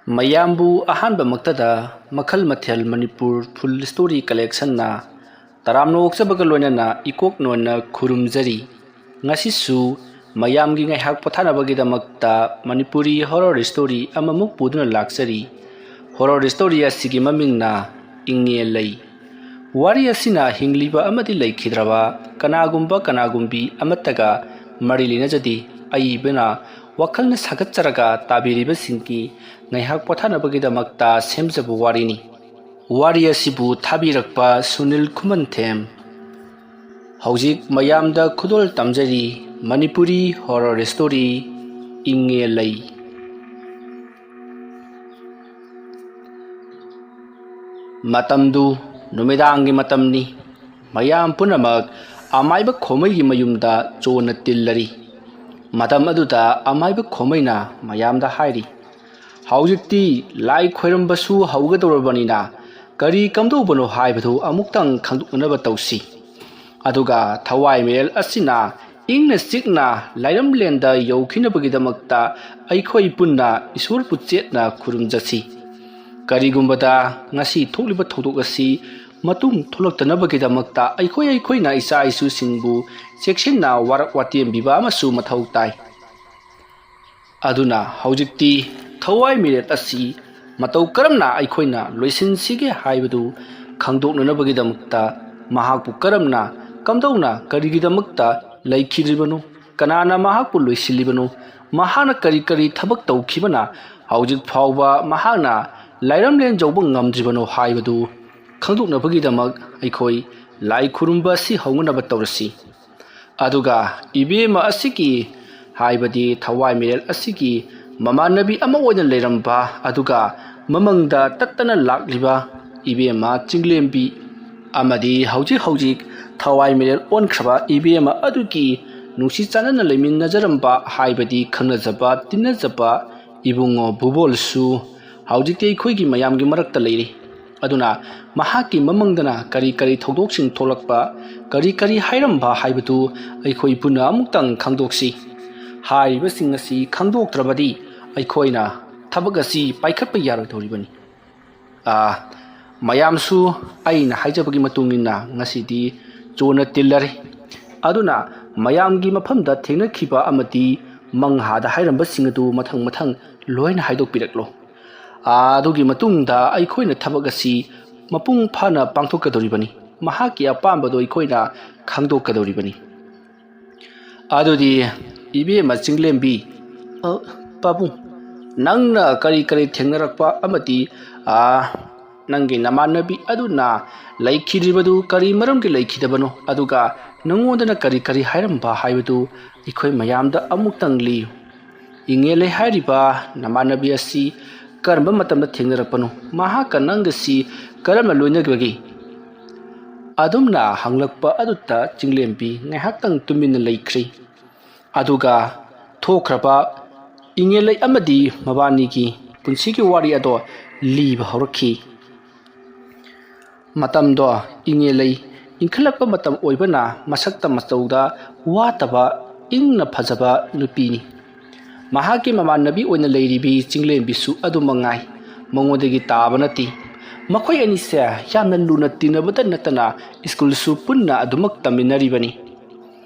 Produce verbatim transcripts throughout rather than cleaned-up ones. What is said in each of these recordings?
ꯃꯌꯥꯝꯕꯨ ꯑꯍꯥꯟꯕꯃꯛꯇꯗ ꯃꯈꯜ ꯃꯊꯦꯜ ꯃꯅꯤꯄꯨꯔ ꯐꯨꯜ ꯁ꯭ꯇꯣꯔꯤ ꯀꯂꯦꯛꯁꯟꯅ ꯇꯔꯥꯝꯅ ꯑꯣꯛꯆꯕꯒ ꯂꯣꯏꯅꯅ ꯏꯀꯣꯛ ꯅꯣꯟꯅ ꯈꯨꯔꯨꯝꯖꯔꯤ꯫ ꯉꯁꯤꯁꯨ ꯃꯌꯥꯝꯒꯤ ꯉꯥꯏꯍꯥꯛ ꯄꯣꯊꯥꯅꯕꯒꯤꯗꯃꯛꯇ ꯃꯅꯤꯄꯨꯔꯤ ꯍꯣꯔꯔ ꯁ꯭ꯇꯣꯔꯤ ꯑꯃꯃꯨꯛ ꯄꯨꯗꯨꯅ ꯂꯥꯛꯆꯔꯤ꯫ ꯍꯣꯔꯔ ꯁ꯭ꯇꯣꯔꯤ ꯑꯁꯤꯒꯤ ꯃꯃꯤꯡꯅ ꯏꯪꯉꯦ ꯂꯩ꯫ ꯋꯥꯔꯤ ꯑꯁꯤꯅ ꯍꯤꯡꯂꯤꯕ ꯑꯃꯗꯤ ꯂꯩꯈꯤꯗ꯭ꯔꯕ ꯀꯅꯥꯒꯨꯝꯕ ꯀꯅꯥꯒꯨꯝꯕꯤ ꯑꯃꯠꯇꯒ ꯃꯔꯤ ꯂꯩꯅꯖꯗꯦ꯫ ꯑꯏꯕꯅ ꯋꯥꯈꯜꯅ ꯁꯥꯒꯠꯆꯔꯒ ꯇꯥꯕꯤꯔꯤꯕꯁꯤꯡꯒꯤ ꯉꯥꯏꯍꯥꯛ ꯄꯣꯊꯥꯅꯕꯒꯤꯗꯃꯛꯇ ꯁꯦꯝꯖꯕ ꯋꯥꯔꯤꯅꯤ꯫ ꯋꯥꯔꯤ ꯑꯁꯤꯕꯨ ꯊꯥꯕꯤꯔꯛꯄ ꯁꯨꯅꯤꯜ ꯈꯨꯃꯟꯊꯦꯝ꯫ ꯍꯧꯖꯤꯛ ꯃꯌꯥꯝꯗ ꯈꯨꯗꯣꯜ ꯇꯝꯖꯔꯤ ꯃꯅꯤꯄꯨꯔꯤ ꯍꯣꯔꯔ ꯁ꯭ꯇꯣꯔꯤ ꯏꯪꯉꯦ ꯂꯩ꯫ ꯃꯇꯝꯗꯨ ꯅꯨꯃꯤꯗꯥꯡꯒꯤ ꯃꯇꯝꯅꯤ꯫ ꯃꯌꯥꯝ ꯄꯨꯝꯅꯃꯛ ꯑꯃꯥꯏꯕ ꯈꯣꯃꯩꯒꯤ ꯃꯌꯨꯝꯗ ꯆꯣꯟꯅ ꯇꯤꯜꯂꯔꯤ꯫ ꯃꯇꯝ ꯑꯗꯨꯗ ꯑꯃꯥꯏꯕ ꯈꯣꯃꯩꯅ ꯃꯌꯥꯝꯗ ꯍꯥꯏꯔꯤ, "ꯍꯧꯖꯤꯛꯇꯤ ꯂꯥꯏ ꯈꯣꯏꯔꯝꯕꯁꯨ ꯍꯧꯒꯗꯧꯔꯕꯅꯤꯅ ꯀꯔꯤ ꯀꯝꯗꯧꯕꯅꯣ ꯍꯥꯏꯕꯗꯨ ꯑꯃꯨꯛꯇꯪ ꯈꯪꯗꯣꯛꯅꯅꯕ ꯇꯧꯁꯤ꯫ ꯑꯗꯨꯒ ꯊꯋꯥꯏ ꯃꯤꯔꯦꯜ ꯑꯁꯤꯅ ꯏꯪꯅ ꯆꯤꯛꯅ ꯂꯥꯏꯔꯝꯂꯦꯟꯗ ꯌꯧꯈꯤꯅꯕꯒꯤꯗꯃꯛꯇ ꯑꯩꯈꯣꯏ ꯄꯨꯟꯅ ꯏꯁꯣꯔꯕꯨ ꯆꯦꯠꯅ ꯈꯨꯔꯨꯝꯖꯁꯤ꯫ ꯀꯔꯤꯒꯨꯝꯕꯗ ꯉꯁꯤ ꯊꯣꯛꯂꯤꯕ ꯊꯧꯗꯣꯛ ꯑꯁꯤ ꯃꯇꯨꯡ ꯊꯣꯛꯂꯛꯇꯅꯕꯒꯤꯗꯃꯛꯇ ꯑꯩꯈꯣꯏ ꯑꯩꯈꯣꯏꯅ ꯏꯆꯥ ꯏꯁꯨꯁꯤꯡꯕꯨ ꯆꯦꯛꯁꯤꯟꯅ ꯋꯥꯔꯛ ꯋꯥꯇꯦꯝꯕꯤꯕ ꯑꯃꯁꯨ ꯃꯊꯧ ꯇꯥꯏ꯫ ꯑꯗꯨꯅ ꯍꯧꯖꯤꯛꯇꯤ ꯊꯋꯥꯏ ꯃꯤꯔꯦꯜ ꯑꯁꯤ ꯃꯇꯧ ꯀꯔꯝꯅ ꯑꯩꯈꯣꯏꯅ ꯂꯣꯏꯁꯤꯟꯁꯤꯒꯦ ꯍꯥꯏꯕꯗꯨ ꯈꯪꯗꯣꯛꯅꯅꯕꯒꯤꯗꯃꯛꯇ ꯃꯍꯥꯛꯄꯨ ꯀꯔꯝꯅ, ꯀꯝꯗꯧꯅ, ꯀꯔꯤꯒꯤꯗꯃꯛꯇ ꯂꯩꯈꯤꯗ꯭ꯔꯤꯕꯅꯣ, ꯀꯅꯥꯅ ꯃꯍꯥꯛꯄꯨ ꯂꯣꯏꯁꯤꯜꯂꯤꯕꯅꯣ, ꯃꯍꯥꯛꯅ ꯀꯔꯤ ꯀꯔꯤ ꯊꯕꯛ ꯇꯧꯈꯤꯕꯅ ꯍꯧꯖꯤꯛ ꯐꯥꯎꯕ ꯃꯍꯥꯛꯅ ꯂꯥꯏꯔꯝꯂꯦꯟ ꯌꯧꯕ ꯉꯝꯗ꯭ꯔꯤꯕꯅꯣ ꯍꯥꯏꯕꯗꯨ ꯈꯪꯗꯣꯛꯅꯕꯒꯤꯗꯃꯛ ꯑꯩꯈꯣꯏ ꯂꯥꯏ ꯈꯨꯔꯨꯝꯕ ꯑꯁꯤ ꯍꯧꯅꯅꯕ ꯇꯧꯔꯁꯤ꯫ ꯑꯗꯨꯒ ꯏꯕꯦꯝꯃ ꯑꯁꯤꯒꯤ, ꯍꯥꯏꯕꯗꯤ ꯊꯋꯥꯏ ꯃꯤꯔꯦꯜ ꯑꯁꯤꯒꯤ ꯃꯃꯥꯟꯅꯕꯤ ꯑꯃ ꯑꯣꯏꯅ ꯂꯩꯔꯝꯕ, ꯑꯗꯨꯒ ꯃꯃꯪꯗ ꯇꯠꯇꯅ ꯂꯥꯛꯂꯤꯕ ꯏꯕꯦꯝꯃ ꯆꯤꯡꯂꯦꯝꯕꯤ ꯑꯃꯗꯤ ꯍꯧꯖꯤꯛ ꯍꯧꯖꯤꯛ ꯊꯋꯥꯏ ꯃꯤꯔꯦꯜ ꯑꯣꯟꯈ꯭ꯔꯕ ꯏꯕꯦꯝꯃ ꯑꯗꯨꯒꯤ ꯅꯨꯡꯁꯤ ꯆꯥꯟꯅꯅ ꯂꯩꯃꯤꯟꯅꯖꯔꯝꯕ, ꯍꯥꯏꯕꯗꯤ ꯈꯪꯅꯖꯕ ꯇꯤꯟꯅꯖꯕ ꯏꯕꯨꯡꯉꯣ ꯕꯨꯕꯣꯜꯁꯨ ꯍꯧꯖꯤꯛꯇꯤ ꯑꯩꯈꯣꯏꯒꯤ ꯃꯌꯥꯝꯒꯤ ꯃꯔꯛꯇ ꯂꯩꯔꯤ꯫ ꯑꯗꯨꯅ ꯃꯍꯥꯛꯀꯤ ꯃꯃꯪꯗꯅ ꯀꯔꯤ ꯀꯔꯤ ꯊꯧꯗꯣꯛꯁꯤꯡ ꯊꯣꯛꯂꯛꯄ, ꯀꯔꯤ ꯀꯔꯤ ꯍꯥꯏꯔꯝꯕ ꯍꯥꯏꯕꯗꯨ ꯑꯩꯈꯣꯏ ꯄꯨꯟꯅ ꯑꯃꯨꯛꯇꯪ ꯈꯪꯗꯣꯛꯁꯤ꯫ ꯍꯥꯏꯔꯤꯕꯁꯤꯡ ꯑꯁꯤ ꯈꯪꯗꯣꯛꯇ꯭ꯔꯕꯗꯤ ꯑꯩꯈꯣꯏꯅ ꯊꯕꯛ ꯑꯁꯤ ꯄꯥꯏꯈꯠꯄ ꯌꯥꯔꯣꯏꯗꯧꯔꯤꯕꯅꯤ꯫ ꯑꯥ, ꯃꯌꯥꯝꯁꯨ ꯑꯩꯅ ꯍꯥꯏꯖꯕꯒꯤ ꯃꯇꯨꯡ ꯏꯟꯅ ꯉꯁꯤꯗꯤ ꯆꯣꯟꯅ ꯇꯤꯜꯂꯔꯦ꯫ ꯑꯗꯨꯅ ꯃꯌꯥꯝꯒꯤ ꯃꯐꯝꯗ ꯊꯦꯡꯅꯈꯤꯕ ꯑꯃꯗꯤ ꯃꯪꯍꯥꯗ ꯍꯥꯏꯔꯝꯕꯁꯤꯡ ꯑꯗꯨ ꯃꯊꯪ ꯃꯊꯪ ꯂꯣꯏꯅ ꯍꯥꯏꯗꯣꯛꯄꯤꯔꯛꯂꯣ꯫ ꯑꯥ, ꯑꯗꯨꯒꯤ ꯃꯇꯨꯡꯗ ꯑꯩꯈꯣꯏꯅ ꯊꯕꯛ ꯑꯁꯤ ꯃꯄꯨꯡ ꯐꯥꯅ ꯄꯥꯡꯊꯣꯛꯀꯗꯧꯔꯤꯕꯅꯤ꯫ ꯃꯍꯥꯛꯀꯤ ꯑꯄꯥꯝꯕꯗꯣ ꯑꯩꯈꯣꯏꯅ ꯈꯪꯗꯣꯛꯀꯗꯧꯔꯤꯕꯅꯤ꯫ ꯑꯗꯨꯗꯤ ꯏꯕꯦꯝꯃ ꯆꯤꯡꯂꯦꯝꯕꯤ, ꯑ, ꯄꯥꯕꯨꯡ, ꯅꯪꯅ ꯀꯔꯤ ꯀꯔꯤ ꯊꯦꯡꯅꯔꯛꯄ ꯑꯃꯗꯤ, ꯑ, ꯅꯪꯒꯤ ꯅꯃꯥꯟꯅꯕꯤ ꯑꯗꯨꯅ ꯂꯩꯈꯤꯗ꯭ꯔꯤꯕꯗꯨ ꯀꯔꯤ ꯃꯔꯝꯒꯤ ꯂꯩꯈꯤꯗꯕꯅꯣ, ꯑꯗꯨꯒ ꯅꯉꯣꯟꯗꯅ ꯀꯔꯤ ꯀꯔꯤ ꯍꯥꯏꯔꯝꯕ ꯍꯥꯏꯕꯗꯨ ꯑꯩꯈꯣꯏ ꯃꯌꯥꯝꯗ ꯑꯃꯨꯛꯇꯪ ꯂꯤꯌꯨ꯫ ꯏꯉꯦꯂꯩ ꯍꯥꯏꯔꯤꯕ ꯅꯃꯥꯟꯅꯕꯤ ꯑꯁꯤ ꯀꯔꯝꯕ ꯃꯇꯝꯗ ꯊꯦꯡꯅꯔꯛꯄꯅꯣ? ꯃꯍꯥꯛꯀ ꯅꯪꯒꯁꯤ ꯀꯔꯝꯅ ꯂꯣꯏꯅꯕꯒꯦ? ꯑꯗꯨꯝꯅ ꯍꯪꯂꯛꯄ ꯑꯗꯨꯗ ꯆꯤꯡꯂꯦꯝꯕꯤ ꯉꯥꯏꯍꯥꯛꯇꯪ ꯇꯨꯃꯤꯟꯅ ꯂꯩꯈ꯭ꯔꯦ꯫ ꯑꯗꯨꯒ ꯊꯣꯛꯈ꯭ꯔꯕ ꯏꯉꯦꯂꯩ ꯑꯃꯗꯤ ꯃꯕꯥꯅꯤꯒꯤ ꯄꯨꯟꯁꯤꯒꯤ ꯋꯥꯔꯤ ꯑꯗꯣ ꯂꯤꯕ ꯍꯧꯔꯛꯈꯤ꯫ ꯃꯇꯝꯗꯣ ꯏꯉꯦꯂꯩ ꯏꯟꯈꯠꯂꯛꯄ ꯃꯇꯝ ꯑꯣꯏꯕꯅ ꯃꯁꯛꯇ ꯃꯇꯧꯗ ꯋꯥꯠꯇꯕ ꯏꯪꯅ ꯐꯖꯕ ꯅꯨꯄꯤꯅꯤ꯫ ꯃꯍꯥꯛꯀꯤ ꯃꯃꯥꯟꯅꯕꯤ ꯑꯣꯏꯅ ꯂꯩꯔꯤꯕꯤ ꯆꯤꯡꯂꯦꯝꯕꯤꯁꯨ ꯑꯗꯨ ꯃꯉꯥꯏ, ꯃꯉꯣꯟꯗꯒꯤ ꯇꯥꯕ ꯅꯠꯇꯦ꯫ ꯃꯈꯣꯏ ꯑꯅꯤꯁꯦ ꯌꯥꯝꯅ ꯂꯨꯅ ꯇꯤꯟꯅꯕꯇ ꯅꯠꯇꯅ ꯁ꯭ꯀꯨꯜꯁꯨ ꯄꯨꯟꯅ ꯑꯗꯨꯃꯛ ꯇꯝꯃꯤꯟꯅꯔꯤꯕꯅꯤ꯫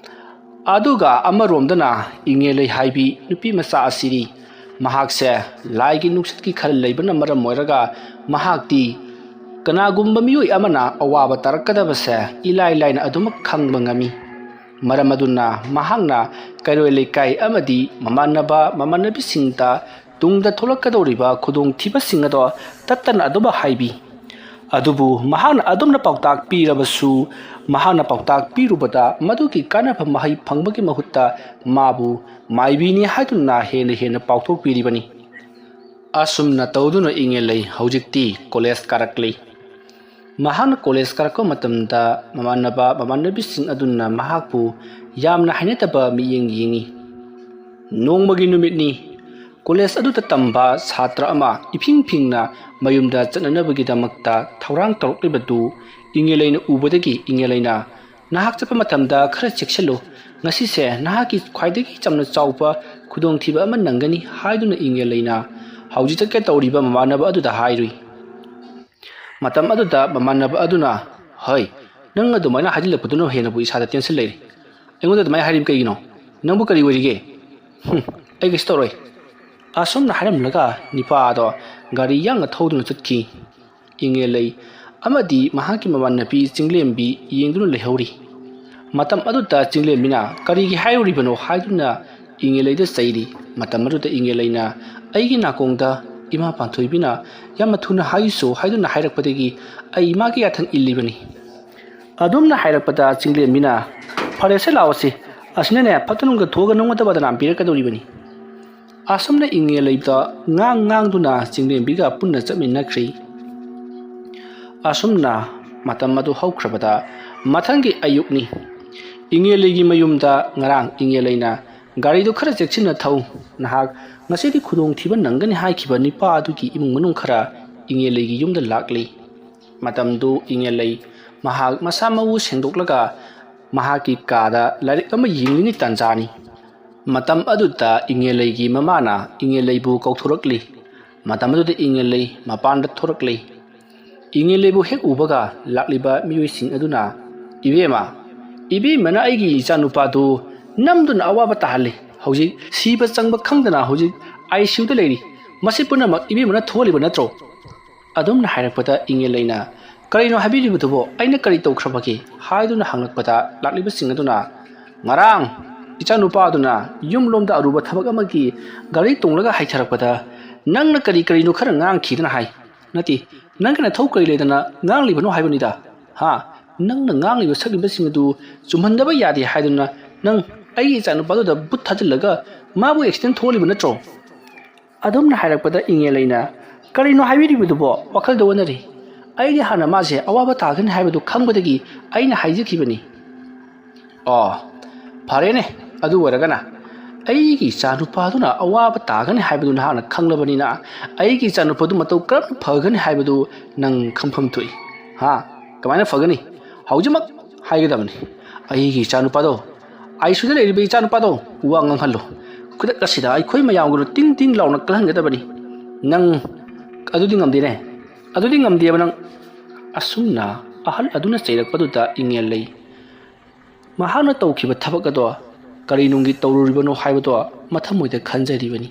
ꯑꯗꯨꯒ ꯑꯃꯔꯣꯝꯗꯅ ꯏꯉꯦꯂꯩ ꯍꯥꯏꯕꯤ ꯅꯨꯄꯤ ꯃꯆꯥ ꯑꯁꯤꯗꯤ ꯃꯍꯥꯛꯁꯦ ꯂꯥꯏꯒꯤ ꯅꯨꯡꯁꯤꯠꯀꯤ ꯈꯜ ꯂꯩꯕꯅ ꯃꯔꯝ ꯑꯣꯏꯔꯒ ꯃꯍꯥꯛꯇꯤ ꯀꯅꯥꯒꯨꯝꯕ ꯃꯤꯑꯣꯏ ꯑꯃꯅ ꯑꯋꯥꯕ ꯇꯥꯔꯛꯀꯗꯕꯁꯦ ꯏꯂꯥꯏ ꯂꯥꯏꯅ ꯑꯗꯨꯃꯛ ꯈꯪꯕ ꯉꯝꯃꯤ꯫ ꯃꯔꯝ ꯑꯗꯨꯅ ꯃꯍꯥꯛꯅ ꯀꯩꯔꯣꯏ ꯂꯩꯀꯥꯏ ꯑꯃꯗꯤ ꯃꯃꯥꯟꯅꯕ ꯃꯃꯥꯟꯅꯕꯤꯁꯤꯡꯗ ꯇꯨꯡꯗ ꯊꯣꯛꯂꯛꯀꯗꯧꯔꯤꯕ ꯈꯨꯗꯣꯡꯊꯤꯕꯁꯤꯡ ꯑꯗꯣ ꯇꯠꯇꯅ ꯑꯗꯨꯃꯛ ꯍꯥꯏꯕꯤ꯫ ꯑꯗꯨꯕꯨ ꯃꯍꯥꯛꯅ ꯑꯗꯨꯝꯅ ꯄꯥꯎꯇꯥꯛ ꯄꯤꯔꯕꯁꯨ, ꯃꯍꯥꯛꯅ ꯄꯥꯎꯇꯥꯛ ꯄꯤꯔꯨꯕꯗ ꯃꯗꯨꯒꯤ ꯀꯥꯟꯅꯕ ꯃꯍꯩ ꯐꯪꯕꯒꯤ ꯃꯍꯨꯠꯇ ꯃꯥꯕꯨ ꯃꯥꯏꯕꯤꯅꯤ ꯍꯥꯏꯗꯨꯅ ꯍꯦꯟꯅ ꯍꯦꯟꯅ ꯄꯥꯎꯊꯣꯛꯄꯤꯔꯤꯕꯅꯤ꯫ ꯑꯁꯨꯝꯅ ꯇꯧꯗꯨꯅ ꯏꯉꯦꯂꯩ ꯍꯧꯖꯤꯛꯇꯤ ꯀꯣꯂꯦꯖ ꯀꯥꯔꯛꯂꯤ꯫ ꯃꯍꯥꯛꯅ ꯀꯣꯂꯦꯖ ꯀꯥꯔꯛꯄ ꯃꯇꯝꯗ ꯃꯃꯥꯟꯅꯕ ꯃꯃꯥꯟꯅꯕꯤꯁꯤꯡ ꯑꯗꯨꯅ ꯃꯍꯥꯛꯄꯨ ꯌꯥꯝꯅ ꯍꯩꯅꯗꯕ ꯃꯤꯠꯌꯦꯡ ꯌꯦꯡꯉꯤ꯫ ꯅꯣꯡꯃꯒꯤ ꯅꯨꯃꯤꯠꯅꯤ꯫ ꯀꯣꯂꯦꯖ ꯑꯗꯨꯗ ꯇꯝꯕ ꯁꯥꯇ꯭ꯔ ꯑꯃ ꯏꯐꯤꯡ ꯐꯤꯡꯅ ꯃꯌꯨꯝꯗ ꯆꯠꯅꯅꯕꯒꯤꯗꯃꯛꯇ ꯊꯧꯔꯥꯡ ꯇꯧꯔꯛꯂꯤꯕꯗꯨ ꯏꯉꯦꯂꯩꯅ ꯎꯕꯗꯒꯤ ꯏꯉꯦꯂꯩꯅ, "ꯅꯍꯥꯛ ꯆꯠꯄ ꯃꯇꯝꯗ ꯈꯔ ꯆꯦꯛꯁꯤꯜꯂꯨ꯫ ꯉꯁꯤꯁꯦ ꯅꯍꯥꯛꯀꯤ ꯈ꯭ꯋꯥꯏꯗꯒꯤ ꯆꯥꯎꯅ ꯆꯥꯎꯕ ꯈꯨꯗꯣꯡꯊꯤꯕ ꯑꯃ ꯅꯪꯒꯅꯤ" ꯍꯥꯏꯗꯨꯅ ꯏꯉꯦꯂꯩꯅ ꯍꯧꯖꯤꯛ ꯆꯠꯀꯦ ꯇꯧꯔꯤꯕ ꯃꯃꯥꯟꯅꯕ ꯑꯗꯨꯗ ꯍꯥꯏꯔꯨꯏ꯫ ꯃꯇꯝ ꯑꯗꯨꯗ ꯃꯃꯥꯟꯅꯕ ꯑꯗꯨꯅ, "ꯍꯣꯏ, ꯅꯪ ꯑꯗꯨꯃꯥꯏꯅ ꯍꯥꯏꯖꯤꯜꯂꯛꯄꯗꯨꯅ ꯍꯦꯟꯅꯕꯨ ꯏꯁꯥꯗ ꯇꯦꯟꯁꯟ ꯂꯩꯔꯤ꯫ ꯑꯩꯉꯣꯟꯗ ꯑꯗꯨꯃꯥꯏꯅ ꯍꯥꯏꯔꯤꯕ ꯀꯩꯒꯤꯅꯣ? ꯅꯪꯕꯨ ꯀꯔꯤ ꯑꯣꯏꯔꯤꯒꯦ?" "ꯍꯨꯝ, ꯑꯩ ꯀꯩꯁꯨ ꯇꯧꯔꯣꯏ꯫" ꯑꯁꯨꯝꯅ ꯍꯥꯏꯔꯝꯂꯒ ꯅꯤꯄꯥ ꯑꯗꯣ ꯒꯥꯔꯤ ꯌꯥꯡꯅ ꯊꯧꯗꯨꯅ ꯆꯠꯈꯤ꯫ ꯏꯉꯦꯂꯩ ꯑꯃꯗꯤ ꯃꯍꯥꯛꯀꯤ ꯃꯃꯥꯟꯅꯕꯤ ꯆꯤꯡꯂꯦꯝꯕꯤ ꯌꯦꯡꯗꯨꯅ ꯂꯩꯍꯧꯔꯤ꯫ ꯃꯇꯝ ꯑꯗꯨꯗ ꯆꯤꯡꯂꯦꯝꯕꯤꯅ ꯀꯔꯤꯒꯤ ꯍꯥꯏꯔꯨꯔꯤꯕꯅꯣ ꯍꯥꯏꯗꯨꯅ ꯏꯉꯦꯂꯩꯗ ꯆꯩꯔꯤ꯫ ꯃꯇꯝ ꯑꯗꯨꯗ ꯏꯉꯦꯂꯩꯅ, "ꯑꯩꯒꯤ ꯅꯥꯀꯣꯡꯗ ꯏꯃꯥ ꯄꯥꯟꯊꯣꯏꯕꯤꯅ ꯌꯥꯝꯅ ꯊꯨꯅ ꯍꯥꯏꯁꯨ ꯍꯥꯏꯗꯨꯅ ꯍꯥꯏꯔꯛꯄꯗꯒꯤ ꯑꯩ ꯃꯥꯒꯤ ꯌꯥꯊꯪ ꯏꯜꯂꯤꯕꯅꯤ꯫" ꯑꯗꯨꯝꯅ ꯍꯥꯏꯔꯛꯄꯗ ꯆꯤꯡꯂꯦꯝꯕꯤꯅ, "ꯐꯔꯦꯁꯦ, ꯂꯥꯛꯑꯣꯁꯤ, ꯑꯁꯤꯅꯅꯦ ꯐꯠꯇꯅꯨꯡꯗ ꯊꯣꯛꯑꯒ ꯅꯉꯣꯟꯗ ꯕꯗꯅꯥꯝ ꯄꯤꯔꯛꯀꯗꯧꯔꯤꯕꯅꯤ꯫" ꯑꯁꯨꯝꯅ ꯏꯉꯦꯂꯩꯗ ꯉꯥꯡ ꯉꯥꯡꯗꯨꯅ ꯆꯤꯡꯂꯦꯝꯕꯤꯒ ꯄꯨꯟꯅ ꯆꯠꯃꯤꯟꯅꯈ꯭ꯔꯤ꯫ ꯑꯁꯨꯝꯅ ꯃꯇꯝ ꯑꯗꯨ ꯍꯧꯈ꯭ꯔꯕꯗ ꯃꯊꯪꯒꯤ ꯑꯌꯨꯛꯅꯤ꯫ ꯏꯉꯦꯂꯩꯒꯤ ꯃꯌꯨꯝꯗ ꯉꯔꯥꯡ ꯏꯉꯦꯂꯩꯅ, "ꯒꯥꯔꯤꯗꯨ ꯈꯔ ꯆꯦꯛꯁꯤꯟꯅ ꯊꯧ, ꯅꯍꯥꯛ ꯉꯁꯤꯗꯤ ꯈꯨꯗꯣꯡꯊꯤꯕ ꯅꯪꯒꯅꯤ" ꯍꯥꯏꯈꯤꯕ ꯅꯤꯄꯥ ꯑꯗꯨꯒꯤ ꯏꯃꯨꯡ ꯃꯅꯨꯡ ꯈꯔ ꯏꯉꯦꯂꯩꯒꯤ ꯌꯨꯝꯗ ꯂꯥꯛꯂꯤ꯫ ꯃꯇꯝꯗꯨ ꯏꯉꯦꯂꯩ ꯃꯍꯥꯛ ꯃꯁꯥ ꯃꯎ ꯁꯦꯡꯗꯣꯛꯂꯒ ꯃꯍꯥꯛꯀꯤ ꯀꯥꯗ ꯂꯥꯏꯔꯤꯛ ꯑꯃ ꯌꯦꯡꯂꯤꯉꯩ ꯇꯥꯟꯖꯥꯅꯤ꯫ ꯃꯇꯝ ꯑꯗꯨꯗ ꯏꯉꯦꯂꯩꯒꯤ ꯃꯃꯥꯅ ꯏꯉꯦꯂꯩꯕꯨ ꯀꯧꯊꯣꯔꯛꯂꯤ꯫ ꯃꯇꯝ ꯑꯗꯨꯗ ꯏꯉꯦꯂꯩ ꯃꯄꯥꯟꯗ ꯊꯣꯔꯛꯂꯤ꯫ ꯏꯉꯦꯂꯩꯕꯨ ꯍꯦꯛ ꯎꯕꯒ ꯂꯥꯛꯂꯤꯕ ꯃꯤꯑꯣꯏꯁꯤꯡ ꯑꯗꯨꯅ, "ꯏꯕꯦꯝꯃ, ꯏꯕꯦꯝꯃꯅ ꯑꯩꯒꯤ ꯏꯆꯥꯅꯨꯄꯥꯗꯨ ꯅꯝꯗꯨꯅ ꯑꯋꯥꯕ ꯇꯥꯍꯜꯂꯤ꯫ ꯍꯧꯖꯤꯛ ꯁꯤꯕ ꯆꯪꯕ ꯈꯪꯗꯅ ꯍꯧꯖꯤꯛ ꯑꯥꯏ ꯁꯤ ꯌꯨꯗ ꯂꯩꯔꯤ꯫ ꯃꯁꯤ ꯄꯨꯝꯅꯃꯛ ꯏꯕꯦꯝꯃꯅ ꯊꯣꯛꯍꯜꯂꯤꯕ ꯅꯠꯇ꯭ꯔꯣ?" ꯑꯗꯨꯝꯅ ꯍꯥꯏꯔꯛꯄꯗ ꯏꯉꯦꯂꯩꯅ, "ꯀꯔꯤꯅꯣ ꯍꯥꯏꯕꯤꯔꯤꯕꯗꯨꯕꯣ? ꯑꯩꯅ ꯀꯔꯤ ꯇꯧꯈ꯭ꯔꯕꯒꯦ?" ꯍꯥꯏꯗꯨꯅ ꯍꯪꯂꯛꯄꯗ ꯂꯥꯛꯂꯤꯕꯁꯤꯡ ꯑꯗꯨꯅ, "ꯉꯔꯥꯡ ꯏꯆꯥꯅꯨꯄꯥꯗꯨꯅ ꯌꯨꯝꯂꯣꯝꯗ ꯑꯔꯨꯕ ꯊꯕꯛ ꯑꯃꯒꯤ ꯒꯥꯔꯤ ꯇꯣꯡꯂꯒ ꯍꯥꯏꯊꯔꯛꯄꯗ ꯅꯪꯅ ꯀꯔꯤ ꯀꯔꯤꯅꯣ ꯈꯔ ꯉꯥꯡꯈꯤꯗꯅ ꯍꯥꯏ꯫ ꯅꯠꯇꯦ, ꯅꯪꯒꯤ ꯅꯊꯧ ꯀꯔꯤ ꯂꯩꯗꯅ ꯉꯥꯡꯂꯤꯕꯅꯣ ꯍꯥꯏꯕꯅꯤꯗ꯫ ꯍꯥ? ꯅꯪꯅ ꯉꯥꯡꯂꯤꯕ ꯁꯛꯂꯤꯕꯁꯤꯡ ꯑꯗꯨ ꯆꯨꯝꯍꯟꯗꯕ ꯌꯥꯗꯦ ꯍꯥꯏꯗꯨꯅ ꯅꯪ ꯑꯩꯒꯤ ꯏꯆꯥꯅꯨꯄꯥꯗꯨꯗ ꯕꯨꯠ ꯊꯥꯖꯤꯜꯂꯒ ꯃꯥꯕꯨ ꯑꯦꯛꯁꯤꯗꯦꯟ ꯊꯣꯛꯍꯜꯂꯤꯕ ꯅꯠꯇ꯭ꯔꯣ?" ꯑꯗꯨꯝꯅ ꯍꯥꯏꯔꯛꯄꯗ ꯏꯉꯦꯂꯩꯅ, "ꯀꯔꯤꯅꯣ ꯍꯥꯏꯕꯤꯔꯤꯕꯗꯨꯕꯣ? ꯋꯥꯈꯜꯗ ꯑꯣꯟꯅꯔꯤ꯫ ꯑꯩꯗꯤ ꯍꯥꯟꯅ ꯃꯥꯁꯦ ꯑꯋꯥꯕ ꯇꯥꯒꯅꯤ ꯍꯥꯏꯕꯗꯨ ꯈꯪꯕꯗꯒꯤ ꯑꯩꯅ ꯍꯥꯏꯖꯈꯤꯕꯅꯤ꯫" "ꯑꯣ, ꯐꯔꯦꯅꯦ, ꯑꯗꯨ ꯑꯣꯏꯔꯒꯅ ꯑꯩꯒꯤ ꯏꯆꯥꯅꯨꯄꯥꯗꯨꯅ ꯑꯋꯥꯕ ꯇꯥꯒꯅꯤ ꯍꯥꯏꯕꯗꯨ ꯅꯍꯥꯛꯅ ꯈꯪꯂꯕꯅꯤꯅ ꯑꯩꯒꯤ ꯏꯆꯥꯅꯨꯄꯥꯗꯨ ꯃꯇꯧ ꯀꯔꯝꯅ ꯐꯒꯅꯤ ꯍꯥꯏꯕꯗꯨ ꯅꯪ ꯈꯪꯐꯝ ꯊꯣꯛꯏ꯫ ꯍꯥ? ꯀꯃꯥꯏꯅ ꯐꯒꯅꯤ? ꯍꯧꯖꯤꯛꯃꯛ ꯍꯥꯏꯒꯗꯕꯅꯤ꯫ ꯑꯩꯒꯤ ꯏꯆꯥꯅꯨꯄꯥꯗꯣ, ꯑꯥꯏ ꯁꯤ ꯌꯨꯗ ꯂꯩꯔꯤꯕ ꯏꯆꯥꯅꯨꯄꯥꯗꯣ ꯋꯥ ꯉꯥꯡꯍꯜꯂꯨ꯫ ꯈꯨꯗꯛ ꯑꯁꯤꯗ ꯑꯩꯈꯣꯏ ꯃꯌꯥꯝꯒꯅ ꯇꯤꯡ ꯇꯤꯡ ꯂꯥꯎꯅ ꯀꯜꯍꯟꯒꯗꯕꯅꯤ꯫ "ꯅꯪ ꯑꯗꯨꯗꯤ ꯉꯝꯗꯦꯅꯦ, ꯑꯗꯨꯗꯤ ꯉꯝꯗꯦꯕ ꯅꯪ"꯫ ꯑꯁꯨꯝꯅ ꯑꯍꯜ ꯑꯗꯨꯅ ꯆꯩꯔꯛꯄꯗꯨꯗ ꯏꯉꯦꯜ ꯂꯩ ꯃꯍꯥꯛꯅ ꯇꯧꯈꯤꯕ ꯊꯕꯛ ꯑꯗꯣ ꯀꯔꯤ ꯅꯨꯡꯒꯤ ꯇꯧꯔꯨꯔꯤꯕꯅꯣ ꯍꯥꯏꯕꯗꯣ ꯃꯊꯃꯣꯏꯗ ꯈꯟꯖꯔꯤꯕꯅꯤ꯫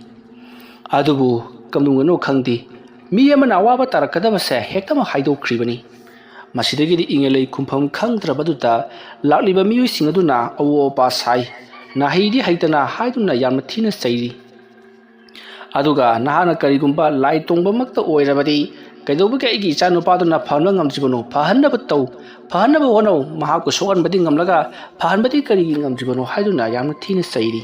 ꯑꯗꯨꯕꯨ ꯀꯝꯗꯧꯅꯅꯣ ꯈꯪꯗꯦ, ꯃꯤ ꯑꯃꯅ ꯑꯋꯥꯕ ꯇꯥꯔꯛꯀꯗꯕꯁꯦ ꯍꯦꯛꯇꯃꯛ ꯍꯥꯏꯗꯣꯛꯈ꯭ꯔꯤꯕꯅꯤ꯫ ꯃꯁꯤꯗꯒꯤꯗꯤ ꯏꯉꯦꯜ ꯂꯩ ꯈꯨꯝꯐꯝ ꯈꯪꯗ꯭ꯔꯕꯗꯨꯗ ꯂꯥꯛꯂꯤꯕ ꯃꯤꯑꯣꯏꯁꯤꯡ ꯑꯗꯨꯅ ꯑꯋꯣ ꯑꯄꯥ ꯁꯥꯏ, "ꯅꯥꯍꯩꯗꯤ ꯍꯩꯇꯅ" ꯍꯥꯏꯗꯨꯅ ꯌꯥꯝꯅ ꯊꯤꯅ ꯆꯩꯔꯤ꯫ ꯑꯗꯨꯒ ꯅꯍꯥꯛꯅ ꯀꯔꯤꯒꯨꯝꯕ ꯂꯥꯏ ꯇꯣꯡꯕꯃꯛꯇ ꯑꯣꯏꯔꯕꯗꯤ, ꯀꯩꯗꯧꯕꯒꯤ ꯑꯩꯒꯤ ꯏꯆꯥꯅꯨꯄꯥꯗꯨꯅ ꯐꯍꯟꯕ ꯉꯝꯗ꯭ꯔꯤꯕꯅꯣ? ꯐꯍꯟꯅꯕ ꯇꯧ, ꯐꯍꯟꯅꯕ ꯍꯣꯠꯅꯧ꯫ ꯃꯍꯥꯛꯄꯨ ꯁꯣꯛꯍꯟꯕꯗꯤ ꯉꯝꯂꯒ ꯐꯍꯟꯕꯗꯤ ꯀꯔꯤꯒꯤ ꯉꯝꯗ꯭ꯔꯤꯕꯅꯣ ꯍꯥꯏꯗꯨꯅ ꯌꯥꯝꯅ ꯊꯤꯅ ꯆꯩꯔꯤ꯫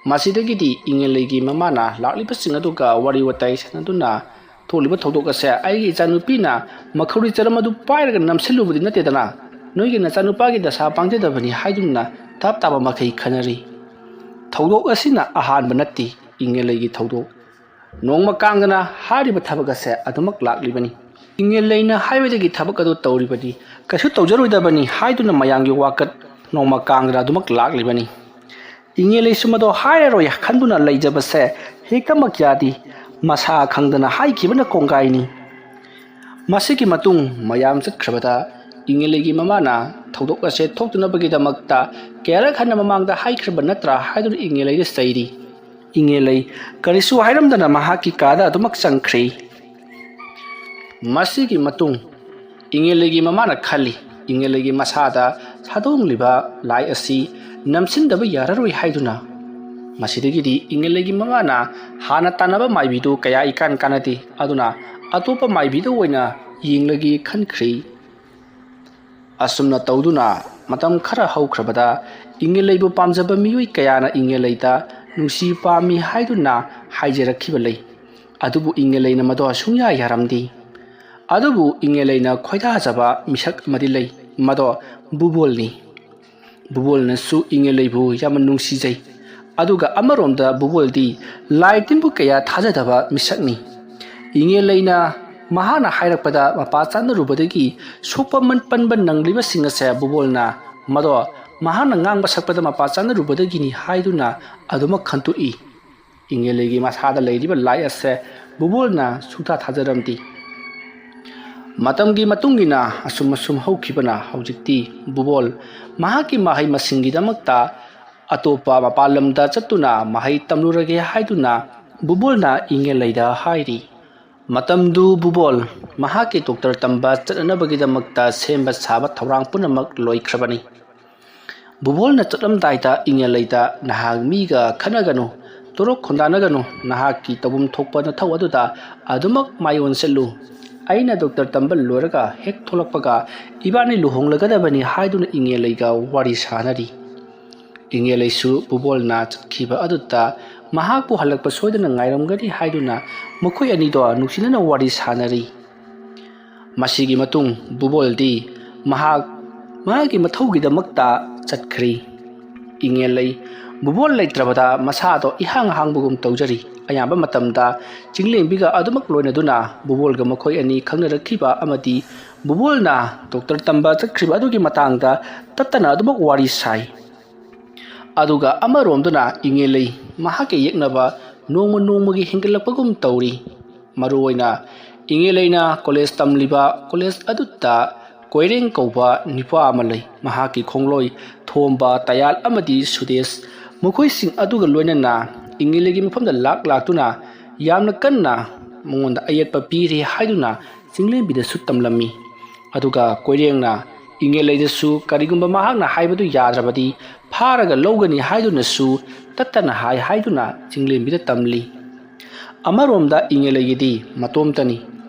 ꯃꯁꯤꯗꯒꯤꯗꯤ ꯏꯉꯦꯜ ꯂꯩꯒꯤ ꯃꯃꯥꯅ ꯂꯥꯛꯂꯤꯕꯁꯤꯡ ꯑꯗꯨꯒ ꯋꯥꯔꯤ ꯋꯥꯇꯥꯏ ꯁꯥꯟꯅꯗꯨꯅ ꯊꯣꯛꯂꯤꯕ ꯊꯧꯗꯣꯛ ꯑꯁꯦ ꯑꯩꯒꯤ ꯏꯆꯥꯅꯨꯄꯤꯅ ꯃꯈꯧꯔꯤ ꯆꯔꯝ ꯑꯗꯨ ꯄꯥꯏꯔꯒ ꯅꯝꯁꯤꯜꯂꯨꯕꯗꯤ ꯅꯠꯇꯦꯗꯅ, ꯅꯣꯏꯒꯤ ꯅꯆꯥꯅꯨꯄꯥꯒꯤ ꯗꯁꯥ ꯄꯥꯡꯖꯗꯕꯅꯤ ꯍꯥꯏꯗꯨꯅ ꯇꯞ ꯇꯥꯕ ꯃꯈꯩ ꯈꯟꯅꯔꯤ꯫ ꯊꯧꯗꯣꯛ ꯑꯁꯤꯅ ꯑꯍꯥꯟꯕ ꯅꯠꯇꯦ꯫ ꯏꯉꯦꯜ ꯂꯩꯒꯤ ꯊꯧꯗꯣꯛ ꯅꯣꯡꯃ ꯀꯥꯡꯗꯅ ꯍꯥꯏꯔꯤꯕ ꯊꯕꯛ ꯑꯁꯦ ꯑꯗꯨꯃꯛ ꯂꯥꯛꯂꯤꯕꯅꯤ꯫ ꯏꯉꯦꯜ ꯂꯩꯅ ꯍꯥꯏꯕꯗꯒꯤ ꯊꯕꯛ ꯑꯗꯨ ꯇꯧꯔꯤꯕꯅꯤ, ꯀꯩꯁꯨ ꯇꯧꯖꯔꯣꯏꯗꯕꯅꯤ ꯍꯥꯏꯗꯨꯅ ꯃꯌꯥꯝꯒꯤ ꯋꯥꯀꯠ ꯅꯣꯡꯃ ꯀꯥꯡꯗꯅ ꯑꯗꯨꯃꯛ ꯂꯥꯛꯂꯤꯕꯅꯤ꯫ ꯏꯉꯦꯜ ꯂꯩꯁꯨ ꯃꯗꯣ ꯍꯥꯏꯔꯔꯣꯏ ꯈꯟꯗꯨꯅ ꯂꯩꯖꯕꯁꯦ ꯍꯦꯛꯇꯃꯛ ꯌꯥꯗꯦ꯫ ꯃꯁꯥ ꯈꯪꯗꯅ ꯍꯥꯏꯈꯤꯕꯅ ꯀꯣꯡꯒꯥꯏꯅꯤ꯫ ꯃꯁꯤꯒꯤ ꯃꯇꯨꯡ ꯃꯌꯥꯝ ꯆꯠꯈ꯭ꯔꯕꯗ ꯏꯉꯦꯜ ꯂꯩꯒꯤ ꯃꯃꯥꯅ ꯊꯧꯗꯣꯛ ꯑꯁꯦ ꯊꯣꯛꯇꯅꯕꯒꯤꯗꯃꯛꯇ ꯀꯌꯥꯔꯛ ꯍꯟꯅ ꯃꯃꯥꯡꯗ ꯍꯥꯏꯈ꯭ꯔꯕ ꯅꯠꯇ꯭ꯔꯥ ꯍꯥꯏꯗꯨꯅ ꯏꯉꯦꯜ ꯂꯩꯗ ꯆꯩꯔꯤ꯫ ꯏꯉꯦꯜ ꯂꯩ ꯀꯔꯤꯁꯨ ꯍꯥꯏꯔꯝꯗꯅ ꯃꯍꯥꯛꯀꯤ ꯀꯥꯗ ꯑꯗꯨꯃꯛ ꯆꯪꯈ꯭ꯔꯤ꯫ ꯃꯁꯤꯒꯤ ꯃꯇꯨꯡ ꯏꯉꯦꯜ ꯂꯩꯒꯤ ꯃꯃꯥꯅ ꯈꯜꯂꯤ, ꯏꯉꯦꯜ ꯂꯩꯒꯤ ꯃꯁꯥꯗ ꯁꯥꯗꯣꯡꯂꯤꯕ ꯂꯥꯏ ꯑꯁꯤ ꯅꯝꯁꯤꯟꯗꯕ ꯌꯥꯔꯔꯣꯏ ꯍꯥꯏꯗꯨꯅ꯫ ꯃꯁꯤꯗꯒꯤꯗꯤ ꯏꯉꯦꯜ ꯂꯩꯒꯤ ꯃꯃꯥꯅ ꯍꯥꯟꯅ ꯇꯥꯟꯅꯕ ꯃꯥꯏꯕꯤꯗꯨ ꯀꯌꯥ ꯏꯀꯥꯟ ꯀꯥꯟꯅꯗꯦ, ꯑꯗꯨꯅ ꯑꯇꯣꯞꯄ ꯃꯥꯏꯕꯤꯗ ꯑꯣꯏꯅ ꯌꯦꯡꯂꯒꯦ ꯈꯟꯈ꯭ꯔꯤ꯫ ꯑꯁꯨꯝꯅ ꯇꯧꯗꯨꯅ ꯃꯇꯝ ꯈꯔ ꯍꯧꯈ꯭ꯔꯕꯗ ꯏꯉꯦꯜ ꯂꯩꯕꯨ ꯄꯥꯝꯖꯕ ꯃꯤꯑꯣꯏ ꯀꯌꯥꯅ ꯏꯉꯦꯜ ꯂꯩꯗ ꯅꯨꯡꯁꯤ ꯄꯥꯝꯃꯤ ꯍꯥꯏꯗꯨꯅ ꯍꯥꯏꯖꯔꯛꯈꯤꯕ ꯂꯩ꯫ ꯑꯗꯨꯕꯨ ꯏꯉꯦꯜ ꯂꯩꯅ ꯃꯗꯣ ꯁꯨꯡꯌꯥ ꯌꯥꯔꯝꯗꯦ꯫ ꯑꯗꯨꯕꯨ ꯏꯉꯦꯜ ꯂꯩꯅ ꯈꯣꯏꯗꯥꯖꯕ ꯃꯤꯁꯛ ꯑꯃꯗꯤ ꯂꯩ, ꯃꯗꯣ ꯕꯨꯕꯣꯜꯅꯤ꯫ ꯕꯨꯕꯣꯜꯅꯁꯨ ꯏꯉꯦꯜ ꯂꯩꯕꯨ ꯌꯥꯝꯅ ꯅꯨꯡꯁꯤꯖꯩ꯫ ꯑꯗꯨꯒ ꯑꯃꯔꯣꯝꯗ ꯕꯨꯕꯣꯜꯗꯤ ꯂꯥꯏ ꯇꯤꯟꯕꯨ ꯀꯌꯥ ꯊꯥꯖꯗꯕ ꯃꯤꯁꯛꯅꯤ꯫ ꯏꯉꯦꯜ ꯂꯩꯅ ꯃꯍꯥꯛꯅ ꯍꯥꯏꯔꯛꯄꯗ ꯃꯄꯥ ꯆꯥꯅꯔꯨꯕꯗꯒꯤ ꯁꯣꯛꯄ ꯃꯟ-, ꯄꯟꯕ ꯅꯪꯂꯤꯕꯁꯤꯡ ꯑꯁꯦ ꯕꯨꯕꯣꯜꯅ ꯃꯗꯣ ꯃꯍꯥꯛꯅ ꯉꯥꯡꯕ ꯁꯛꯄꯗ ꯃꯄꯥ ꯆꯥꯅꯔꯨꯕꯗꯒꯤꯅꯤ ꯍꯥꯏꯗꯨꯅ ꯑꯗꯨꯃꯛ ꯈꯟꯇꯣꯛꯏ꯫ ꯏꯪꯉꯦꯂꯩꯒꯤ ꯃꯁꯥꯗ ꯂꯩꯔꯤꯕ ꯂꯥꯏ ꯑꯁꯦ ꯕꯨꯕꯣꯜꯅ ꯁꯨꯡꯊꯥ ꯊꯥꯖꯔꯝꯗꯦ꯫ ꯃꯇꯝꯒꯤ ꯃꯇꯨꯡ ꯏꯟꯅ ꯑꯁꯨꯝ ꯑꯁꯨꯝ ꯍꯧꯈꯤꯕꯅ ꯍꯧꯖꯤꯛꯇꯤ ꯕꯨꯕꯣꯜ ꯃꯍꯥꯛꯀꯤ ꯃꯍꯩ ꯃꯁꯤꯡꯒꯤꯗꯃꯛꯇ ꯑꯇꯣꯞꯄ ꯃꯄꯥꯟ ꯂꯝꯗ ꯆꯠꯇꯨꯅ ꯃꯍꯩ ꯇꯝꯂꯨꯔꯒꯦ ꯍꯥꯏꯗꯨꯅ ꯕꯨꯕꯣꯜꯅ ꯏꯪꯉꯦꯂꯩꯗ ꯍꯥꯏꯔꯤ꯫ ꯃꯇꯝꯗꯨ ꯕꯨꯕꯣꯜ ꯃꯍꯥꯛꯀꯤ ꯗꯣꯛꯇꯔ ꯇꯝꯕ ꯆꯠꯅꯅꯕꯒꯤꯗꯃꯛꯇ ꯁꯦꯝꯕ ꯁꯥꯕ ꯊꯧꯔꯥꯡ ꯄꯨꯝꯅꯃꯛ ꯂꯣꯏꯈ꯭ꯔꯕꯅꯤ꯫ ꯕꯨꯕꯣꯜꯅ ꯆꯠꯂꯝꯗꯥꯏꯗ ꯏꯪꯉꯦꯂꯩꯗ, "ꯅꯍꯥꯛ ꯃꯤꯒ ꯈꯠꯅꯒꯅꯨ, ꯇꯣꯔꯣꯛ ꯈꯣꯟꯗꯥꯅꯒꯅꯨ, ꯅꯍꯥꯛꯀꯤ ꯇꯧꯐꯝ ꯊꯣꯛꯄ ꯅꯊꯧ ꯑꯗꯨꯗ ꯑꯗꯨꯃꯛ ꯃꯥꯏ ꯑꯣꯟꯁꯤꯜꯂꯨ꯫ ꯑꯩꯅ ꯗꯣꯛꯇꯔ ꯇꯝꯕ ꯂꯣꯏꯔꯒ ꯍꯦꯛ ꯊꯣꯛꯂꯛꯄꯒ ꯏꯕꯥꯅꯤ ꯂꯨꯍꯣꯡꯂꯒꯗꯕꯅꯤ" ꯍꯥꯏꯗꯨꯅ ꯏꯪꯉꯦꯂꯩꯒ ꯋꯥꯔꯤ ꯁꯥꯅꯔꯤ꯫ ꯏꯪꯉꯦꯂꯩꯁꯨ ꯕꯨꯕꯣꯜꯅ ꯆꯠꯈꯤꯕ ꯑꯗꯨꯗ ꯃꯍꯥꯛꯄꯨ ꯍꯜꯂꯛꯄ ꯁꯣꯏꯗꯅ ꯉꯥꯏꯔꯝꯒꯅꯤ ꯍꯥꯏꯗꯨꯅ ꯃꯈꯣꯏ ꯑꯅꯤꯗꯣ ꯅꯨꯡꯁꯤꯅꯅ ꯋꯥꯔꯤ ꯁꯥꯅꯔꯤ꯫ ꯃꯁꯤꯒꯤ ꯃꯇꯨꯡ ꯕꯨꯕꯣꯜꯗꯤ ꯃꯍꯥꯛ ꯃꯥꯒꯤ ꯃꯊꯧꯒꯤꯗꯃꯛꯇ ꯆꯠꯈ꯭ꯔꯤ꯫ ꯏꯪꯉꯦꯂꯩ ꯕꯨꯕꯣꯜ ꯂꯩꯇ꯭ꯔꯕꯗ ꯃꯁꯥꯗꯣ ꯏꯍꯥꯡ ꯍꯥꯡꯕꯒꯨꯝ ꯇꯧꯖꯔꯤ꯫ ꯑꯌꯥꯝꯕ ꯃꯇꯝꯗ ꯆꯤꯡꯂꯦꯝꯕꯤꯒ ꯑꯗꯨꯃꯛ ꯂꯣꯏꯅꯗꯨꯅ ꯕꯨꯕꯣꯜꯒ ꯃꯈꯣꯏ ꯑꯅꯤ ꯈꯪꯅꯔꯛꯈꯤꯕ ꯑꯃꯗꯤ ꯕꯨꯕꯣꯜꯅ ꯗꯣꯛꯇꯔ ꯇꯝꯕ ꯆꯠꯈ꯭ꯔꯤꯕ ꯑꯗꯨꯒꯤ ꯃꯇꯥꯡꯗ ꯇꯠꯇꯅ ꯑꯗꯨꯃꯛ ꯋꯥꯔꯤ ꯁꯥꯏ꯫ ꯑꯗꯨꯒ ꯑꯃꯔꯣꯝꯗꯅ ꯏꯪꯉꯦꯂꯩ ꯃꯍꯥꯛꯀꯤ ꯌꯦꯛꯅꯕ ꯅꯣꯡꯃ ꯅꯣꯡꯃꯒꯤ ꯍꯦꯟꯒꯠꯂꯛꯄꯒꯨꯝ ꯇꯧꯔꯤ꯫ ꯃꯔꯨꯑꯣꯏꯅ ꯏꯪꯉꯦꯂꯩꯅ ꯀꯣꯂꯦꯖ ꯇꯝꯂꯤꯕ ꯀꯣꯂꯦꯖ ꯑꯗꯨꯗ ꯀꯣꯏꯔꯦꯡ ꯀꯧꯕ ꯅꯨꯄꯥ ꯑꯃ ꯂꯩ꯫ ꯃꯍꯥꯛꯀꯤ ꯈꯣꯡꯂꯣꯏ ꯊꯣꯝꯕ, ꯇꯌꯥꯜ ꯑꯃꯗꯤ ꯁꯨꯗꯦꯁ, ꯃꯈꯣꯏꯁꯤꯡ ꯑꯗꯨꯒ ꯂꯣꯏꯅꯅ ꯏꯪꯉꯦꯂꯩꯒꯤ ꯃꯐꯝꯗ ꯂꯥꯛ ꯂꯥꯛꯇꯨꯅ ꯌꯥꯝꯅ ꯀꯟꯅ ꯃꯉꯣꯟꯗ ꯑꯌꯦꯠꯄ ꯄꯤꯔꯤ ꯍꯥꯏꯗꯨꯅ ꯆꯤꯡꯂꯦꯝꯕꯤꯗꯁꯨ ꯇꯝꯂꯝꯃꯤ꯫ ꯑꯗꯨꯒ ꯀꯣꯏꯔꯦꯡꯅ ꯏꯪꯉꯦꯂꯩꯗꯁꯨ ꯀꯔꯤꯒꯨꯝꯕ ꯃꯍꯥꯛꯅ ꯍꯥꯏꯕꯗꯨ ꯌꯥꯗ꯭ꯔꯕꯗꯤ ꯐꯥꯔꯒ ꯂꯧꯒꯅꯤ ꯍꯥꯏꯗꯨꯅꯁꯨ ꯇꯠꯇꯅ ꯍꯥꯏ ꯍꯥꯏꯗꯨꯅ ꯆꯤꯡꯂꯦꯝꯕꯤꯗ ꯇꯝꯂꯤ꯫ ꯑꯃꯔꯣꯝꯗ ꯏꯪꯉꯦꯂꯩꯒꯤꯗꯤ ꯃꯇꯣꯝꯇꯅꯤ꯫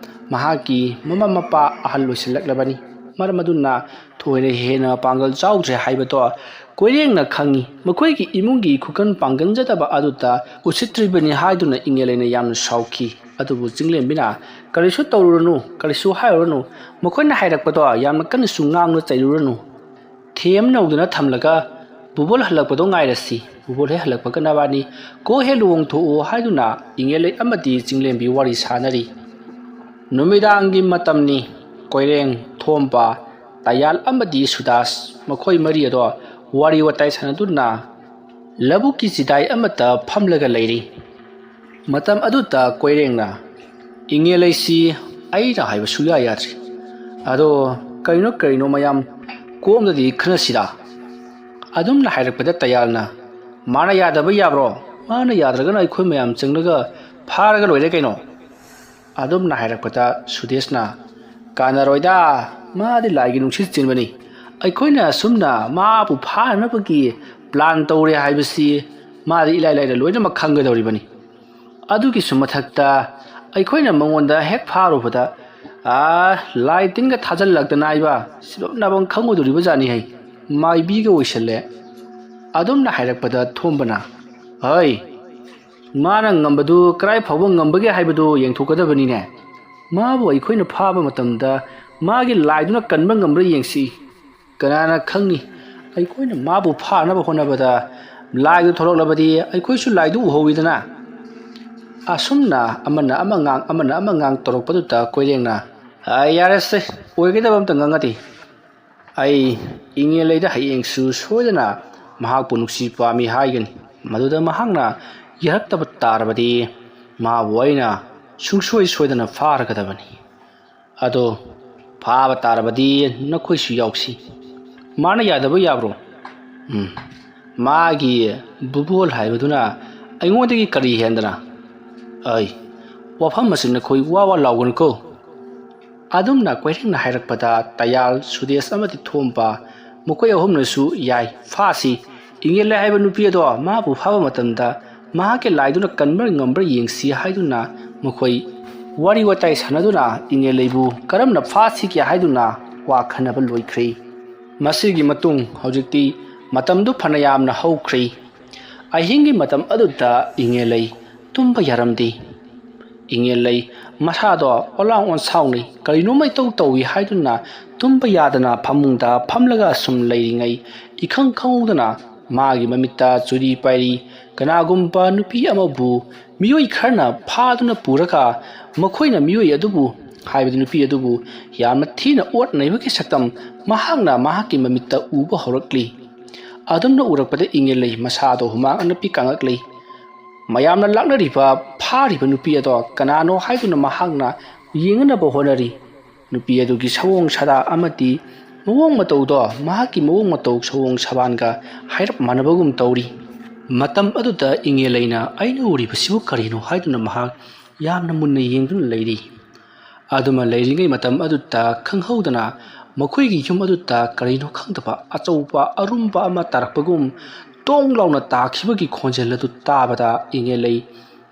ꯃꯍꯥꯛꯀꯤ ꯃꯃꯥ ꯃꯄꯥ ꯑꯍꯜ ꯑꯣꯏꯁꯤꯜꯂꯛꯂꯕꯅꯤ꯫ ꯃꯔꯝ ꯑꯗꯨꯅ ꯊꯣꯏꯅ ꯍꯦꯟꯅ ꯄꯥꯡꯒꯜ ꯆꯥꯎꯗ꯭ꯔꯦ ꯍꯥꯏꯕꯗꯣ ꯀꯣꯏꯔꯦꯡꯅ ꯈꯪꯏ꯫ ꯃꯈꯣꯏꯒꯤ ꯏꯃꯨꯡꯒꯤ ꯈꯨꯀꯟ ꯄꯥꯡꯒꯟꯖꯗꯕ ꯑꯗꯨꯗ ꯎꯁꯤꯠꯇ꯭ꯔꯤꯕꯅꯤ ꯍꯥꯏꯗꯨꯅ ꯏꯪꯉꯦꯂꯩꯅ ꯌꯥꯝꯅ ꯁꯥꯎꯈꯤ꯫ ꯑꯗꯨꯕꯨ ꯆꯤꯡꯂꯦꯝꯕꯤꯅ, "ꯀꯔꯤꯁꯨ ꯇꯧꯔꯨꯔꯅꯨ, ꯀꯔꯤꯁꯨ ꯍꯥꯏꯔꯨꯔꯅꯨ, ꯃꯈꯣꯏꯅ ꯍꯥꯏꯔꯛꯄꯗꯣ ꯌꯥꯝꯅ ꯀꯟꯅꯁꯨ ꯉꯥꯡꯅ ꯆꯩꯔꯨꯔꯅꯨ꯫ ꯊꯦꯝ ꯅꯧꯗꯨꯅ ꯊꯝꯂꯒ ꯕꯨꯕꯣꯜ ꯍꯜꯂꯛꯄꯗꯣ ꯉꯥꯏꯔꯁꯤ꯫ ꯕꯨꯕꯣꯜ ꯍꯦꯛ ꯍꯜꯂꯛꯄꯒ ꯅꯕꯥꯅꯤ ꯀꯣꯛ ꯍꯦꯛ ꯂꯨꯍꯣꯡꯊꯣꯛꯎ" ꯍꯥꯏꯗꯨꯅ ꯏꯪꯉꯦꯂꯩ ꯑꯃꯗꯤ ꯆꯤꯡꯂꯦꯝꯕꯤ ꯋꯥꯔꯤ ꯁꯥꯅꯔꯤ꯫ ꯅꯨꯃꯤꯗꯥꯡꯒꯤ ꯃꯇꯝꯅꯤ꯫ ꯀꯣꯏꯔꯦꯡ, ꯊꯣꯝꯕ, ꯇꯌꯥꯜ ꯑꯃꯗꯤ ꯁꯨꯗꯥꯁ ꯃꯈꯣꯏ ꯃꯔꯤ ꯑꯗꯣ ꯋꯥꯔꯤ ꯋꯥꯇꯥꯏ ꯁꯥꯟꯅꯗꯨꯅ ꯂꯧꯕꯨꯛꯀꯤ ꯆꯤꯗꯥꯏ ꯑꯃꯠꯇ ꯐꯝꯂꯒ ꯂꯩꯔꯤ꯫ ꯃꯇꯝ ꯑꯗꯨꯗ ꯀꯣꯏꯔꯦꯡꯅ, "ꯏꯉꯦꯜ ꯑꯩꯁꯤ ꯑꯩꯅ ꯍꯥꯏꯕ ꯁꯨꯌꯥ ꯌꯥꯗ꯭ꯔꯤ꯫ ꯑꯗꯣ ꯀꯩꯅꯣ ꯀꯩꯅꯣ ꯃꯌꯥꯝ ꯀꯣꯝꯗꯗꯤ ꯈꯟꯅꯁꯤꯔꯥ?" ꯑꯗꯨꯝꯅ ꯍꯥꯏꯔꯛꯄꯗ ꯇꯌꯥꯜꯅ, "ꯃꯥꯅ ꯌꯥꯗꯕ ꯌꯥꯕ꯭ꯔꯣ? ꯃꯥꯅ ꯌꯥꯗ꯭ꯔꯒꯅ ꯑꯩꯈꯣꯏ ꯃꯌꯥꯝ ꯆꯪꯂꯒ ꯐꯥꯔꯒ ꯂꯣꯏꯔꯦ ꯀꯩꯅꯣ?" ꯑꯗꯨꯝꯅ ꯍꯥꯏꯔꯛꯄꯗ ꯁꯨꯗꯦꯁꯅ, "ꯀꯥꯟꯅꯔꯣꯏꯗ, ꯃꯥꯗꯤ ꯂꯥꯏꯒꯤ ꯅꯨꯡꯁꯤꯠ ꯆꯦꯟꯕꯅꯤ꯫ ꯑꯩꯈꯣꯏꯅ ꯑꯁꯨꯝꯅ ꯃꯥꯕꯨ ꯐꯥꯅꯅꯕꯒꯤ ꯄ꯭ꯂꯥꯟ ꯇꯧꯔꯦ ꯍꯥꯏꯕꯁꯤ ꯃꯥꯗꯤ ꯏꯂꯥꯏ ꯂꯥꯏꯅ ꯂꯣꯏꯅꯃꯛ ꯈꯪꯒꯗꯧꯔꯤꯕꯅꯤ꯫ ꯑꯗꯨꯒꯤꯁꯨ ꯃꯊꯛꯇ ꯑꯩꯈꯣꯏꯅ ꯃꯉꯣꯟꯗ ꯍꯦꯛ ꯐꯥꯔꯨꯕꯗ, ꯑꯥ, ꯂꯥꯏ ꯇꯤꯟꯒ ꯊꯥꯖꯤꯜꯂꯛꯇꯅ ꯍꯥꯏꯕ ꯁꯤꯕꯝ ꯅꯥꯕꯝ ꯈꯪꯉꯨꯗꯣꯔꯤꯕ ꯖꯥꯠꯅꯤ ꯍꯩ꯫ ꯃꯥꯏꯕꯤꯒ ꯑꯣꯏꯁꯜꯂꯦ꯫" ꯑꯗꯨꯝꯅ ꯍꯥꯏꯔꯛꯄꯗ ꯊꯣꯝꯕꯅ, "ꯍꯩ, ꯃꯥꯅ ꯉꯝꯕꯗꯨ ꯀꯗꯥꯏ ꯐꯥꯎꯕ ꯉꯝꯕꯒꯦ ꯍꯥꯏꯕꯗꯨ ꯌꯦꯡꯊꯣꯛꯀꯗꯕꯅꯤꯅꯦ꯫ ꯃꯥꯕꯨ ꯑꯩꯈꯣꯏꯅ ꯐꯥꯕ ꯃꯇꯝꯗ ꯃꯥꯒꯤ ꯂꯥꯏꯗꯨꯅ ꯀꯟꯕ ꯉꯝꯕ꯭ꯔꯥ ꯌꯦꯡꯁꯤ꯫ ꯀꯅꯥꯅ ꯈꯪꯅꯤ, ꯑꯩꯈꯣꯏꯅ ꯃꯥꯕꯨ ꯐꯥꯅꯕ ꯍꯣꯠꯅꯕꯗ ꯂꯥꯏꯗꯨ ꯊꯣꯛꯂꯛꯂꯕꯗꯤ ꯑꯩꯈꯣꯏꯁꯨ ꯂꯥꯏꯗꯨ ꯎꯍꯧꯋꯤꯗꯅ?" ꯑꯁꯨꯝꯅ ꯑꯃꯅ ꯑꯃ ꯉꯥꯡ, ꯑꯃꯅ ꯑꯃ ꯉꯥꯡ ꯇꯧꯔꯛꯄꯗꯨꯗ ꯀꯣꯏꯔꯦꯡꯅ, "ꯑꯥ, ꯌꯥꯔꯦꯁꯦ, ꯑꯣꯏꯒꯗꯕ ꯑꯝꯇ ꯉꯥꯡꯉꯗꯤ꯫ ꯑꯩ ꯏꯉꯦꯜꯂꯩꯗ ꯍꯌꯦꯡꯁꯨ ꯁꯣꯏꯗꯅ ꯃꯍꯥꯛꯄꯨ ꯅꯨꯡꯁꯤ ꯄꯥꯝꯃꯤ ꯍꯥꯏꯒꯅꯤ꯫ ꯃꯗꯨꯗ ꯃꯍꯥꯛꯅ ꯌꯥꯔꯛꯇꯕ ꯇꯥꯔꯕꯗꯤ ꯃꯥꯕꯨ ꯑꯩꯅ ꯁꯨꯡꯁꯣꯏ ꯁꯣꯏꯗꯅ ꯐꯥꯔꯒꯗꯕꯅꯤ꯫ ꯑꯗꯣ ꯐꯥꯕ ꯇꯥꯔꯕꯗꯤ ꯅꯈꯣꯏꯁꯨ ꯌꯥꯎꯁꯤ꯫ ꯃꯥꯅ ꯌꯥꯗꯕ ꯌꯥꯕ꯭ꯔꯣ? ꯎꯝ, ꯃꯥꯒꯤ ꯕꯨꯕꯣꯜ ꯍꯥꯏꯕꯗꯨꯅ ꯑꯩꯉꯣꯟꯗꯒꯤ ꯀꯔꯤ ꯍꯦꯟꯗꯅ? ꯑꯩ, ꯋꯥꯐꯝ ꯑꯁꯤ ꯅꯈꯣꯏ ꯋꯥ ꯋꯥ ꯂꯥꯎꯒꯅꯨꯀꯣ꯫" ꯑꯗꯨꯝꯅ ꯀꯣꯏꯔꯦꯡꯅ ꯍꯥꯏꯔꯛꯄꯗ ꯇꯌꯥꯜ, ꯁꯨꯗꯦꯁ ꯑꯃꯗꯤ ꯊꯣꯝꯕ ꯃꯈꯣꯏ ꯑꯍꯨꯝꯅꯁꯨ, "ꯌꯥꯏ, ꯐꯥꯁꯤ꯫ ꯏꯉꯦꯜꯂꯩ ꯍꯥꯏꯕ ꯅꯨꯄꯤ ꯑꯗꯣ ꯃꯥꯕꯨ ꯐꯥꯕ ꯃꯇꯝꯗ ꯃꯍꯥꯛꯀꯤ ꯂꯥꯏꯗꯨꯅ ꯀꯟꯕ꯭ꯔꯥ ꯉꯝꯕ꯭ꯔꯥ ꯌꯦꯡꯁꯤ" ꯍꯥꯏꯗꯨꯅ ꯃꯈꯣꯏ ꯋꯥꯔꯤ ꯋꯥꯇꯥꯏ ꯁꯥꯟꯅꯗꯨꯅ ꯏꯉꯦꯜꯂꯩꯕꯨ ꯀꯔꯝꯅ ꯐꯥꯁꯤꯒꯦ ꯍꯥꯏꯗꯨꯅ ꯋꯥ ꯈꯟꯅꯕ ꯂꯣꯏꯈ꯭ꯔꯦ꯫ ꯃꯁꯤꯒꯤ ꯃꯇꯨꯡ ꯍꯧꯖꯤꯛꯇꯤ ꯃꯇꯝꯗꯨ ꯐꯅ ꯌꯥꯝꯅ ꯍꯧꯈ꯭ꯔꯦ꯫ ꯑꯍꯤꯡꯒꯤ ꯃꯇꯝ ꯑꯗꯨꯗ ꯏꯉꯦꯜꯂꯩ ꯇꯨꯝꯕ ꯌꯥꯔꯝꯗꯦ꯫ ꯏꯉꯦꯜꯂꯩ ꯃꯁꯥꯗꯣ ꯑꯣꯂꯥꯡ ꯑꯣꯟꯁꯥꯎꯅꯩ, ꯀꯔꯤꯅꯣꯃ ꯏꯇꯧ ꯇꯧꯏ ꯍꯥꯏꯗꯨꯅ ꯇꯨꯝꯕ ꯌꯥꯗꯅ ꯐꯃꯨꯡꯗ ꯐꯝꯂꯒ ꯁꯨꯝ ꯂꯩꯔꯤꯉꯩ, ꯏꯈꯪ ꯈꯪꯍꯧꯗꯅ ꯃꯥꯒꯤ ꯃꯃꯤꯠꯇ ꯆꯨꯔꯤ ꯄꯥꯏꯔꯤ ꯀꯅꯥꯒꯨꯝꯕ ꯅꯨꯄꯤ ꯑꯃꯕꯨ ꯃꯤꯑꯣꯏ ꯈꯔꯅ ꯐꯥꯗꯨꯅ ꯄꯨꯔꯒ, ꯃꯈꯣꯏꯅ ꯃꯤꯑꯣꯏ ꯑꯗꯨꯕꯨ, ꯍꯥꯏꯕꯗꯤ ꯅꯨꯄꯤ ꯑꯗꯨꯕꯨ ꯌꯥꯝꯅ ꯊꯤꯅ ꯑꯣꯠ ꯅꯩꯕꯒꯤ ꯁꯛꯇꯝ ꯃꯍꯥꯛꯅ ꯃꯍꯥꯛꯀꯤ ꯃꯃꯤꯠꯇ ꯎꯕ ꯍꯧꯔꯛꯂꯤ꯫ ꯑꯗꯨꯝꯅ ꯎꯔꯛꯄꯗ ꯏꯉꯦꯜꯂꯩ ꯃꯁꯥꯗꯣ ꯍꯨꯃꯥꯡ ꯑꯅꯞꯄꯤ ꯀꯥꯡꯉꯛꯂꯤ꯫ ꯃꯌꯥꯝꯅ ꯂꯥꯛꯅꯔꯤꯕ ꯐꯥꯔꯤꯕ ꯅꯨꯄꯤ ꯑꯗꯣ ꯀꯅꯥꯅꯣ ꯍꯥꯏꯗꯨꯅ ꯃꯍꯥꯛꯅ ꯌꯦꯡꯅꯅꯕ ꯍꯣꯠꯅꯔꯤ꯫ ꯅꯨꯄꯤ ꯑꯗꯨꯒꯤ ꯁꯑꯣꯡ ꯁꯥꯗꯥ ꯑꯃꯗꯤ ꯃꯑꯣꯡ ꯃꯇꯧꯗꯣ, ꯃꯍꯥꯛꯀꯤ ꯃꯑꯣꯡ ꯃꯇꯧ ꯁꯑꯣꯡ ꯁꯕꯥꯟꯒ ꯍꯥꯏꯔꯞ ꯃꯥꯟꯅꯕꯒꯨꯝ ꯇꯧꯔꯤ꯫ ꯃꯇꯝ ꯑꯗꯨꯗ ꯏꯉꯦꯂꯩꯅ "ꯑꯩꯅ ꯎꯔꯤꯕꯁꯤꯕꯨ ꯀꯔꯤꯅꯣ?" ꯍꯥꯏꯗꯨꯅ ꯃꯍꯥꯛ ꯌꯥꯝꯅ ꯃꯨꯟꯅ ꯌꯦꯡꯗꯨꯅ ꯂꯩꯔꯤ꯫ ꯑꯗꯨꯃ ꯂꯩꯔꯤꯉꯩ ꯃꯇꯝ ꯑꯗꯨꯗ ꯈꯪꯍꯧꯗꯅ ꯃꯈꯣꯏꯒꯤ ꯌꯨꯝ ꯑꯗꯨꯗ ꯀꯔꯤꯅꯣ ꯈꯪꯗꯕ ꯑꯆꯧꯕ ꯑꯔꯨꯝꯕ ꯑꯃ ꯇꯥꯔꯛꯄꯒꯨꯝ ꯇꯣꯡ ꯂꯥꯎꯅ ꯇꯥꯈꯤꯕꯒꯤ ꯈꯣꯟꯖꯦꯜ ꯑꯗꯨ ꯇꯥꯕꯗ ꯏꯉꯦꯂꯩ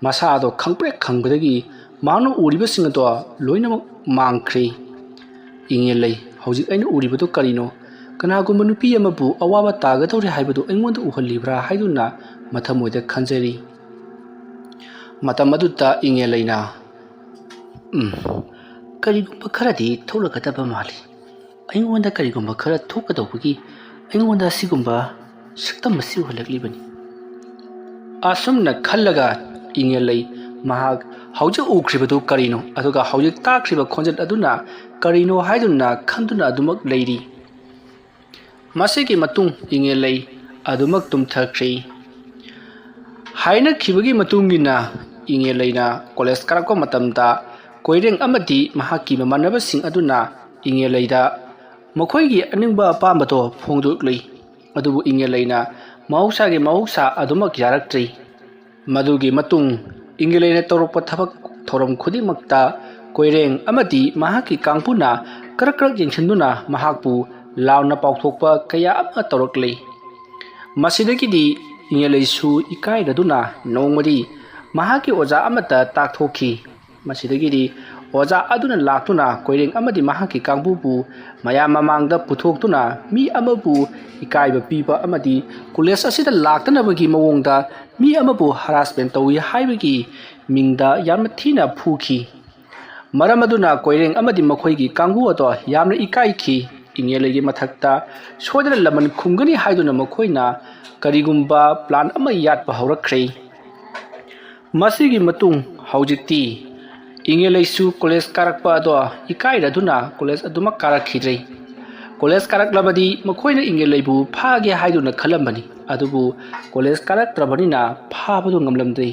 ꯃꯁꯥꯗꯣ ꯈꯪꯄ꯭ꯔꯦꯛ ꯈꯪꯕꯗꯒꯤ ꯃꯍꯥꯛꯅ ꯎꯔꯤꯕꯁꯤꯡ ꯑꯗꯣ ꯂꯣꯏꯅꯃꯛ ꯃꯥꯡꯈ꯭ꯔꯦ꯫ "ꯏꯉꯦꯂꯩ, ꯍꯧꯖꯤꯛ ꯑꯩꯅ ꯎꯔꯤꯕꯗꯨ ꯀꯔꯤꯅꯣ? ꯀꯅꯥꯒꯨꯝꯕ ꯅꯨꯄꯤ ꯑꯃꯕꯨ ꯑꯋꯥꯕ ꯇꯥꯒꯗꯧꯔꯦ ꯍꯥꯏꯕꯗꯨ ꯑꯩꯉꯣꯟꯗ ꯎꯍꯜꯂꯤꯕ꯭ꯔꯥ?" ꯍꯥꯏꯗꯨꯅ ꯃꯊꯃꯣꯏꯗ ꯈꯟꯖꯔꯤ꯫ ꯃꯇꯝ ꯑꯗꯨꯗ ꯏꯉꯦꯂꯩꯅ, "ꯎꯝ, ꯀꯔꯤꯒꯨꯝꯕ ꯈꯔꯗꯤ ꯊꯣꯛꯂꯛꯀꯗꯕ ꯃꯥꯜꯂꯤ꯫ ꯑꯩꯉꯣꯟꯗ ꯀꯔꯤꯒꯨꯝꯕ ꯈꯔ ꯊꯣꯛꯀꯗꯧꯕꯒꯤ ꯑꯩꯉꯣꯟꯗ ꯑꯁꯤꯒꯨꯝꯕ ꯁꯛꯇꯝ ꯑꯁꯤ ꯎꯍꯜꯂꯛꯂꯤꯕꯅꯤ꯫" ꯑꯁꯨꯝꯅ ꯈꯜꯂꯒ ꯏꯉꯦꯂꯩ ꯃꯍꯥꯛ ꯍꯧꯖꯤꯛ ꯎꯈ꯭ꯔꯤꯕꯗꯨ ꯀꯔꯤꯅꯣ, ꯑꯗꯨꯒ ꯍꯧꯖꯤꯛ ꯇꯥꯈ꯭ꯔꯤꯕ ꯈꯣꯟꯖꯦꯜ ꯑꯗꯨꯅ ꯀꯔꯤꯅꯣ ꯍꯥꯏꯗꯨꯅ ꯈꯟꯗꯨꯅ ꯑꯗꯨꯃꯛ ꯂꯩꯔꯤ꯫ ꯃꯁꯤꯒꯤ ꯃꯇꯨꯡ ꯏꯉꯦꯂꯩ ꯑꯗꯨꯃꯛ ꯇꯨꯝꯊꯈ꯭ꯔꯤ꯫ ꯍꯥꯏꯅꯈꯤꯕꯒꯤ ꯃꯇꯨꯡ ꯏꯟꯅ ꯏꯉꯦꯂꯩꯅ ꯀꯣꯂꯦꯖ ꯀꯥꯔꯛꯄ ꯃꯇꯝꯗ ꯀꯣꯏꯔꯦꯡ ꯑꯃꯗꯤ ꯃꯍꯥꯛꯀꯤ ꯃꯃꯥꯟꯅꯕꯁꯤꯡ ꯑꯗꯨꯅ ꯏꯉꯦꯂꯩꯗ ꯃꯈꯣꯏꯒꯤ ꯑꯅꯤꯡꯕ ꯑꯄꯥꯝꯕꯗꯣ ꯐꯣꯡꯗꯣꯛꯂꯨꯏ꯫ ꯑꯗꯨꯕꯨ ꯏꯉꯦꯂꯩꯅ ꯃꯍꯧꯁꯥꯒꯤ ꯃꯍꯧꯁꯥ ꯑꯗꯨꯃꯛ ꯌꯥꯔꯛꯇ꯭ꯔꯤ꯫ ꯃꯗꯨꯒꯤ ꯃꯇꯨꯡ ꯏꯉꯦꯂꯩꯅ ꯇꯧꯔꯛꯄ ꯊꯕꯛ ꯊꯧꯔꯝ ꯈꯨꯗꯤꯡꯃꯛꯇ ꯀꯣꯏꯔꯦꯡ ꯑꯃꯗꯤ ꯃꯍꯥꯛꯀꯤ ꯀꯥꯡꯕꯨꯅ ꯀꯔꯛ ꯀꯔꯛ ꯌꯦꯡꯁꯤꯟꯗꯨꯅ ꯃꯍꯥꯛꯄꯨ ꯂꯥꯎꯅ ꯄꯥꯎꯊꯣꯛꯄ ꯀꯌꯥ ꯑꯃ ꯇꯧꯔꯛꯂꯤ꯫ ꯃꯁꯤꯗꯒꯤꯗꯤ ꯏꯉꯦꯂꯩꯁꯨ ꯏꯀꯥꯏꯔꯗꯨꯅ ꯅꯣꯡꯃꯗꯤ ꯃꯍꯥꯛꯀꯤ ꯑꯣꯖꯥ ꯑꯃꯗ ꯇꯥꯛꯊꯣꯛꯈꯤ꯫ ꯃꯁꯤꯗꯒꯤꯗꯤ ꯑꯣꯖꯥ ꯑꯗꯨꯅ ꯂꯥꯛꯇꯨꯅ ꯀꯣꯏꯔꯦꯡ ꯑꯃꯗꯤ ꯃꯍꯥꯛꯀꯤ ꯀꯥꯡꯕꯨꯕꯨ ꯃꯌꯥꯝ ꯃꯃꯥꯡꯗ ꯄꯨꯊꯣꯛꯇꯨꯅ ꯃꯤ ꯑꯃꯕꯨ ꯏꯀꯥꯏꯕ ꯄꯤꯕ ꯑꯃꯗꯤ ꯀꯣꯂꯦꯖ ꯑꯁꯤꯗ ꯂꯥꯛꯇꯅꯕꯒꯤ ꯃꯑꯣꯡꯗ ꯃꯤ ꯑꯃꯕꯨ ꯍꯔꯥꯁꯃꯦꯟ ꯇꯧꯏ ꯍꯥꯏꯕꯒꯤ ꯃꯤꯡꯗ ꯌꯥꯝꯅ ꯊꯤꯅ ꯐꯨꯈꯤ꯫ ꯃꯔꯝ ꯑꯗꯨꯅ ꯀꯣꯏꯔꯦꯡ ꯑꯃꯗꯤ ꯃꯈꯣꯏꯒꯤ ꯀꯥꯡꯕꯨ ꯑꯗꯣ ꯌꯥꯝꯅ ꯏꯀꯥꯏꯈꯤ꯫ ꯏꯉꯦꯂꯩꯒꯤ ꯃꯊꯛꯇ ꯁꯣꯏꯗꯅ ꯂꯃꯟ ꯈꯨꯝꯒꯅꯤ ꯍꯥꯏꯗꯨꯅ ꯃꯈꯣꯏꯅ ꯀꯔꯤꯒꯨꯝꯕ ꯄ꯭ꯂꯥꯟ ꯑꯃ ꯌꯥꯠꯄ ꯍꯧꯔꯛꯈ꯭ꯔꯦ꯫ ꯃꯁꯤꯒꯤ ꯃꯇꯨꯡ ꯍꯧꯖꯤꯛꯇꯤ ꯏꯉꯦꯂꯩꯁꯨ ꯀꯣꯂꯦꯖ ꯀꯥꯔꯛꯄ ꯑꯗꯣ ꯏꯀꯥꯏꯔꯗꯨꯅ ꯀꯣꯂꯦꯖ ꯑꯗꯨꯃꯛ ꯀꯥꯔꯛꯈꯤꯗ꯭ꯔꯦ꯫ ꯀꯣꯂꯦꯖ ꯀꯥꯔꯛꯂꯕꯗꯤ ꯃꯈꯣꯏꯅ ꯏꯉꯦꯂꯩꯕꯨ ꯐꯥꯒꯦ ꯍꯥꯏꯗꯨꯅ ꯈꯜꯂꯝꯕꯅꯤ꯫ ꯑꯗꯨꯕꯨ ꯀꯣꯂꯦꯖ ꯀꯥꯔꯛꯇ꯭ꯔꯕꯅꯤꯅ ꯐꯥꯕꯗꯨ ꯉꯝꯂꯝꯗꯦ꯫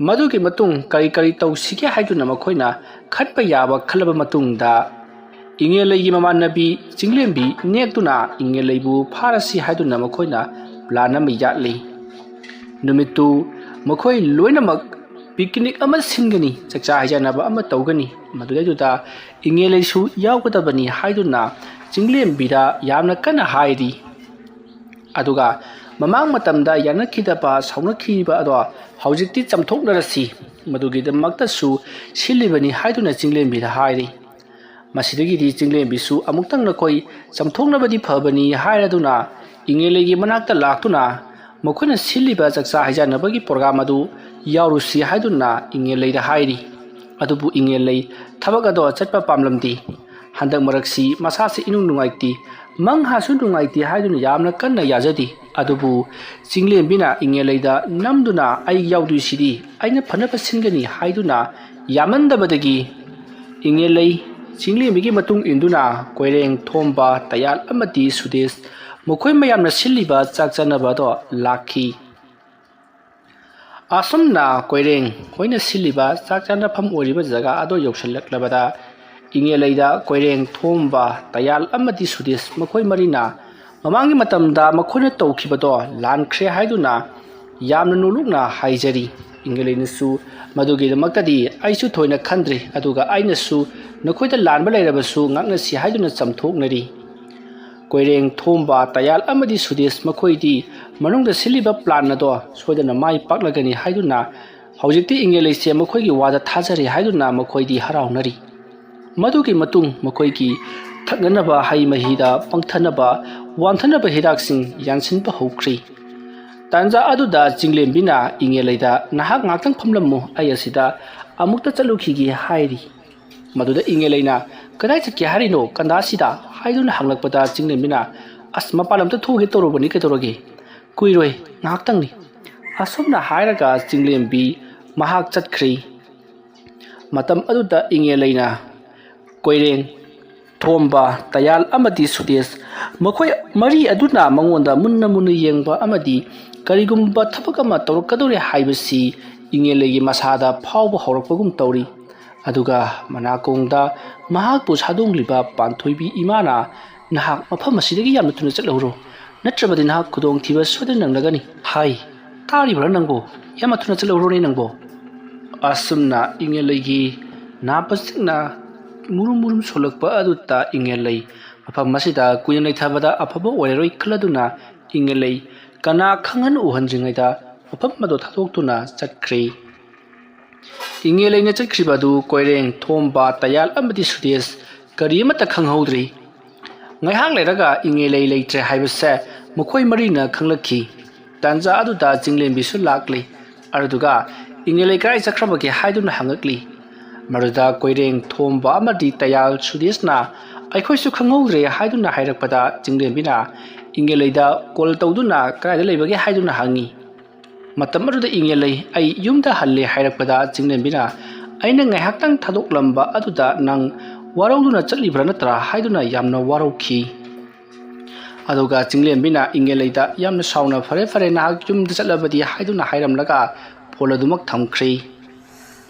ꯃꯗꯨꯒꯤ ꯃꯇꯨꯡ ꯀꯔꯤ ꯀꯔꯤ ꯇꯧꯁꯤꯒꯦ ꯍꯥꯏꯗꯨꯅ ꯃꯈꯣꯏꯅ ꯈꯟꯕ ꯌꯥꯕ ꯈꯜꯂꯕ ꯃꯇꯨꯡꯗ, ꯏꯉꯦꯜꯂꯩꯒꯤ ꯃꯃꯥꯟꯅꯕꯤ ꯆꯤꯡꯂꯦꯝꯕꯤ ꯅꯦꯛꯇꯨꯅ ꯏꯉꯦꯜꯂꯩꯕꯨ ꯐꯥꯔꯁꯤ ꯍꯥꯏꯗꯨꯅ ꯃꯈꯣꯏꯅ ꯄ꯭ꯂꯥꯟ ꯑꯃ ꯌꯥꯠꯂꯤ꯫ ꯅꯨꯃꯤꯠꯇꯨ ꯃꯈꯣꯏ ꯂꯣꯏꯅꯃꯛ ꯄꯤꯛꯅꯤꯛ ꯑꯃ ꯁꯤꯟꯒꯅꯤ, ꯆꯥꯛꯆꯥ ꯍꯩꯖꯥꯟꯅꯕ ꯑꯃ ꯇꯧꯒꯅꯤ, ꯃꯗꯨꯗꯩꯗꯨꯗ ꯏꯉꯦꯜꯂꯩꯁꯨ ꯌꯥꯎꯒꯗꯕꯅꯤ ꯍꯥꯏꯗꯨꯅ ꯆꯤꯡꯂꯦꯝꯕꯤꯗ ꯌꯥꯝꯅ ꯀꯟꯅ ꯍꯥꯏꯔꯤ꯫ ꯑꯗꯨꯒ ꯃꯃꯥꯡ ꯃꯇꯝꯗ ꯌꯥꯅꯈꯤꯗꯕ, ꯁꯥꯎꯅꯈꯤꯕ ꯑꯗꯣ ꯍꯧꯖꯤꯛꯇꯤ ꯆꯝꯊꯣꯛꯅꯔꯁꯤ, ꯃꯗꯨꯒꯤꯗꯃꯛꯇꯁꯨ ꯁꯤꯜꯂꯤꯕꯅꯤ ꯍꯥꯏꯗꯨꯅ ꯆꯤꯡꯂꯦꯝꯕꯤꯗ ꯍꯥꯏꯔꯤ꯫ ꯃꯁꯤꯗꯒꯤꯗꯤ ꯆꯤꯡꯂꯦꯝꯕꯤꯁꯨ ꯑꯃꯨꯛꯇꯪ ꯅꯈꯣꯏ ꯆꯝꯊꯣꯛꯅꯕꯗꯤ ꯐꯕꯅꯤ ꯍꯥꯏꯔꯗꯨꯅ ꯏꯉꯦꯜꯂꯩꯒꯤ ꯃꯅꯥꯛꯇ ꯂꯥꯛꯇꯨꯅ ꯃꯈꯣꯏꯅ ꯁꯤꯜꯂꯤꯕ ꯆꯥꯛꯆꯥ ꯍꯩꯖꯥꯟꯅꯕꯒꯤ ꯄ꯭ꯔꯣꯒ꯭ꯔꯥꯝ ꯑꯗꯨ ꯌꯥꯎꯔꯨꯁꯤ ꯍꯥꯏꯗꯨꯅ ꯏꯉꯦꯜꯂꯩꯗ ꯍꯥꯏꯔꯤ꯫ ꯑꯗꯨꯕꯨ ꯏꯉꯦꯜꯂꯩ ꯊꯕꯛ ꯑꯗꯣ ꯆꯠꯄ ꯄꯥꯝꯂꯝꯗꯦ꯫ ꯍꯟꯗꯛ ꯃꯔꯛꯁꯤ ꯃꯁꯥꯁꯤ ꯏꯅꯨꯡ ꯅꯨꯡꯉꯥꯏꯇꯦ, ꯃꯪꯍꯥꯁꯨ ꯅꯨꯡꯉꯥꯏꯇꯦ ꯍꯥꯏꯗꯨꯅ ꯌꯥꯝꯅ ꯀꯟꯅ ꯌꯥꯖꯗꯦ꯫ ꯑꯗꯨꯕꯨ ꯆꯤꯡꯂꯦꯝꯕꯤꯅ ꯏꯉꯦꯜꯂꯩꯗ ꯅꯝꯗꯨꯅ "ꯑꯩ ꯌꯥꯎꯗꯣꯏꯁꯤꯗꯤ, ꯑꯩꯅ ꯐꯅꯕ ꯁꯤꯟꯒꯅꯤ" ꯍꯥꯏꯗꯨꯅ ꯌꯥꯃꯟꯗꯕꯗꯒꯤ ꯏꯉꯦꯜꯂꯩ ꯆꯤꯡꯂꯦꯝꯕꯤꯒꯤ ꯃꯇꯨꯡ ꯏꯟꯗꯨꯅ ꯀꯣꯏꯔꯦꯡ, ꯊꯣꯝꯕ, ꯇꯌꯥꯜ ꯑꯃꯗꯤ ꯁꯨꯗꯦꯁ ꯃꯈꯣꯏ ꯃꯌꯥꯝꯅ ꯁꯤꯜꯂꯤꯕ ꯆꯥꯛ ꯆꯥꯅꯕ ꯑꯗꯣ ꯂꯥꯛꯈꯤ꯫ ꯑꯁꯨꯝꯅ ꯀꯣꯏꯔꯦꯡ ꯍꯣꯏꯅ ꯁꯤꯜꯂꯤꯕ ꯆꯥꯛ ꯆꯥꯅꯐꯝ ꯑꯣꯏꯔꯤꯕ ꯖꯒꯥ ꯑꯗꯣ ꯌꯧꯁꯤꯜꯂꯛꯂꯕꯗ ꯏꯉꯦꯜꯂꯩꯗ ꯀꯣꯏꯔꯦꯡ, ꯊꯣꯝꯕ, ꯇꯌꯥꯜ ꯑꯃꯗꯤ ꯁꯨꯗꯦꯁ ꯃꯈꯣꯏ ꯃꯔꯤꯅ ꯃꯃꯥꯡꯒꯤ ꯃꯇꯝꯗ ꯃꯈꯣꯏꯅ ꯇꯧꯈꯤꯕꯗꯣ ꯂꯥꯟꯈ꯭ꯔꯦ ꯍꯥꯏꯗꯨꯅ ꯌꯥꯝꯅ ꯅꯣꯂꯨꯛꯅ ꯍꯥꯏꯖꯔꯤ꯫ ꯏꯉꯦꯜꯂꯩꯅꯁꯨ "ꯃꯗꯨꯒꯤꯗꯃꯛꯇꯗꯤ ꯑꯩꯁꯨ ꯊꯣꯏꯅ ꯈꯟꯗ꯭ꯔꯤ, ꯑꯗꯨꯒ ꯑꯩꯅꯁꯨ ꯅꯈꯣꯏꯗ ꯂꯥꯟꯕ ꯂꯩꯔꯕꯁꯨ ꯉꯥꯛꯅꯁꯤ" ꯍꯥꯏꯗꯨꯅ ꯆꯝꯊꯣꯛꯅꯔꯤ꯫ ꯀꯣꯏꯔꯦꯡ, ꯊꯣꯝꯕ, ꯇꯌꯥꯜ ꯑꯃꯗꯤ ꯁꯨꯗꯦꯁ ꯃꯈꯣꯏꯗꯤ ꯃꯅꯨꯡꯗ ꯁꯤꯜꯂꯤꯕ ꯄ꯭ꯂꯥꯟ ꯑꯗꯣ ꯁꯣꯏꯗꯅ ꯃꯥꯏ ꯄꯥꯛꯂꯒꯅꯤ ꯍꯥꯏꯗꯨꯅ ꯍꯧꯖꯤꯛꯇꯤ ꯏꯉꯦꯜꯂꯩꯁꯦ ꯃꯈꯣꯏꯒꯤ ꯋꯥꯗ ꯊꯥꯖꯔꯦ ꯍꯥꯏꯗꯨꯅ ꯃꯈꯣꯏꯗꯤ ꯍꯔꯥꯎꯅꯔꯤ꯫ ꯃꯗꯨꯒꯤ ꯃꯇꯨꯡ ꯃꯈꯣꯏꯒꯤ ꯊꯛꯅꯅꯕ ꯍꯩ ꯃꯍꯤꯗ ꯄꯪꯊꯅꯕ, ꯋꯥꯟꯊꯅꯕ ꯍꯤꯗꯥꯛꯁꯤꯡ ꯌꯥꯟꯁꯤꯟꯕ ꯍꯧꯈ꯭ꯔꯤ꯫ ꯇꯥꯟꯖꯥ ꯑꯗꯨꯗ ꯆꯤꯡꯂꯦꯝꯕꯤꯅ ꯏꯉꯦꯜꯂꯩꯗ "ꯅꯍꯥꯛ ꯉꯥꯏꯍꯥꯛꯇꯪ ꯐꯝꯂꯝꯃꯨ, ꯑꯩ ꯑꯁꯤꯗ ꯑꯃꯨꯛꯇ ꯆꯠꯂꯨꯈꯤꯒꯦ" ꯍꯥꯏꯔꯤ꯫ ꯃꯗꯨꯗ ꯏꯉꯦꯜꯂꯩꯅ "ꯀꯗꯥꯏ ꯆꯠꯀꯦ ꯍꯥꯏꯔꯤꯅꯣ ꯀꯟꯗꯥꯁꯤꯗ?" ꯍꯥꯏꯗꯨꯅ ꯍꯪꯂꯛꯄꯗ ꯆꯤꯡꯂꯦꯝꯕꯤꯅ "ꯑꯁ, ꯃꯄꯥꯟ ꯂꯝꯗ ꯊꯣꯛꯎꯒꯦ ꯇꯧꯔꯨꯕꯅꯤ, ꯀꯩꯗꯧꯔꯒꯦ? ꯀꯨꯏꯔꯣꯏ, ꯉꯥꯏꯍꯥꯛꯇꯪꯅꯤ"꯫ ꯑꯁꯨꯝꯅ ꯍꯥꯏꯔꯒ ꯆꯤꯡꯂꯦꯝꯕꯤ ꯃꯍꯥꯛ ꯆꯠꯈ꯭ꯔꯦ꯫ ꯃꯇꯝ ꯑꯗꯨꯗ ꯏꯉꯦꯜꯂꯩꯅ ꯀꯣꯏꯔꯦꯡ, ꯊꯣꯝꯕ, ꯇꯌꯥꯜ ꯑꯃꯗꯤ ꯁꯨꯗꯦꯁ, ꯃꯈꯣꯏ ꯃꯔꯤ ꯑꯗꯨꯅ ꯃꯉꯣꯟꯗ ꯃꯨꯟꯅ ꯃꯨꯟꯅ ꯌꯦꯡꯕ ꯑꯃꯗꯤ ꯀꯔꯤꯒꯨꯝꯕ ꯊꯕꯛ ꯑꯃ ꯇꯧꯔꯛꯀꯗꯧꯔꯦ ꯍꯥꯏꯕꯁꯤ ꯏꯪꯉꯦꯂꯩꯒꯤ ꯃꯁꯥꯗ ꯐꯥꯎꯕ ꯍꯧꯔꯛꯄꯒꯨꯝ ꯇꯧꯔꯤ꯫ ꯑꯗꯨꯒ ꯃꯅꯥꯀꯣꯡꯗ ꯃꯍꯥꯛꯄꯨ ꯁꯥꯗꯣꯡꯂꯤꯕ ꯄꯥꯟꯊꯣꯏꯕꯤ ꯏꯃꯥꯅ, "ꯅꯍꯥꯛ ꯃꯐꯝ ꯑꯁꯤꯗꯒꯤ ꯌꯥꯝꯅ ꯊꯨꯅ ꯆꯠꯍꯧꯔꯣ, ꯅꯠꯇ꯭ꯔꯕꯗꯤ ꯅꯍꯥꯛ ꯈꯨꯗꯣꯡꯊꯤꯕ ꯁꯣꯏꯗꯅ ꯅꯪꯂꯒꯅꯤ" ꯍꯥꯏ꯫ "ꯇꯥꯔꯤꯕ꯭ꯔꯥ ꯅꯪꯕꯣ? ꯌꯥꯝꯅ ꯊꯨꯅ ꯆꯠꯍꯧꯔꯣꯅꯦ ꯅꯪꯕꯣ!" ꯑꯁꯨꯝꯅ ꯏꯪꯉꯦꯂꯩꯒꯤ ꯅꯥꯄꯁꯤꯡꯅ ꯃꯨꯔꯨꯝ ꯃꯨꯔꯨꯝ ꯁꯣꯜꯂꯛꯄ ꯑꯗꯨꯗ ꯏꯪꯉꯦꯂꯩ ꯃꯐꯝ ꯑꯁꯤꯗ ꯀꯨꯏꯅ ꯂꯩꯊꯕꯗ ꯑꯐꯕ ꯑꯣꯏꯔꯔꯣꯏ ꯈꯜꯂꯗꯨꯅ ꯏꯪꯉꯦꯂꯩ ꯀꯅꯥ ꯈꯪꯍꯟ ꯎꯍꯟꯗ꯭ꯔꯤꯉꯩꯗ ꯃꯐꯝ ꯑꯗꯨ ꯊꯥꯗꯣꯛꯇꯨꯅ ꯆꯠꯈ꯭ꯔꯦ꯫ ꯏꯪꯉꯦꯂꯩꯅ ꯆꯠꯈ꯭ꯔꯤꯕ ꯑꯗꯨ ꯀꯣꯏꯔꯦꯡ, ꯊꯣꯝꯕ, ꯇꯌꯥꯜ ꯑꯃꯗꯤ ꯁꯨꯗꯦꯁ ꯀꯔꯤ ꯑꯃꯠꯇ ꯈꯪꯍꯧꯗ꯭ꯔꯤ꯫ ꯉꯥꯏꯍꯥꯛ ꯂꯩꯔꯒ ꯏꯪꯉꯦꯂꯩ ꯂꯩꯇ꯭ꯔꯦ ꯍꯥꯏꯕꯁꯦ ꯃꯈꯣꯏ ꯃꯔꯤꯅ ꯈꯪꯂꯛꯈꯤ꯫ ꯇꯥꯟꯖꯥ ꯑꯗꯨꯗ ꯆꯤꯡꯂꯦꯝꯕꯤꯁꯨ ꯂꯥꯛꯂꯤ꯫ ꯑꯗꯨꯗꯨꯒ ꯏꯪꯉꯦꯂꯩ ꯀꯗꯥꯏ ꯆꯠꯈ꯭ꯔꯕꯒꯦ ꯍꯥꯏꯗꯨꯅ ꯍꯪꯉꯛꯂꯤ꯫ ꯃꯗꯨꯗ ꯀꯣꯏꯔꯦꯡ, ꯊꯣꯝꯕ ꯑꯃꯗꯤ ꯇꯌꯥꯜ ꯁꯨꯗꯦꯁꯅ "ꯑꯩꯈꯣꯏꯁꯨ ꯈꯪꯍꯧꯗ꯭ꯔꯦ" ꯍꯥꯏꯗꯨꯅ ꯍꯥꯏꯔꯛꯄꯗ ꯆꯤꯡꯂꯦꯝꯕꯤꯅ ꯏꯪꯉꯦꯂꯩꯗ ꯀꯣꯜ ꯇꯧꯗꯨꯅ "ꯀꯗꯥꯏꯗ ꯂꯩꯕꯒꯦ?" ꯍꯥꯏꯗꯨꯅ ꯍꯪꯉꯤ꯫ ꯃꯇꯝ ꯑꯗꯨꯗ ꯏꯪꯉꯦꯂꯩ "ꯑꯩ ꯌꯨꯝꯗ ꯍꯜꯂꯦ" ꯍꯥꯏꯔꯛꯄꯗ ꯆꯤꯡꯂꯦꯝꯕꯤꯅ "ꯑꯩꯅ ꯉꯥꯏꯍꯥꯛꯇꯪ ꯊꯥꯗꯣꯛꯂꯝꯕ ꯑꯗꯨꯗ ꯅꯪ ꯋꯥꯔꯧꯗꯨꯅ ꯆꯠꯂꯤꯕ꯭ꯔꯥ ꯅꯠꯇ꯭ꯔꯥ?" ꯍꯥꯏꯗꯨꯅ ꯌꯥꯝꯅ ꯋꯥꯔꯧꯈꯤ꯫ ꯑꯗꯨꯒ ꯆꯤꯡꯂꯦꯝꯕꯤꯅ ꯏꯪꯉꯦꯂꯩꯗ ꯌꯥꯝꯅ ꯁꯥꯎꯅ "ꯐꯔꯦ ꯐꯔꯦ, ꯅꯍꯥꯛ ꯌꯨꯝꯗ ꯆꯠꯂꯕꯗꯤ" ꯍꯥꯏꯗꯨꯅ ꯍꯥꯏꯔꯝꯂꯒ ꯐꯣꯟ ꯑꯗꯨꯃꯛ ꯊꯝꯈ꯭ꯔꯦ꯫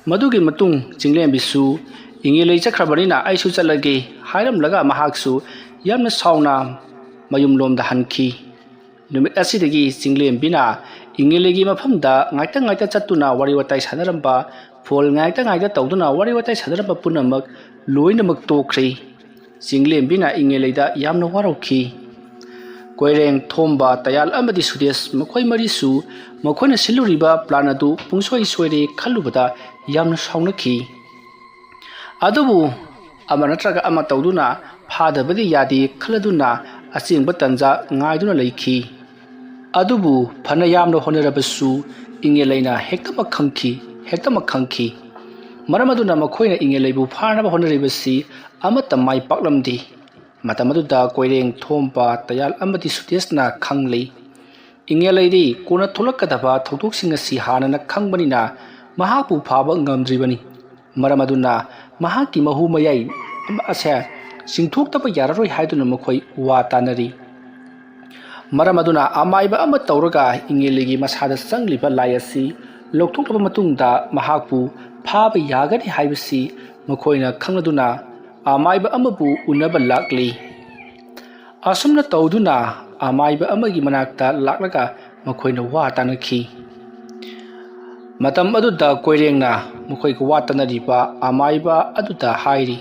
ꯃꯗꯨꯒꯤ ꯃꯇꯨꯡ ꯆꯤꯡꯂꯦꯝꯕꯤꯁꯨ "ꯏꯪꯉꯦꯂꯩ ꯆꯠꯈ꯭ꯔꯕꯅꯤꯅ ꯑꯩꯁꯨ ꯆꯠꯂꯒꯦ" ꯍꯥꯏꯔꯝꯂꯒ ꯃꯍꯥꯛꯁꯨ ꯌꯥꯝꯅ ꯁꯥꯎꯅ ꯃꯌꯨꯝꯂꯣꯝꯗ ꯍꯟꯈꯤ꯫ ꯅꯨꯃꯤꯠ ꯑꯁꯤꯗꯒꯤ ꯆꯤꯡꯂꯦꯝꯕꯤꯅ ꯏꯪꯉꯦꯂꯩꯒꯤ ꯃꯐꯝꯗ ꯉꯥꯏꯇ ꯉꯥꯏꯇ ꯆꯠꯇꯨꯅ ꯋꯥꯔꯤ ꯋꯥꯇꯥꯏ ꯁꯥꯟꯅꯔꯝꯕ, ꯐꯣꯟ ꯉꯥꯏꯇ ꯉꯥꯏꯇ ꯇꯧꯗꯨꯅ ꯋꯥꯔꯤ ꯋꯥꯇꯥꯏ ꯁꯥꯟꯅꯔꯝꯕ ꯄꯨꯝꯅꯃꯛ ꯂꯣꯏꯅꯃꯛ ꯇꯣꯛꯈ꯭ꯔꯦ꯫ ꯆꯤꯡꯂꯦꯝꯕꯤꯅ ꯏꯪꯉꯦꯂꯩꯗ ꯌꯥꯝꯅ ꯋꯥꯔꯧꯈꯤ꯫ ꯀꯣꯏꯔꯦꯡ, ꯊꯣꯝꯕ, ꯇꯌꯥꯜ ꯑꯃꯗꯤ ꯁꯨꯗꯦꯁ ꯃꯈꯣꯏ ꯃꯔꯤꯁꯨ ꯃꯈꯣꯏꯅ ꯁꯤꯜꯂꯨꯔꯤꯕ ꯄ꯭ꯂꯥꯟ ꯑꯗꯨ ꯄꯨꯡꯁꯣꯏ ꯁꯣꯏꯔꯦ ꯈꯜꯂꯨꯕꯗ ꯌꯥꯝꯅ ꯁꯥꯎꯅꯈꯤ꯫ ꯑꯗꯨꯕꯨ ꯑꯃ ꯅꯠꯇ꯭ꯔꯒ ꯑꯃ ꯇꯧꯗꯨꯅ ꯐꯥꯗꯕꯗꯤ ꯌꯥꯗꯦ ꯈꯜꯂꯗꯨꯅ ꯑꯆꯦꯡꯕ ꯇꯟꯖꯥ ꯉꯥꯏꯗꯨꯅ ꯂꯩꯈꯤ꯫ ꯑꯗꯨꯕꯨ ꯐꯅ ꯌꯥꯝꯅ ꯍꯣꯠꯅꯔꯕꯁꯨ ꯏꯪꯉꯦꯂꯩꯅ ꯍꯦꯛꯇꯃꯛ ꯈꯪꯈꯤ, ꯍꯦꯛꯇꯃꯛ ꯈꯪꯈꯤ꯫ ꯃꯔꯝ ꯑꯗꯨꯅ ꯃꯈꯣꯏꯅ ꯏꯪꯉꯦꯂꯩꯕꯨ ꯐꯥꯅꯕ ꯍꯣꯠꯅꯔꯤꯕꯁꯤ ꯑꯃꯠꯇ ꯃꯥꯏ ꯄꯥꯛꯂꯝꯗꯦ꯫ ꯃꯇꯝ ꯑꯗꯨꯗ ꯀꯣꯏꯔꯦꯡ, ꯊꯣꯝꯕ, ꯇꯌꯥꯜ ꯑꯃꯗꯤ ꯁꯨꯇꯦꯁꯅ ꯈꯪꯂꯤ꯫ ꯏꯪꯉꯦꯂꯩꯗꯤ ꯀꯣꯟꯅ ꯊꯣꯛꯂꯛꯀꯗꯕ ꯊꯧꯗꯣꯛꯁꯤꯡ ꯑꯁꯤ ꯍꯥꯟꯅꯅ ꯈꯪꯕꯅꯤꯅ ꯃꯍꯥꯛꯄꯨ ꯐꯥꯕ ꯉꯝꯗ꯭ꯔꯤꯕꯅꯤ꯫ ꯃꯔꯝ ꯑꯗꯨꯅ ꯃꯍꯥꯛꯀꯤ ꯃꯍꯨ ꯃꯌꯥꯏ ꯑꯁꯦ ꯆꯤꯡꯊꯣꯛꯇꯕ ꯌꯥꯔꯔꯣꯏ ꯍꯥꯏꯗꯨꯅ ꯃꯈꯣꯏ ꯋꯥ ꯇꯥꯅꯔꯤ꯫ ꯃꯔꯝ ꯑꯗꯨꯅ ꯑꯃꯥꯏꯕ ꯑꯃ ꯇꯧꯔꯒ ꯏꯪꯉꯦꯂꯤꯒꯤ ꯃꯁꯥꯗ ꯆꯪꯂꯤꯕ ꯂꯥꯏ ꯑꯁꯤ ꯂꯧꯊꯣꯛꯂꯕ ꯃꯇꯨꯡꯗ ꯃꯍꯥꯛꯄꯨ ꯐꯥꯕ ꯌꯥꯒꯅꯤ ꯍꯥꯏꯕꯁꯤ ꯃꯈꯣꯏꯅ ꯈꯪꯂꯗꯨꯅ ꯑꯃꯥꯏꯕ ꯑꯃꯕꯨ ꯎꯅꯕ ꯂꯥꯛꯂꯤ꯫ ꯑꯁꯨꯝꯅ ꯇꯧꯗꯨꯅ ꯑꯃꯥꯏꯕ ꯑꯃꯒꯤ ꯃꯅꯥꯛꯇ ꯂꯥꯛꯂꯒ ꯃꯈꯣꯏꯅ ꯋꯥ ꯇꯥꯅꯈꯤ꯫ ꯃꯇꯝ ꯑꯗꯨꯗ ꯀꯣꯏꯔꯦꯡꯅ ꯃꯈꯣꯏꯒ ꯋꯥ ꯇꯥꯅꯔꯤꯕ ꯑꯃꯥꯏꯕ ꯑꯗꯨꯗ ꯍꯥꯏꯔꯤ,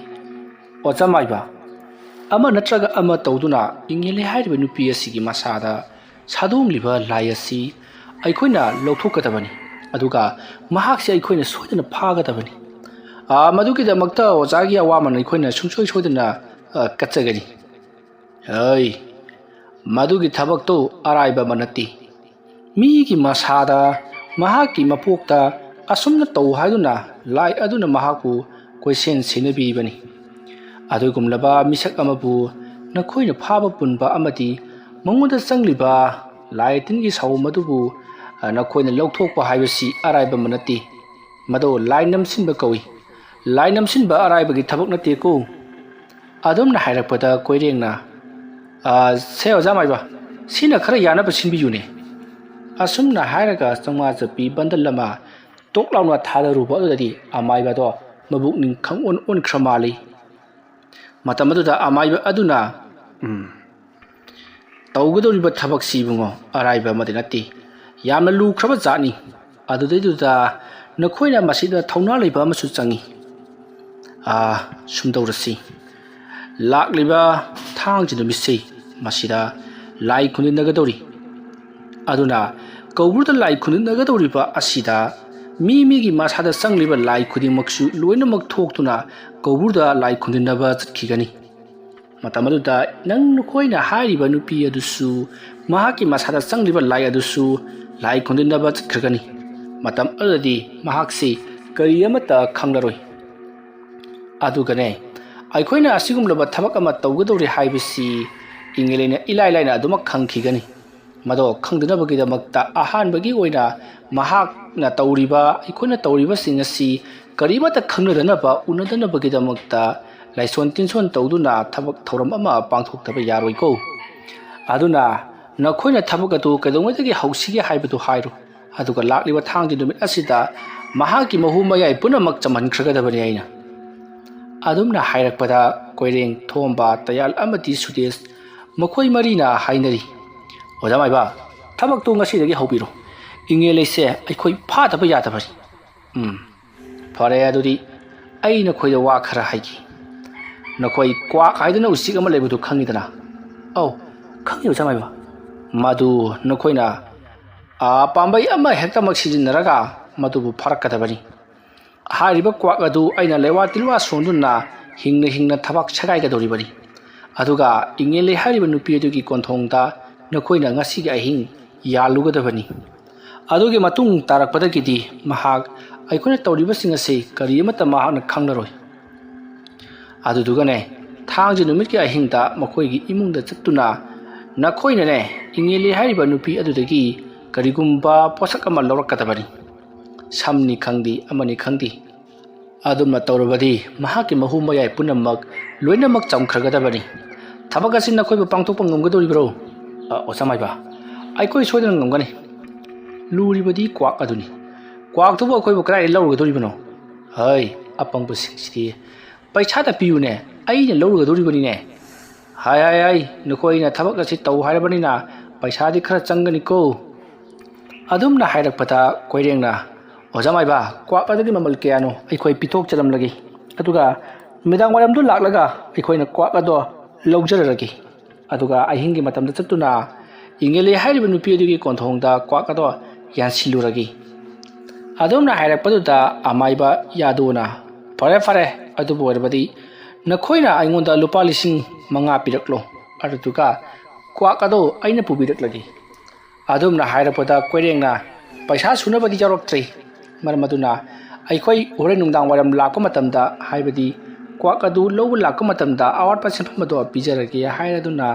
"ꯑꯣꯖꯥ ꯃꯥꯏꯕ, ꯑꯃ ꯅꯠꯇ꯭ꯔꯒ ꯑꯃ ꯇꯧꯗꯨꯅ ꯏꯪꯉꯦꯂꯤ ꯍꯥꯏꯔꯤꯕ ꯅꯨꯄꯤ ꯑꯁꯤꯒꯤ ꯃꯁꯥꯗ ꯁꯥꯗꯣꯡꯂꯤꯕ ꯂꯥꯏ ꯑꯁꯤ ꯑꯩꯈꯣꯏꯅ ꯂꯧꯊꯣꯛꯀꯗꯕꯅꯤ, ꯑꯗꯨꯒ ꯃꯍꯥꯛꯁꯦ ꯑꯩꯈꯣꯏꯅ ꯁꯣꯏꯗꯅ ꯐꯥꯒꯗꯕꯅꯤ꯫ ꯑꯥ, ꯃꯗꯨꯒꯤꯗꯃꯛꯇ ꯑꯣꯖꯥꯒꯤ ꯑꯋꯥꯃꯟ ꯑꯩꯈꯣꯏꯅ ꯁꯨꯡꯁꯣꯏ ꯁꯣꯏꯗꯅ, ꯑ, ꯀꯠꯆꯒꯅꯤ꯫" "ꯑꯩ, ꯃꯗꯨꯒꯤ ꯊꯕꯛꯇꯨ ꯑꯔꯥꯏꯕ ꯑꯃ ꯅꯠꯇꯦ꯫ ꯃꯤꯒꯤ ꯃꯁꯥꯗ, ꯃꯍꯥꯛꯀꯤ ꯃꯄꯣꯛꯇ ꯑꯁꯨꯝꯅ ꯇꯧ ꯍꯥꯏꯗꯨꯅ ꯂꯥꯏ ꯑꯗꯨꯅ ꯃꯍꯥꯛꯄꯨ ꯀꯣꯏꯁꯦꯟ ꯁꯦꯟꯅꯕꯤꯕꯅꯤ꯫ ꯑꯗꯨꯒꯨꯝꯂꯕ ꯃꯤꯁꯛ ꯑꯃꯕꯨ ꯅꯈꯣꯏꯅ ꯐꯥꯕ ꯄꯨꯟꯕ ꯑꯃꯗꯤ ꯃꯉꯣꯟꯗ ꯆꯪꯂꯤꯕ ꯂꯥꯏ ꯇꯤꯟꯒꯤ ꯁꯥꯑꯣꯝ ꯑꯗꯨꯕꯨ, ꯑ, ꯅꯈꯣꯏꯅ ꯂꯧꯊꯣꯛꯄ ꯍꯥꯏꯕꯁꯤ ꯑꯔꯥꯏꯕ ꯑꯃ ꯅꯠꯇꯦ꯫ ꯃꯗꯨ ꯂꯥꯏ ꯅꯝꯁꯤꯟꯕ ꯀꯧꯏ꯫ ꯂꯥꯏ ꯅꯝꯁꯤꯟꯕ ꯑꯔꯥꯏꯕꯒꯤ ꯊꯕꯛ ꯅꯠꯇꯦꯀꯣ꯫" ꯑꯗꯨꯝꯅ ꯍꯥꯏꯔꯛꯄꯗ ꯀꯣꯏꯔꯦꯡꯅ, "ꯑ, ꯁꯦ ꯑꯣꯖꯥ ꯃꯥꯏꯕ, ꯁꯤꯅ ꯈꯔ ꯌꯥꯅꯕ ꯁꯤꯟꯕꯤꯌꯨꯅꯦ꯫" ꯑꯁꯨꯝꯅ ꯍꯥꯏꯔꯒ ꯆꯥꯝꯃꯉꯥ ꯆꯠꯄꯤ ꯕꯟꯗꯜ ꯑꯃ ꯇꯣꯛ ꯂꯥꯎꯅ ꯊꯥꯗꯔꯨꯕ ꯑꯗꯨꯗꯗꯤ ꯑꯃꯥꯏꯕꯗꯣ ꯃꯕꯨꯛꯅꯤꯡ ꯈꯪꯑꯣꯟ ꯑꯣꯟꯈ꯭ꯔ ꯃꯥꯜꯂꯤ꯫ ꯃꯇꯝ ꯑꯗꯨꯗ ꯑꯃꯥꯏꯕ ꯑꯗꯨꯅ, "ꯎꯝ, ꯇꯧꯒꯗꯧꯔꯤꯕ ꯊꯕꯛꯁꯤ ꯏꯕꯨꯡꯉꯣ, ꯑꯔꯥꯏꯕ ꯑꯃꯗꯤ ꯅꯠꯇꯦ꯫ ꯌꯥꯝꯅ ꯂꯨꯈ꯭ꯔꯕ ꯖꯥꯠꯅꯤ꯫ ꯑꯗꯨꯗꯩꯗꯨꯗ ꯅꯈꯣꯏꯅ ꯃꯁꯤꯗ ꯊꯧꯅꯥ ꯂꯩꯕ ꯑꯃꯁꯨ ꯆꯪꯏ꯫ ꯑꯥ, ꯁꯨꯝ ꯇꯧꯔꯁꯤ꯫ ꯂꯥꯛꯂꯤꯕ ꯊꯥꯡꯖ ꯅꯨꯃꯤꯠꯁꯤ ꯃꯁꯤꯗ ꯂꯥꯏ ꯈꯨꯟꯗꯤꯟꯅꯒꯗꯧꯔꯤ꯫ ꯑꯗꯨꯅ ꯀꯧꯕ꯭ꯔꯨꯗ ꯂꯥꯏ ꯈꯨꯟꯗꯤꯟꯅꯒꯗꯧꯔꯤꯕ ꯑꯁꯤꯗ ꯃꯤ ꯃꯤꯒꯤ ꯃꯁꯥꯗ ꯆꯪꯂꯤꯕ ꯂꯥꯏ ꯈꯨꯗꯤꯡꯃꯛꯁꯨ ꯂꯣꯏꯅꯃꯛ ꯊꯣꯛꯇꯨꯅ ꯀꯧꯕ꯭ꯔꯨꯗ ꯂꯥꯏ ꯈꯨꯟꯗꯤꯟꯅꯕ ꯆꯠꯈꯤꯒꯅꯤ꯫ ꯃꯇꯝ ꯑꯗꯨꯗ ꯅꯪ ꯅꯈꯣꯏꯅ ꯍꯥꯏꯔꯤꯕ ꯅꯨꯄꯤ ꯑꯗꯨꯁꯨ ꯃꯍꯥꯛꯀꯤ ꯃꯁꯥꯗ ꯆꯪꯂꯤꯕ ꯂꯥꯏ ꯑꯗꯨꯁꯨ ꯂꯥꯏ ꯈꯨꯟꯗꯤꯟꯅꯕ ꯆꯠꯈ꯭ꯔꯒꯅꯤ꯫ ꯃꯇꯝ ꯑꯗꯨꯗꯗꯤ ꯃꯍꯥꯛꯁꯤ ꯀꯔꯤ ꯑꯃꯠꯇ ꯈꯪꯂꯔꯣꯏ꯫ ꯑꯗꯨꯒꯅꯦ, ꯑꯩꯈꯣꯏꯅ ꯑꯁꯤꯒꯨꯝꯂꯕ ꯊꯕꯛ ꯑꯃ ꯇꯧꯒꯗꯧꯔꯤ ꯍꯥꯏꯕꯁꯤ ꯏꯪꯂꯦꯟꯅ ꯏꯂꯥꯏ ꯂꯥꯏꯅ ꯑꯗꯨꯃꯛ ꯈꯪꯈꯤꯒꯅꯤ꯫ ꯃꯗꯣ ꯈꯪꯗꯅꯕꯒꯤꯗꯃꯛꯇ ꯑꯍꯥꯟꯕꯒꯤ ꯑꯣꯏꯅ ꯃꯍꯥꯛꯅ ꯇꯧꯔꯤꯕ, ꯑꯩꯈꯣꯏꯅ ꯇꯧꯔꯤꯕꯁꯤꯡ ꯑꯁꯤ ꯀꯔꯤꯃꯠꯇ ꯈꯪꯅꯗꯅꯕ, ꯎꯅꯗꯅꯕꯒꯤꯗꯃꯛꯇ ꯂꯥꯏꯁꯣꯟ ꯇꯤꯟꯁꯣꯟ ꯇꯧꯗꯨꯅ ꯊꯕꯛ ꯊꯧꯔꯝ ꯑꯃ ꯄꯥꯡꯊꯣꯛꯇꯕ ꯌꯥꯔꯣꯏꯀꯣ꯫ ꯑꯗꯨꯅ ꯅꯈꯣꯏꯅ ꯊꯕꯛ ꯑꯗꯨ ꯀꯩꯗꯧꯉꯩꯗꯒꯤ ꯍꯧꯁꯤꯒꯦ ꯍꯥꯏꯕꯗꯨ ꯍꯥꯏꯔꯣ꯫ ꯑꯗꯨꯒ ꯂꯥꯛꯂꯤꯕ ꯊꯥꯡꯖ ꯅꯨꯃꯤꯠ ꯑꯁꯤꯗ ꯃꯍꯥꯛꯀꯤ ꯃꯍꯨ ꯃꯌꯥꯏ ꯄꯨꯝꯅꯃꯛ ꯆꯝꯍꯟꯈ꯭ꯔꯒꯗꯕꯅꯤ ꯑꯩꯅ꯫ ꯑꯗꯨꯝꯅ ꯍꯥꯏꯔꯛꯄꯗ ꯀꯣꯏꯔꯦꯡ, ꯊꯣꯝꯕ, ꯇꯌꯥꯜ ꯑꯃꯗꯤ ꯁꯨꯗꯦꯁ ꯃꯈꯣꯏ ꯃꯔꯤꯅ ꯍꯥꯏꯅꯔꯤ, "ꯑꯣꯖꯥ ꯃꯥꯏꯕ, ꯊꯕꯛꯇꯨ ꯉꯁꯤꯗꯒꯤ ꯍꯧꯕꯤꯔꯣ꯫ ꯏꯪꯉꯦ ꯂꯩꯁꯦ ꯑꯩꯈꯣꯏ ꯐꯥꯗꯕ ꯌꯥꯗꯕꯅꯤ꯫ ꯎꯝ, ꯐꯔꯦ, ꯑꯗꯨꯗꯤ ꯑꯩ ꯅꯈꯣꯏꯗ ꯋꯥ ꯈꯔ ꯍꯥꯏꯒꯦ꯫ ꯅꯈꯣꯏ ꯀ꯭ꯋꯥꯛ ꯍꯥꯏꯗꯅ ꯎꯆꯦꯛ ꯑꯃ ꯂꯩꯕꯗꯨ ꯈꯪꯉꯤꯗꯅ?" "ꯑꯧ, ꯈꯪꯉꯤ ꯑꯣꯖꯥ ꯃꯥꯏꯕ꯫ ꯃꯗꯨ ꯅꯈꯣꯏꯅ, ꯑ, ꯄꯥꯝꯕꯩ ꯑꯃ ꯍꯦꯛꯇꯃꯛ ꯁꯤꯖꯤꯟꯅꯔꯒ ꯃꯗꯨꯕꯨ ꯐꯥꯔꯛꯀꯗꯕꯅꯤ꯫ ꯍꯥꯏꯔꯤꯕ ꯀ꯭ꯋꯥꯛ ꯑꯗꯨ ꯑꯩꯅ ꯂꯩꯋꯥ ꯇꯤꯜꯋꯥ ꯁꯣꯟꯗꯨꯅ ꯍꯤꯡꯅ ꯍꯤꯡꯅ ꯊꯕꯥꯛ ꯁꯦꯒꯥꯏꯒꯗꯧꯔꯤꯕꯅꯤ꯫ ꯑꯗꯨꯒ ꯏꯪꯉꯦꯜꯂꯦ ꯍꯥꯏꯔꯤꯕ ꯅꯨꯄꯤ ꯑꯗꯨꯒꯤ ꯀꯣꯟꯊꯣꯡꯗ ꯅꯈꯣꯏꯅ ꯉꯁꯤꯒꯤ ꯑꯍꯤꯡ ꯌꯥꯜꯂꯨꯒꯗꯕꯅꯤ꯫ ꯑꯗꯨꯒꯤ ꯃꯇꯨꯡ ꯇꯥꯔꯛꯄꯗꯒꯤꯗꯤ ꯃꯍꯥꯛ ꯑꯩꯈꯣꯏꯅ ꯇꯧꯔꯤꯕꯁꯤꯡ ꯑꯁꯤ ꯀꯔꯤ ꯑꯃꯠꯇ ꯃꯍꯥꯛꯅ ꯈꯪꯂꯔꯣꯏ꯫ ꯑꯗꯨꯗꯨꯒꯅꯦ, ꯊꯥꯡꯖ ꯅꯨꯃꯤꯠꯀꯤ ꯑꯍꯤꯡꯗ ꯃꯈꯣꯏꯒꯤ ꯏꯃꯨꯡꯗ ꯆꯠꯇꯨꯅ ꯅꯈꯣꯏꯅꯅꯦ, ꯏꯪꯉꯦꯜꯂꯦ ꯍꯥꯏꯔꯤꯕ ꯅꯨꯄꯤ ꯑꯗꯨꯗꯒꯤ ꯀꯔꯤꯒꯨꯝꯕ ꯄꯣꯠꯁꯛ ꯑꯃ ꯂꯧꯔꯛꯀꯗꯕꯅꯤ꯫ ꯁꯝꯅꯤ ꯈꯪꯗꯦ, ꯑꯃꯅꯤ ꯈꯪꯗꯦ꯫ ꯑꯗꯨꯝꯅ ꯇꯧꯔꯕꯗꯤ ꯃꯍꯥꯛꯀꯤ ꯃꯍꯨ ꯃꯌꯥꯏ ꯄꯨꯝꯅꯃꯛ ꯂꯣꯏꯅꯃꯛ ꯆꯝꯈ꯭ꯔꯒꯗꯕꯅꯤ꯫ ꯊꯕꯛ ꯑꯁꯤ ꯅꯈꯣꯏꯕꯨ ꯄꯥꯡꯊꯣꯛꯄ ꯉꯝꯒꯗꯧꯔꯤꯕ꯭ꯔꯣ?" "ꯑ, ꯑꯣꯖꯥ ꯃꯥꯏꯕ, ꯑꯩꯈꯣꯏ ꯁꯣꯏꯗꯅ ꯉꯝꯒꯅꯤ꯫ ꯂꯨꯔꯤꯕꯗꯤ ꯀ꯭ꯋꯥꯛ ꯑꯗꯨꯅꯤ꯫ ꯀ꯭ꯋꯥꯛꯇꯨꯕꯨ ꯑꯩꯈꯣꯏꯕꯨ ꯀꯗꯥꯏꯗ ꯂꯧꯔꯨꯒꯗꯧꯔꯤꯕꯅꯣ?" "ꯍꯩ, ꯑꯄꯪꯕꯁꯤꯡꯁꯤꯗꯤ, ꯄꯩꯁꯥꯗ ꯄꯤꯌꯨꯅꯦ, ꯑꯩꯅ ꯂꯧꯔꯨꯒꯗꯧꯔꯤꯕꯅꯤꯅꯦ꯫" "ꯍꯥꯏ, ꯍꯥꯏ, ꯍꯥꯏ, ꯅꯈꯣꯏꯅ ꯊꯕꯛ ꯑꯁꯤ ꯇꯧ ꯍꯥꯏꯔꯕꯅꯤꯅ ꯄꯩꯁꯥꯗꯤ ꯈꯔ ꯆꯪꯒꯅꯤꯀꯣ꯫" ꯑꯗꯨꯝꯅ ꯍꯥꯏꯔꯛꯄꯗ ꯀꯣꯏꯔꯦꯡꯅ, "ꯑꯣꯖꯥ ꯃꯥꯏꯕ, ꯀ꯭ꯋꯥꯛ ꯑꯗꯨꯒꯤ ꯃꯃꯜ ꯀꯌꯥꯅꯣ ꯑꯩꯈꯣꯏ ꯄꯤꯊꯣꯛꯆꯔꯝꯂꯒꯦ, ꯑꯗꯨꯒ ꯅꯨꯃꯤꯗꯥꯡ ꯋꯥꯏꯔꯝꯗꯨ ꯂꯥꯛꯂꯒ ꯑꯩꯈꯣꯏꯅ ꯀ꯭ꯋꯥꯛ ꯑꯗꯣ ꯂꯧꯖꯔꯔꯒꯦ꯫" ꯑꯗꯨꯒ ꯑꯍꯤꯡꯒꯤ ꯃꯇꯝꯗ ꯆꯠꯇꯨꯅ ꯏꯪꯉꯦꯜꯂꯦ ꯍꯥꯏꯔꯤꯕ ꯅꯨꯄꯤ ꯑꯗꯨꯒꯤ ꯀꯣꯟꯊꯣꯡꯗ ꯀ꯭ꯋꯥꯛ ꯑꯗꯣ ꯌꯥꯟꯁꯤꯜꯂꯨꯔꯒꯦ꯫ ꯑꯗꯨꯝꯅ ꯍꯥꯏꯔꯛꯄꯗꯨꯗ ꯑꯃꯥꯏꯕ ꯌꯥꯗꯨꯅ, "ꯐꯔꯦ, ꯐꯔꯦ, ꯑꯗꯨꯕꯨ ꯑꯣꯏꯔꯕꯗꯤ ꯅꯈꯣꯏꯅ ꯑꯩꯉꯣꯟꯗ ꯂꯨꯄꯥ ꯂꯤꯁꯤꯡ ꯃꯉꯥ ꯄꯤꯔꯛꯂꯣ, ꯑꯗꯨꯗꯨꯒ ꯀ꯭ꯋꯥꯛ ꯑꯗꯣ ꯑꯩꯅ ꯄꯨꯕꯤꯔꯛꯂꯒꯦ꯫" ꯑꯗꯨꯝꯅ ꯍꯥꯏꯔꯛꯄꯗ ꯀꯣꯏꯔꯦꯡꯅ, "ꯄꯩꯁꯥ ꯁꯨꯅꯕꯗꯤ ꯌꯥꯎꯔꯛꯇ꯭ꯔꯤ, ꯃꯔꯝ ꯑꯗꯨꯅ ꯑꯩꯈꯣꯏ ꯍꯣꯔꯦꯟ ꯅꯨꯡꯗꯥꯡ ꯋꯥꯏꯔꯝ ꯂꯥꯛꯄ ꯃꯇꯝꯗ, ꯍꯥꯏꯕꯗꯤ ꯀ꯭ꯋꯥꯛ ꯑꯗꯨ ꯂꯧꯕ ꯂꯥꯛꯄ ꯃꯇꯝꯗ ꯑꯋꯥꯠꯄ ꯁꯦꯟꯐꯝ ꯑꯗꯣ ꯄꯤꯖꯔꯒꯦ" ꯍꯥꯏꯔꯗꯨꯅ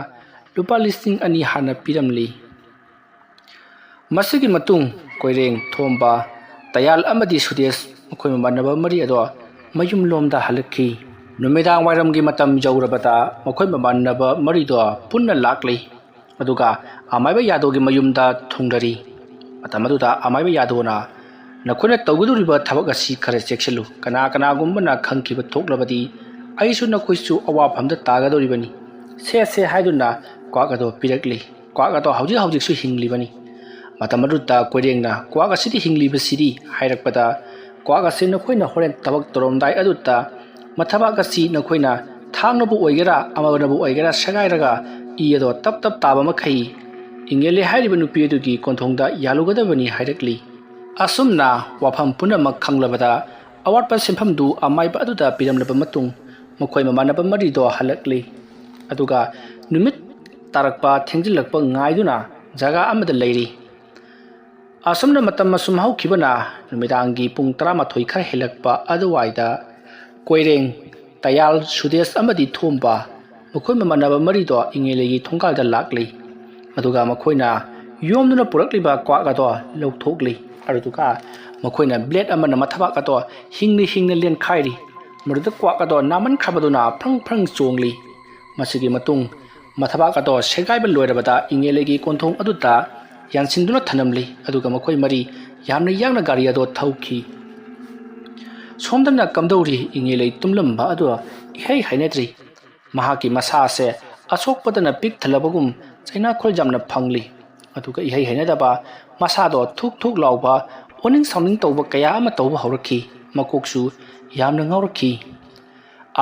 ꯂꯨꯄꯥ ꯂꯤꯁꯤꯡ ꯑꯅꯤ ꯍꯥꯟꯅ ꯄꯤꯔꯝꯂꯤ꯫ ꯃꯁꯤꯒꯤ ꯃꯇꯨꯡ ꯀꯣꯏꯔꯦꯡ, ꯊꯣꯝꯕ, ꯇꯌꯥꯜ ꯑꯃꯗꯤ ꯁꯨꯗꯦꯁ ꯃꯈꯣꯏ ꯃꯃꯥꯟꯅꯕ ꯃꯔꯤ ꯑꯗꯣ ꯃꯌꯨꯝꯂꯣꯝꯗ ꯍꯜꯂꯛꯈꯤ꯫ ꯅꯨꯃꯤꯗꯥꯡ ꯋꯥꯏꯔꯝꯒꯤ ꯃꯇꯝ ꯌꯧꯔꯕꯗ ꯃꯈꯣꯏ ꯃꯃꯥꯟꯅꯕ ꯃꯔꯤꯗꯣ ꯄꯨꯟꯅ ꯂꯥꯛꯂꯤ꯫ ꯑꯗꯨꯒ ꯑꯃꯥꯏꯕ ꯌꯥꯗꯣꯒꯤ ꯃꯌꯨꯝꯗ ꯊꯨꯡꯂꯔꯤ꯫ ꯃꯇꯝ ꯑꯗꯨꯗ ꯑꯃꯥꯏꯕ ꯌꯥꯗꯣꯅ, "ꯅꯈꯣꯏꯅ ꯇꯧꯒꯗꯧꯔꯤꯕ ꯊꯕꯛ ꯑꯁꯤ ꯈꯔ ꯆꯦꯛꯁꯤꯜꯂꯨ꯫ ꯀꯅꯥ ꯀꯅꯥꯒꯨꯝꯕꯅ ꯈꯪꯈꯤꯕ ꯊꯣꯛꯂꯕꯗꯤ ꯑꯩꯁꯨ ꯅꯈꯣꯏꯁꯨ ꯑꯋꯥꯐꯝꯗ ꯇꯥꯒꯗꯧꯔꯤꯕꯅꯤ꯫ ꯁꯦ, ꯁꯦ" ꯍꯥꯏꯗꯨꯅ ꯀ꯭ꯋꯥꯛ ꯑꯗꯣ ꯄꯤꯔꯛꯂꯤ꯫ ꯀ꯭ꯋꯥꯛ ꯑꯗꯣ ꯍꯧꯖꯤꯛ ꯍꯧꯖꯤꯛꯁꯨ ꯍꯤꯡꯂꯤꯕꯅꯤ꯫ ꯃꯇꯝ ꯑꯗꯨꯗ ꯀꯣꯏꯔꯦꯡꯅ, "ꯀ꯭ꯋꯥꯛ ꯑꯁꯤꯗꯤ ꯍꯤꯡꯂꯤꯕꯁꯤꯗꯤ?" ꯍꯥꯏꯔꯛꯄꯗ, "ꯀ꯭ꯋꯥꯛ ꯑꯁꯤ ꯅꯈꯣꯏꯅ ꯍꯣꯔꯦꯟ ꯊꯕꯛ ꯇꯧꯔꯝꯗꯥꯏ ꯑꯗꯨꯗ ꯃꯊꯕꯥꯛ ꯑꯁꯤ ꯅꯈꯣꯏꯅ ꯊꯥꯡꯅꯕꯨ ꯑꯣꯏꯒꯦꯔꯥ, ꯑꯃꯅꯕꯨ ꯑꯣꯏꯒꯦꯔꯥ, ꯁꯦꯒꯥꯏꯔꯒ ꯏ ꯑꯗꯣ ꯇꯞ ꯇꯞ ꯇꯥꯕ ꯃꯈꯩ ꯏꯪꯉꯦꯂꯦ ꯍꯥꯏꯔꯤꯕ ꯅꯨꯄꯤ ꯑꯗꯨꯒꯤ ꯀꯣꯟꯊꯣꯡꯗ ꯌꯥꯜꯂꯨꯒꯗꯕꯅꯤ" ꯍꯥꯏꯔꯛꯂꯤ꯫ ꯑꯁꯨꯝꯅ ꯋꯥꯐꯝ ꯄꯨꯝꯅꯃꯛ ꯈꯪꯂꯕꯗ, ꯑꯋꯥꯠꯄ ꯁꯦꯟꯐꯝꯗꯨ ꯑꯃꯥꯏꯕ ꯑꯗꯨꯗ ꯄꯤꯔꯝꯂꯕ ꯃꯇꯨꯡ, ꯃꯈꯣꯏ ꯃꯃꯥꯟꯅꯕ ꯃꯔꯤꯗꯣ ꯍꯜꯂꯛꯂꯤ꯫ ꯑꯗꯨꯒ ꯅꯨꯃꯤꯠ ꯇꯥꯔꯛꯄ ꯊꯦꯡꯖꯤꯜꯂꯛꯄ ꯉꯥꯏꯗꯨꯅ ꯖꯒꯥ ꯑꯃꯗ ꯂꯩꯔꯤ꯫ ꯑꯁꯨꯝꯅ ꯃꯇꯝ ꯑꯁꯨꯝ ꯍꯧꯈꯤꯕꯅ ꯅꯨꯃꯤꯗꯥꯡꯒꯤ ꯄꯨꯡ ꯇꯔꯥꯃꯥꯊꯣꯏ ꯈꯔ ꯍꯦꯜꯂꯛꯄ ꯑꯗꯨꯋꯥꯏꯗ ꯀꯣꯏꯔꯦꯡ, ꯇꯌꯥꯜ, ꯁꯨꯗꯦꯁ ꯑꯃꯗꯤ ꯊꯣꯝꯕ, ꯃꯈꯣꯏ ꯃꯃꯥꯟꯅꯕ ꯃꯔꯤꯗꯣ ꯏꯪꯉꯦꯂꯩꯒꯤ ꯊꯣꯡꯒꯥꯜꯗ ꯂꯥꯛꯂꯤ꯫ ꯑꯗꯨꯒ ꯃꯈꯣꯏꯅ ꯌꯣꯝꯗꯨꯅ ꯄꯨꯔꯛꯂꯤꯕ ꯀ꯭ꯋꯥꯛ ꯑꯗꯣ ꯂꯧꯊꯣꯛꯂꯤ꯫ ꯑꯗꯨꯗꯨꯒ ꯃꯈꯣꯏꯅ ꯕ꯭ꯂꯦꯗ ꯑꯃꯅ ꯃꯊꯕꯥꯛ ꯑꯗꯣ ꯍꯤꯡꯅ ꯍꯤꯡꯅ ꯂꯦꯟꯈꯥꯏꯔꯤ꯫ ꯃꯗꯨꯗ ꯀ꯭ꯋꯥꯛ ꯑꯗꯣ ꯅꯥꯃꯟꯈ꯭ꯔꯕꯗꯨꯅ ꯐ꯭ꯔꯪ ꯐ꯭ꯔꯪ ꯆꯣꯡꯂꯤ꯫ ꯃꯁꯤꯒꯤ ꯃꯇꯨꯡ ꯃꯊꯕꯥꯛ ꯑꯗꯣ ꯁꯦꯒꯥꯏꯕ ꯂꯣꯏꯔꯕꯗ ꯏꯪꯉꯦꯂꯩꯒꯤ ꯀꯣꯟꯊꯣꯡ ꯑꯗꯨꯗ ꯌꯥꯟꯁꯤꯟꯗꯨꯅ ꯊꯅꯝꯂꯤ꯫ ꯑꯗꯨꯒ ꯃꯈꯣꯏ ꯃꯔꯤ ꯌꯥꯝꯅ ꯌꯥꯡꯅ ꯒꯥꯔꯤ ꯑꯗꯣ ꯊꯧꯈꯤ꯫ ꯁꯣꯝꯗꯅ ꯀꯝꯗꯧꯔꯤ? ꯏꯪꯉꯦꯂꯩ ꯇꯨꯝꯂꯝꯕ ꯑꯗꯣ ꯏꯍꯩ ꯍꯩꯅꯗ꯭ꯔꯤ꯫ ꯃꯍꯥꯛꯀꯤ ꯃꯁꯥꯁꯦ ꯑꯁꯣꯛꯄꯗꯅ ꯄꯤꯛ ꯊꯜꯂꯕꯒꯨꯝ ꯆꯩꯅꯥꯈꯣꯜ ꯌꯥꯝꯅ ꯐꯪꯂꯤ꯫ ꯑꯗꯨꯒ ꯏꯍꯩ ꯍꯩꯅꯗꯕ ꯃꯁꯥꯗꯣ ꯊꯨꯛ ꯊꯨꯛ ꯂꯥꯎꯕ, ꯑꯣꯅꯤꯡ ꯁꯥꯎꯅꯤꯡ ꯇꯧꯕ ꯀꯌꯥ ꯑꯃ ꯇꯧꯕ ꯍꯧꯔꯛꯈꯤ꯫ ꯃꯀꯣꯛꯁꯨ ꯌꯥꯝꯅ ꯉꯥꯎꯔꯛꯈꯤ꯫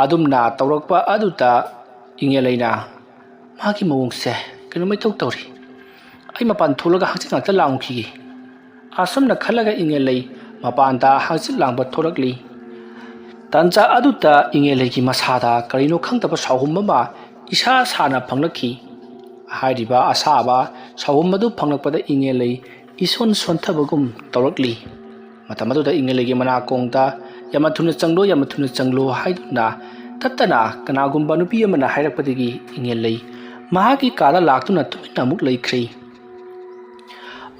ꯑꯗꯨꯝꯅ ꯇꯧꯔꯛꯄ ꯑꯗꯨꯗ ꯏꯪꯉꯦꯂꯩꯅ, "ꯃꯥꯒꯤ ꯃꯑꯣꯡꯁꯦ ꯀꯩꯅꯣꯝꯃ ꯏꯇꯧ ꯇꯧꯔꯤ꯫ ꯑꯩ ꯃꯄꯥꯟ ꯊꯣꯛꯂꯒ ꯍꯛꯆꯤꯠ ꯉꯥꯛꯇ ꯂꯥꯡꯉꯨꯈꯤꯒꯦ"꯫ ꯑꯁꯨꯝꯅ ꯈꯜꯂꯒ ꯏꯪꯉꯦꯂꯩ ꯃꯄꯥꯟꯗ ꯍꯛꯆꯤꯠ ꯂꯥꯡꯕ ꯊꯣꯛꯂꯛꯂꯤ꯫ ꯇꯟꯖꯥ ꯑꯗꯨꯗ ꯏꯪꯉꯦꯂꯩꯒꯤ ꯃꯁꯥꯗ ꯀꯔꯤꯅꯣ ꯈꯪꯗꯕ ꯁꯥꯎꯍꯨꯝ ꯑꯃ ꯏꯁꯥ ꯁꯥꯅ ꯐꯪꯂꯛꯈꯤ꯫ ꯍꯥꯏꯔꯤꯕ ꯑꯁꯥꯕ ꯁꯥꯎꯍꯨꯝ ꯑꯗꯨ ꯐꯪꯂꯛꯄꯗ ꯏꯪꯉꯦꯂꯩ ꯏꯁꯣꯟ ꯁꯣꯟꯊꯕꯒꯨꯝ ꯇꯧꯔꯛꯂꯤ꯫ ꯃꯇꯝ ꯑꯗꯨꯗ ꯏꯪꯉꯦꯂꯩꯒꯤ ꯃꯅꯥꯀꯣꯡꯗ, "ꯌꯥꯝꯅ ꯊꯨꯅ ꯆꯪꯂꯣ, ꯌꯥꯝꯅ ꯊꯨꯅ ꯆꯪꯂꯣ" ꯍꯥꯏꯗꯨꯅ ꯇꯠꯇꯅ ꯀꯅꯥꯒꯨꯝꯕ ꯅꯨꯄꯤ ꯑꯃꯅ ꯍꯥꯏꯔꯛꯄꯗꯒꯤ ꯏꯪꯉꯦꯂꯩ ꯃꯍꯥꯛꯀꯤ ꯀꯥꯗ ꯂꯥꯛꯇꯨꯅ ꯇꯨꯃꯤꯟꯅ ꯑꯃꯨꯛ ꯂꯩꯈ꯭ꯔꯦ꯫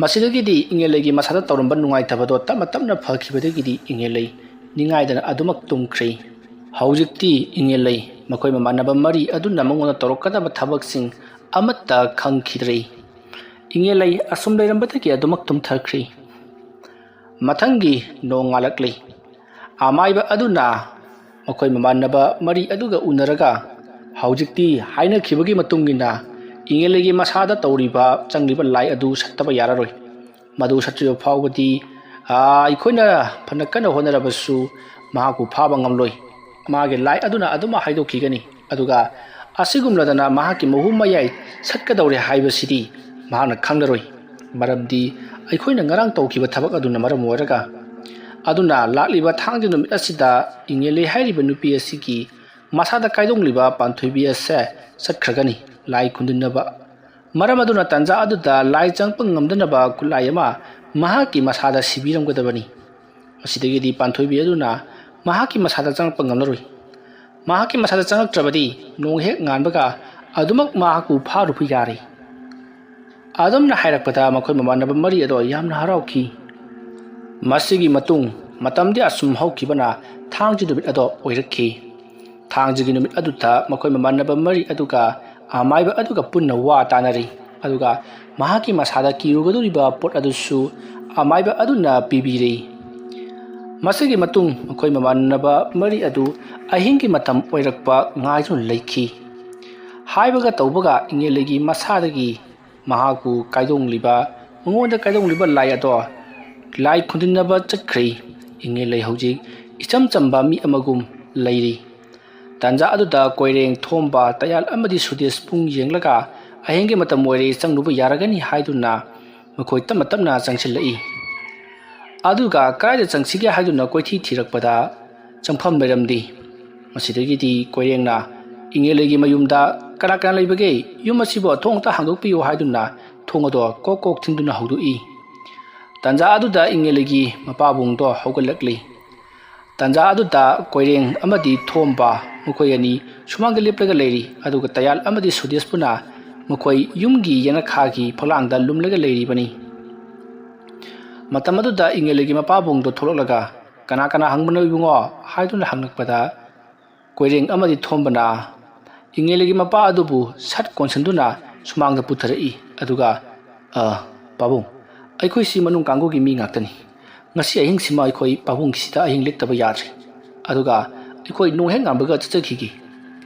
ꯃꯁꯤꯗꯒꯤꯗꯤ ꯏꯪꯉꯦꯂꯩꯒꯤ ꯃꯁꯥꯗ ꯇꯧꯔꯝꯕ ꯅꯨꯡꯉꯥꯏꯇꯕꯗꯣ ꯇꯞꯅ ꯇꯞꯅ ꯐꯈꯤꯕꯗꯒꯤꯗꯤ ꯏꯪꯉꯦꯂꯩ ꯅꯤꯡꯉꯥꯏꯗꯅ ꯑꯗꯨꯃꯛ ꯇꯨꯝꯈ꯭ꯔꯦ꯫ ꯍꯧꯖꯤꯛꯇꯤ ꯏꯉꯦꯜꯂꯩ ꯃꯈꯣꯏ ꯃꯃꯥꯟꯅꯕ ꯃꯔꯤ ꯑꯗꯨꯅ ꯃꯉꯣꯟꯗ ꯇꯧꯔꯛꯀꯗꯕ ꯊꯕꯛꯁꯤꯡ ꯑꯃꯠꯇ ꯈꯪꯈꯤꯗ꯭ꯔꯦ꯫ ꯏꯉꯦꯜꯂꯩ ꯑꯁꯨꯝ ꯂꯩꯔꯝꯕꯗꯒꯤ ꯑꯗꯨꯃꯛ ꯇꯨꯝꯊꯈ꯭ꯔꯦ꯫ ꯃꯊꯪꯒꯤ ꯅꯣꯡꯉꯥꯜꯂꯛꯂꯤ꯫ ꯑꯃꯥꯏꯕ ꯑꯗꯨꯅ ꯃꯈꯣꯏ ꯃꯃꯥꯟꯅꯕ ꯃꯔꯤ ꯑꯗꯨꯒ ꯎꯅꯔꯒ, "ꯍꯧꯖꯤꯛꯇꯤ ꯍꯥꯏꯅꯈꯤꯕꯒꯤ ꯃꯇꯨꯡ ꯏꯟꯅ ꯏꯉꯦꯜꯂꯩꯒꯤ ꯃꯁꯥꯗ ꯇꯧꯔꯤꯕ, ꯆꯪꯂꯤꯕ ꯂꯥꯏ ꯑꯗꯨ ꯁꯠꯇꯕ ꯌꯥꯔꯔꯣꯏ꯫ ꯃꯗꯨ ꯁꯠꯇ꯭ꯔꯤꯕ ꯐꯥꯎꯕꯗꯤ, ꯑꯥ, ꯑꯩꯈꯣꯏꯅ ꯐꯅ ꯀꯟꯅ ꯍꯣꯠꯅꯔꯕꯁꯨ ꯃꯍꯥꯛꯄꯨ ꯐꯥꯕ ꯉꯝꯂꯣꯏ꯫ ꯃꯥꯒꯤ ꯂꯥꯏ ꯑꯗꯨꯅ ꯑꯗꯨꯃꯛ ꯍꯥꯏꯗꯣꯛꯈꯤꯒꯅꯤ꯫ ꯑꯗꯨꯒ ꯑꯁꯤꯒꯨꯝꯂꯗꯅ ꯃꯍꯥꯛꯀꯤ ꯃꯍꯨꯝ ꯃꯌꯥꯏ ꯁꯠꯀꯗꯧꯔꯦ ꯍꯥꯏꯕꯁꯤꯗꯤ ꯃꯍꯥꯛꯅ ꯈꯪꯂꯔꯣꯏ, ꯃꯔꯝꯗꯤ ꯑꯩꯈꯣꯏꯅ ꯉꯔꯥꯡ ꯇꯧꯈꯤꯕ ꯊꯕꯛ ꯑꯗꯨꯅ ꯃꯔꯝ ꯑꯣꯏꯔꯒ꯫ ꯑꯗꯨꯅ ꯂꯥꯛꯂꯤꯕ ꯊꯥꯡꯖ ꯅꯨꯃꯤꯠ ꯑꯁꯤꯗ ꯏꯉꯦꯜꯂꯩ ꯍꯥꯏꯔꯤꯕ ꯅꯨꯄꯤ ꯑꯁꯤꯒꯤ ꯃꯁꯥꯗ ꯀꯥꯏꯗꯣꯡꯂꯤꯕ ꯄꯥꯟꯊꯣꯏꯕꯤ ꯑꯁꯦ ꯆꯠꯈ꯭ꯔꯒꯅꯤ ꯂꯥꯏ ꯈꯨꯟꯗꯤꯟꯅꯕ꯫ ꯃꯔꯝ ꯑꯗꯨꯅ ꯇꯥꯟꯖꯥ ꯑꯗꯨꯗ ꯂꯥꯏ ꯆꯪꯉꯛꯄ ꯉꯝꯗꯅꯕ ꯈꯨꯠꯂꯥꯏ ꯑꯃ ꯃꯍꯥꯛꯀꯤ ꯃꯁꯥꯗ ꯁꯤꯕꯤꯔꯝꯒꯗꯕꯅꯤ꯫ ꯃꯁꯤꯗꯒꯤꯗꯤ ꯄꯥꯟꯊꯣꯏꯕꯤ ꯑꯗꯨꯅ ꯃꯍꯥꯛꯀꯤ ꯃꯁꯥꯗ ꯆꯪꯉꯛꯄ ꯉꯝꯂꯔꯣꯏ꯫ ꯃꯍꯥꯛꯀꯤ ꯃꯁꯥꯗ ꯆꯪꯉꯛꯇ꯭ꯔꯕꯗꯤ ꯅꯣꯡ ꯍꯦꯛ ꯉꯥꯟꯕꯒ ꯑꯗꯨꯃꯛ ꯃꯍꯥꯛꯄꯨ ꯐꯥꯔꯨꯕ ꯌꯥꯔꯦ꯫ ꯑꯗꯨꯝꯅ ꯍꯥꯏꯔꯛꯄꯗ ꯃꯈꯣꯏ ꯃꯃꯥꯟꯅꯕ ꯃꯔꯤ ꯑꯗꯣ ꯌꯥꯝꯅ ꯍꯔꯥꯎꯈꯤ꯫ ꯃꯁꯤꯒꯤ ꯃꯇꯨꯡ ꯃꯇꯝꯗꯤ ꯑꯁꯨꯝ ꯍꯧꯈꯤꯕꯅ ꯊꯥꯡꯖ ꯅꯨꯃꯤꯠ ꯑꯗꯣ ꯑꯣꯏꯔꯛꯈꯤ꯫ ꯊꯥꯡꯖꯒꯤ ꯅꯨꯃꯤꯠ ꯑꯗꯨꯗ ꯃꯈꯣꯏ ꯃꯃꯥꯟꯅꯕ ꯃꯔꯤ ꯑꯗꯨꯒ ꯑꯃꯥꯏꯕ ꯑꯗꯨꯒ ꯄꯨꯟꯅ ꯋꯥ ꯇꯥꯅꯔꯤ, ꯑꯗꯨꯒ ꯃꯍꯥꯛꯀꯤ ꯃꯁꯥꯗ ꯀꯤꯔꯨꯒꯗꯧꯔꯤꯕ ꯄꯣꯠ ꯑꯗꯨꯁꯨ ꯑꯃꯥꯏꯕ ꯑꯗꯨꯅ ꯄꯤꯕꯤꯔꯦ꯫ ꯃꯁꯤꯒꯤ ꯃꯇꯨꯡ ꯃꯈꯣꯏ ꯃꯃꯥꯟꯅꯕ ꯃꯔꯤ ꯑꯗꯨ ꯑꯍꯤꯡꯒꯤ ꯃꯇꯝ ꯑꯣꯏꯔꯛꯄ ꯉꯥꯏꯗꯨꯅ ꯂꯩꯈꯤ꯫ ꯍꯥꯏꯕꯒ ꯇꯧꯕꯒ ꯏꯉꯦꯜꯂꯩꯒꯤ ꯃꯁꯥꯗꯒꯤ ꯃꯍꯥꯛꯄꯨ ꯀꯥꯏꯗꯣꯡꯂꯤꯕ, ꯃꯉꯣꯟꯗ ꯀꯥꯏꯗꯣꯡꯂꯤꯕ ꯂꯥꯏ ꯑꯗꯣ ꯂꯥꯏ ꯈꯨꯟꯗꯤꯟꯅꯕ ꯆꯠꯈ꯭ꯔꯦ꯫ ꯏꯉꯦꯜꯂꯩ ꯍꯧꯖꯤꯛ ꯏꯆꯝ ꯆꯝꯕ ꯃꯤ ꯑꯃꯒꯨꯝ ꯂꯩꯔꯤ꯫ ꯇꯥꯟꯖꯥ ꯑꯗꯨꯗ ꯀꯣꯏꯔꯦꯡ, ꯊꯣꯝꯕ, ꯇꯌꯥꯜ ꯑꯃꯗꯤ ꯁꯨꯗꯦꯁ ꯄꯨꯡ ꯌꯦꯡꯂꯒ ꯑꯍꯤꯡꯒꯤ ꯃꯇꯝ ꯑꯣꯏꯔꯦ, ꯆꯪꯂꯨꯕ ꯌꯥꯔꯒꯅꯤ ꯍꯥꯏꯗꯨꯅ ꯃꯈꯣꯏ ꯇꯞꯅ ꯇꯞꯅ ꯆꯪꯁꯤꯜꯂꯛꯏ꯫ ꯑꯗꯨꯒ ꯀꯗꯥꯏꯗ ꯆꯪꯁꯤꯒꯦ ꯍꯥꯏꯗꯨꯅ ꯀꯣꯏꯊꯤ ꯊꯤꯔꯛꯄꯗ ꯆꯪꯐꯝ ꯂꯩꯔꯝꯗꯦ꯫ ꯃꯁꯤꯗꯒꯤꯗꯤ ꯀꯣꯏꯔꯦꯡꯅ ꯏꯉꯦꯜꯂꯩꯒꯤ ꯃꯌꯨꯝꯗ "ꯀꯅꯥ ꯀꯅꯥ ꯂꯩꯕꯒꯦ? ꯌꯨꯝ ꯑꯁꯤꯕꯨ ꯊꯣꯡ ꯑꯝꯇ ꯍꯥꯡꯗꯣꯛꯄꯤꯌꯨ" ꯍꯥꯏꯗꯨꯅ ꯊꯣꯡ ꯑꯗꯣ ꯀꯣꯛ ꯀꯣꯛ ꯊꯤꯟꯗꯨꯅ ꯍꯧꯗꯣꯛꯏ꯫ ꯇꯥꯟꯖꯥ ꯑꯗꯨꯗ ꯏꯉꯦꯜꯂꯩꯒꯤ ꯃꯄꯥꯕꯨꯡꯗꯣ ꯍꯧꯒꯠꯂꯛꯂꯤ꯫ ꯇꯥꯟꯖꯥ ꯑꯗꯨꯗ ꯀꯣꯏꯔꯦꯡ ꯑꯃꯗꯤ ꯊꯣꯝꯕ ꯃꯈꯣꯏ ꯑꯅꯤ ꯁꯨꯃꯥꯡꯗ ꯂꯦꯞꯂꯒ ꯂꯩꯔꯤ, ꯑꯗꯨꯒ ꯇꯌꯥꯜ ꯑꯃꯗꯤ ꯁꯨꯗꯦꯁꯄꯨꯅ ꯃꯈꯣꯏ ꯌꯨꯝꯒꯤ ꯌꯦꯅꯈꯥꯒꯤ ꯐꯛꯂꯥꯡꯗ ꯂꯨꯝꯂꯒ ꯂꯩꯔꯤꯕꯅꯤ꯫ ꯃꯇꯝ ꯑꯗꯨꯗ ꯏꯉꯦꯜꯂꯩꯒꯤ ꯃꯄꯥꯕꯨꯡꯗꯣ ꯊꯣꯛꯂꯛꯂꯒ, "ꯀꯅꯥ ꯀꯅꯥ ꯍꯪꯕꯅꯣ ꯏꯕꯨꯡꯉꯣ?" ꯍꯥꯏꯗꯨꯅ ꯍꯪꯂꯛꯄꯗ, ꯀꯣꯏꯔꯦꯡ ꯑꯃꯗꯤ ꯊꯣꯝꯕꯅ ꯏꯉꯦꯂꯩꯒꯤ ꯃꯄꯥ ꯑꯗꯨꯕꯨ ꯁꯠ ꯀꯣꯟꯁꯤꯟꯗꯨꯅ ꯁꯨꯃꯥꯡꯗ ꯄꯨꯊꯔꯛꯏ꯫ ꯑꯗꯨꯒ, "ꯑ, ꯄꯥꯕꯨꯡ, ꯑꯩꯈꯣꯏꯁꯤ ꯃꯅꯨꯡ ꯀꯥꯡꯕꯨꯒꯤ ꯃꯤ ꯉꯥꯛꯇꯅꯤ꯫ ꯉꯁꯤ ꯑꯍꯤꯡꯁꯤꯃ ꯑꯩꯈꯣꯏ ꯄꯥꯕꯨꯡꯒꯤꯁꯤꯗ ꯑꯍꯤꯡ ꯂꯦꯛꯇꯕ ꯌꯥꯗ꯭ꯔꯦ꯫ ꯑꯗꯨꯒ ꯑꯩꯈꯣꯏ ꯅꯣꯡ ꯍꯦꯛ ꯉꯥꯟꯕꯒ ꯆꯠꯆꯈꯤꯒꯦ"꯫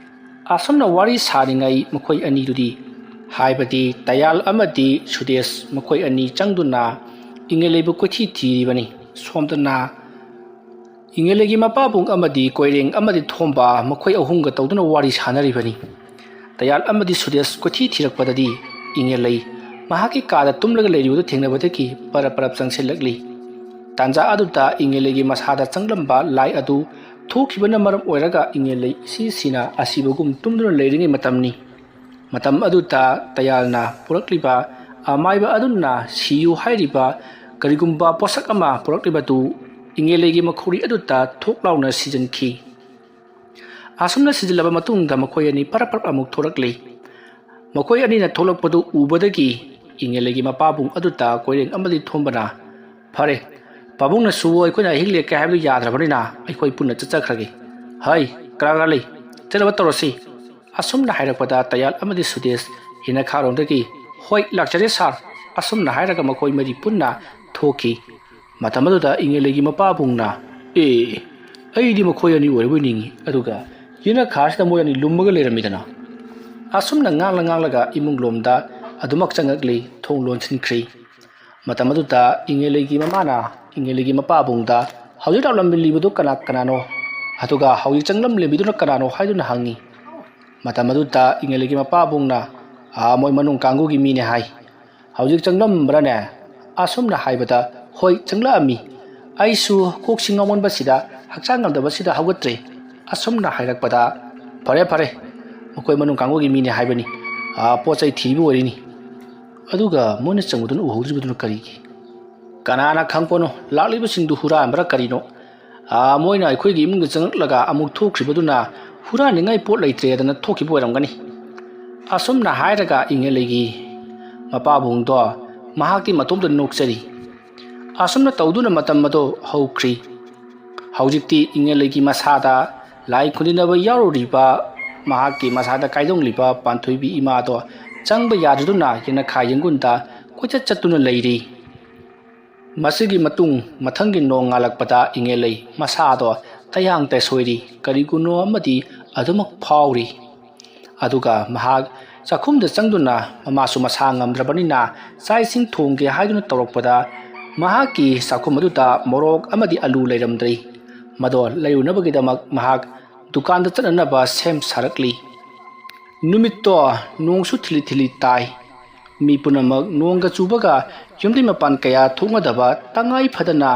ꯑꯁꯨꯝꯅ ꯋꯥꯔꯤ ꯁꯥꯔꯤꯉꯩ ꯃꯈꯣꯏ ꯑꯅꯤꯗꯨꯗꯤ, ꯍꯥꯏꯕꯗꯤ ꯇꯌꯥꯜ ꯑꯃꯗꯤ ꯁꯨꯗꯦꯁ, ꯃꯈꯣꯏ ꯑꯅꯤ ꯆꯪꯗꯨꯅ ꯏꯉꯦꯂꯩꯕꯨ ꯀꯣꯏꯊꯤ ꯊꯤꯔꯤꯕꯅꯤ꯫ ꯁꯣꯝꯗꯅ ꯏꯉꯦꯂꯩꯒꯤ ꯃꯄꯥꯕꯨꯡ ꯑꯃꯗꯤ ꯀꯣꯏꯔꯦꯡ ꯑꯃꯗꯤ ꯊꯣꯝꯕ ꯃꯈꯣꯏ ꯑꯍꯨꯝꯒ ꯇꯧꯗꯨꯅ ꯋꯥꯔꯤ ꯁꯥꯟꯅꯔꯤꯕꯅꯤ꯫ ꯇꯌꯥꯜ ꯑꯃꯗꯤ ꯁꯨꯗꯦꯁ ꯀꯣꯏꯊꯤ ꯊꯤꯔꯛꯄꯗꯗꯤ ꯏꯉꯦꯂꯩ ꯃꯍꯥꯛꯀꯤ ꯀꯥꯗ ꯇꯨꯝꯂꯒ ꯂꯩꯔꯤꯕꯗꯨ ꯊꯦꯡꯅꯕꯗꯒꯤ ꯄꯔꯞ ꯄꯔꯞ ꯆꯪꯁꯤꯜꯂꯛꯂꯤ꯫ ꯇꯥꯟꯖꯥ ꯑꯗꯨꯗ ꯏꯉꯦꯂꯩꯒꯤ ꯃꯁꯥꯗ ꯆꯪꯂꯝꯕ ꯂꯥꯏ ꯑꯗꯨ ꯊꯣꯛꯈꯤꯕꯅ ꯃꯔꯝ ꯑꯣꯏꯔꯒ ꯏꯉꯦꯂꯩ ꯏꯁꯤ ꯁꯤꯅ ꯑꯁꯤꯕꯒꯨꯝ ꯇꯨꯝꯗꯨꯅ ꯂꯩꯔꯤꯉꯩ ꯃꯇꯝꯅꯤ꯫ ꯃꯇꯝ ꯑꯗꯨꯗ ꯇꯌꯥꯜꯅ ꯄꯨꯔꯛꯂꯤꯕ ꯑꯃꯥꯏꯕ ꯑꯗꯨꯅ ꯁꯤꯌꯨ ꯍꯥꯏꯔꯤꯕ ꯀꯔꯤꯒꯨꯝꯕ ꯄꯣꯠꯁꯛ ꯑꯃ ꯄꯨꯔꯛꯂꯤꯕꯗꯨ ꯏꯉꯦꯂꯩꯒꯤ ꯃꯈꯧꯔꯤ ꯑꯗꯨꯗ ꯊꯣꯛ ꯂꯥꯎꯅ ꯁꯤꯖꯤꯟꯈꯤ꯫ ꯑꯁꯨꯝꯅ ꯁꯤꯖꯤꯜꯂꯕ ꯃꯇꯨꯡꯗ ꯃꯈꯣꯏ ꯑꯅꯤ ꯄꯔꯞ ꯄꯔꯞ ꯑꯃꯨꯛ ꯊꯣꯔꯛꯂꯤ꯫ ꯃꯈꯣꯏ ꯑꯅꯤꯅ ꯊꯣꯛꯂꯛꯄꯗꯨ ꯎꯕꯗꯒꯤ ꯏꯉꯦꯂꯩꯒꯤ ꯃꯄꯥꯕꯨꯡ ꯑꯗꯨꯗ ꯀꯣꯏꯔꯦꯡ ꯑꯃꯗꯤ ꯊꯣꯝꯕꯅ, "ꯐꯔꯦ, ꯄꯥꯕꯨꯡꯅꯁꯨ ꯑꯩꯈꯣꯏꯅ ꯑꯍꯤꯡ ꯂꯦꯛꯀꯦ ꯍꯥꯏꯕꯗꯨ ꯌꯥꯗ꯭ꯔꯕꯅꯤꯅ ꯑꯩꯈꯣꯏ ꯄꯨꯟꯅ ꯆꯠꯆꯈ꯭ꯔꯒꯦ꯫ ꯍꯩ, ꯀꯅꯥ ꯀꯅꯥ ꯂꯩ? ꯆꯠꯅꯕ ꯇꯧꯔꯁꯤ"꯫ ꯑꯁꯨꯝꯅ ꯍꯥꯏꯔꯛꯄꯗ ꯇꯌꯥꯜ ꯑꯃꯗꯤ ꯁꯨꯗꯦꯁ ꯌꯦꯅꯈꯥꯔꯣꯝꯗꯒꯤ, "ꯍꯣꯏ, ꯂꯥꯛꯆꯔꯦ ꯁꯥꯔ"꯫ ꯑꯁꯨꯝꯅ ꯍꯥꯏꯔꯒ ꯃꯈꯣꯏ ꯃꯔꯤ ꯄꯨꯟꯅ ꯊꯣꯛꯈꯤ꯫ ꯃꯇꯝ ꯑꯗꯨꯗ ꯏꯉꯦꯂꯩꯒꯤ ꯃꯄꯥꯕꯨꯡꯅ, "ꯑꯦ, ꯑꯩꯗꯤ ꯃꯈꯣꯏ ꯑꯅꯤ ꯑꯣꯏꯔꯕꯣꯏ ꯅꯤꯡꯉꯤ, ꯑꯗꯨꯒ ꯌꯦꯅꯈꯥꯁꯤꯗ ꯃꯣꯏ ꯑꯅꯤ ꯂꯨꯝꯃꯒ ꯂꯩꯔꯝꯃꯤꯗꯅ"꯫ ꯑꯁꯨꯝꯅ ꯉꯥꯡꯂ ꯉꯥꯡꯂꯒ ꯏꯃꯨꯡ ꯂꯣꯝꯗ ꯑꯗꯨꯃꯛ ꯆꯪꯉꯛꯂꯤ, ꯊꯣꯡ ꯂꯣꯟꯁꯤꯟꯈ꯭ꯔꯤ꯫ ꯃꯇꯝ ꯑꯗꯨꯗ ꯏꯉꯦꯂꯩꯒꯤ ꯃꯃꯥꯅ ꯏꯉꯦꯂꯩꯒꯤ ꯃꯄꯥꯕꯨꯡꯗ, "ꯍꯧꯖꯤꯛ ꯂꯥꯛꯂꯝꯂꯤꯕꯗꯨ ꯀꯅꯥ ꯀꯅꯥꯅꯣ? ꯑꯗꯨꯒ ꯍꯧꯖꯤꯛ ꯆꯪꯂꯝꯂꯤꯕꯗꯨꯅ ꯀꯅꯥꯅꯣ?" ꯍꯥꯏꯗꯨꯅ ꯍꯪꯉꯤ꯫ ꯃꯇꯝ ꯑꯗꯨꯗ ꯏꯉꯦꯂꯩꯒꯤ ꯃꯄꯥꯕꯨꯡꯅ, "ꯑꯥ, ꯃꯣꯏ ꯃꯅꯨꯡ ꯀꯥꯡꯕꯨꯒꯤ ꯃꯤꯅꯦ" ꯍꯥꯏ꯫ "ꯍꯧꯖꯤꯛ ꯆꯪꯂꯝꯕ꯭ꯔꯥꯅꯦ?" ꯑꯁꯨꯝꯅ ꯍꯥꯏꯕꯗ, "ꯍꯣꯏ, ꯆꯪꯂꯛꯑꯝꯃꯤ꯫ ꯑꯩꯁꯨ ꯀꯣꯛꯁꯤ ꯉꯥꯎꯃꯟꯕꯁꯤꯗ ꯍꯛꯆꯥꯡ ꯉꯝꯗꯕꯁꯤꯗ ꯍꯧꯒꯠꯇ꯭ꯔꯦ"꯫ ꯑꯁꯨꯝꯅ ꯍꯥꯏꯔꯛꯄꯗ, "ꯐꯔꯦ, ꯐꯔꯦ, ꯃꯈꯣꯏ ꯃꯅꯨꯡ ꯀꯥꯡꯕꯨꯒꯤ ꯃꯤꯅꯦ ꯍꯥꯏꯕꯅꯤ꯫ ꯑꯥ, ꯄꯣꯠ ꯆꯩ ꯊꯤꯕ ꯑꯣꯏꯔꯤꯅꯤ꯫ ꯑꯗꯨꯒ ꯃꯣꯏꯅ ꯆꯪꯕꯗꯨꯅ ꯎꯍꯧꯗ꯭ꯔꯤꯕꯗꯨꯅ ꯀꯔꯤꯒꯤ?" "ꯀꯅꯥꯅ ꯈꯪꯄꯣꯠꯅꯣ, ꯂꯥꯛꯂꯤꯕꯁꯤꯡꯗꯨ ꯍꯨꯔꯥꯟꯕ꯭ꯔꯥ ꯀꯔꯤꯅꯣ? ꯑꯥ, ꯃꯣꯏꯅ ꯑꯩꯈꯣꯏꯒꯤ ꯏꯃꯨꯡꯗ ꯆꯪꯂꯛꯂꯒ ꯑꯃꯨꯛ ꯊꯣꯛꯈ꯭ꯔꯤꯕꯗꯨꯅ ꯍꯨꯔꯥꯟꯅꯤꯡꯉꯥꯏ ꯄꯣꯠ ꯂꯩꯇ꯭ꯔꯦꯗꯅ ꯊꯣꯛꯈꯤꯕ ꯑꯣꯏꯔꯝꯒꯅꯤ"꯫ ꯑꯁꯨꯝꯅ ꯍꯥꯏꯔꯒ ꯏꯉꯦꯂꯩꯒꯤ ꯃꯄꯥꯕꯨꯡꯗꯣ ꯃꯍꯥꯛꯇꯤ ꯃꯇꯣꯝꯇ ꯅꯣꯛꯆꯔꯤ꯫ ꯑꯁꯨꯝꯅ ꯇꯧꯗꯨꯅ ꯃꯇꯝ ꯑꯗꯣ ꯍꯧꯈ꯭ꯔꯤ꯫ ꯍꯧꯖꯤꯛꯇꯤ ꯏꯉꯦꯂꯩꯒꯤ ꯃꯁꯥꯗ ꯂꯥꯏ ꯈꯨꯔꯨꯝꯅꯕ ꯌꯥꯎꯔꯨꯔꯤꯕ ꯃꯍꯥꯛꯀꯤ ꯃꯁꯥꯗ ꯀꯥꯏꯗꯣꯡꯂꯤꯕ ꯄꯥꯟꯊꯣꯏꯕꯤ ꯏꯃꯥꯗꯣ ꯆꯪꯕ ꯌꯥꯗꯗꯨꯅ ꯌꯦꯅꯈꯥ ꯌꯦꯡꯒꯨꯟꯗ ꯀꯣꯏꯆꯠ ꯆꯠꯇꯨꯅ ꯂꯩꯔꯤ꯫ ꯃꯁꯤꯒꯤ ꯃꯇꯨꯡ ꯃꯊꯪꯒꯤ ꯅꯣꯡ ꯉꯥꯜꯂꯛꯄꯗ ꯏꯉꯦꯂꯩ ꯃꯁꯥꯗꯣ ꯇꯌꯥꯡ ꯇꯩꯁꯣꯏꯔꯤ, ꯀꯔꯤꯒꯨꯝꯅꯣ ꯑꯃꯗꯤ ꯑꯗꯨꯃꯛ ꯐꯥꯎꯔꯤ꯫ ꯑꯗꯨꯒ ꯃꯍꯥꯛ ꯆꯥꯛꯈꯨꯝꯗ ꯆꯪꯗꯨꯅ ꯃꯃꯥꯁꯨ ꯃꯁꯥ ꯉꯝꯗ꯭ꯔꯕꯅꯤꯅ ꯆꯥꯛ ꯏꯁꯤꯡ ꯊꯣꯡꯒꯦ ꯍꯥꯏꯗꯨꯅ ꯇꯧꯔꯛꯄꯗ ꯃꯍꯥꯛꯀꯤ ꯆꯥꯛꯈꯨꯝ ꯑꯗꯨꯗ ꯃꯣꯔꯣꯛ ꯑꯃꯗꯤ ꯑꯂꯨ ꯂꯩꯔꯝꯗ꯭ꯔꯤ꯫ ꯃꯗꯣ ꯂꯩꯔꯨꯅꯕꯒꯤꯗꯃꯛ ꯃꯍꯥꯛ ꯗꯨꯀꯥꯟꯗ ꯆꯠꯅꯅꯕ ꯁꯦꯝ ꯁꯥꯔꯛꯂꯤ꯫ ꯅꯨꯃꯤꯠꯇꯣ ꯅꯣꯡꯁꯨ ꯊꯤꯂꯤ ꯊꯤꯂꯤ ꯇꯥꯏ꯫ ꯃꯤ ꯄꯨꯝꯅꯃꯛ ꯅꯣꯡꯒ ꯆꯨꯕꯒ ꯌꯨꯝꯗꯩ ꯃꯄꯥꯟ ꯀꯌꯥ ꯊꯣꯛꯅꯗꯕ, ꯇꯉꯥꯏ ꯐꯗꯅ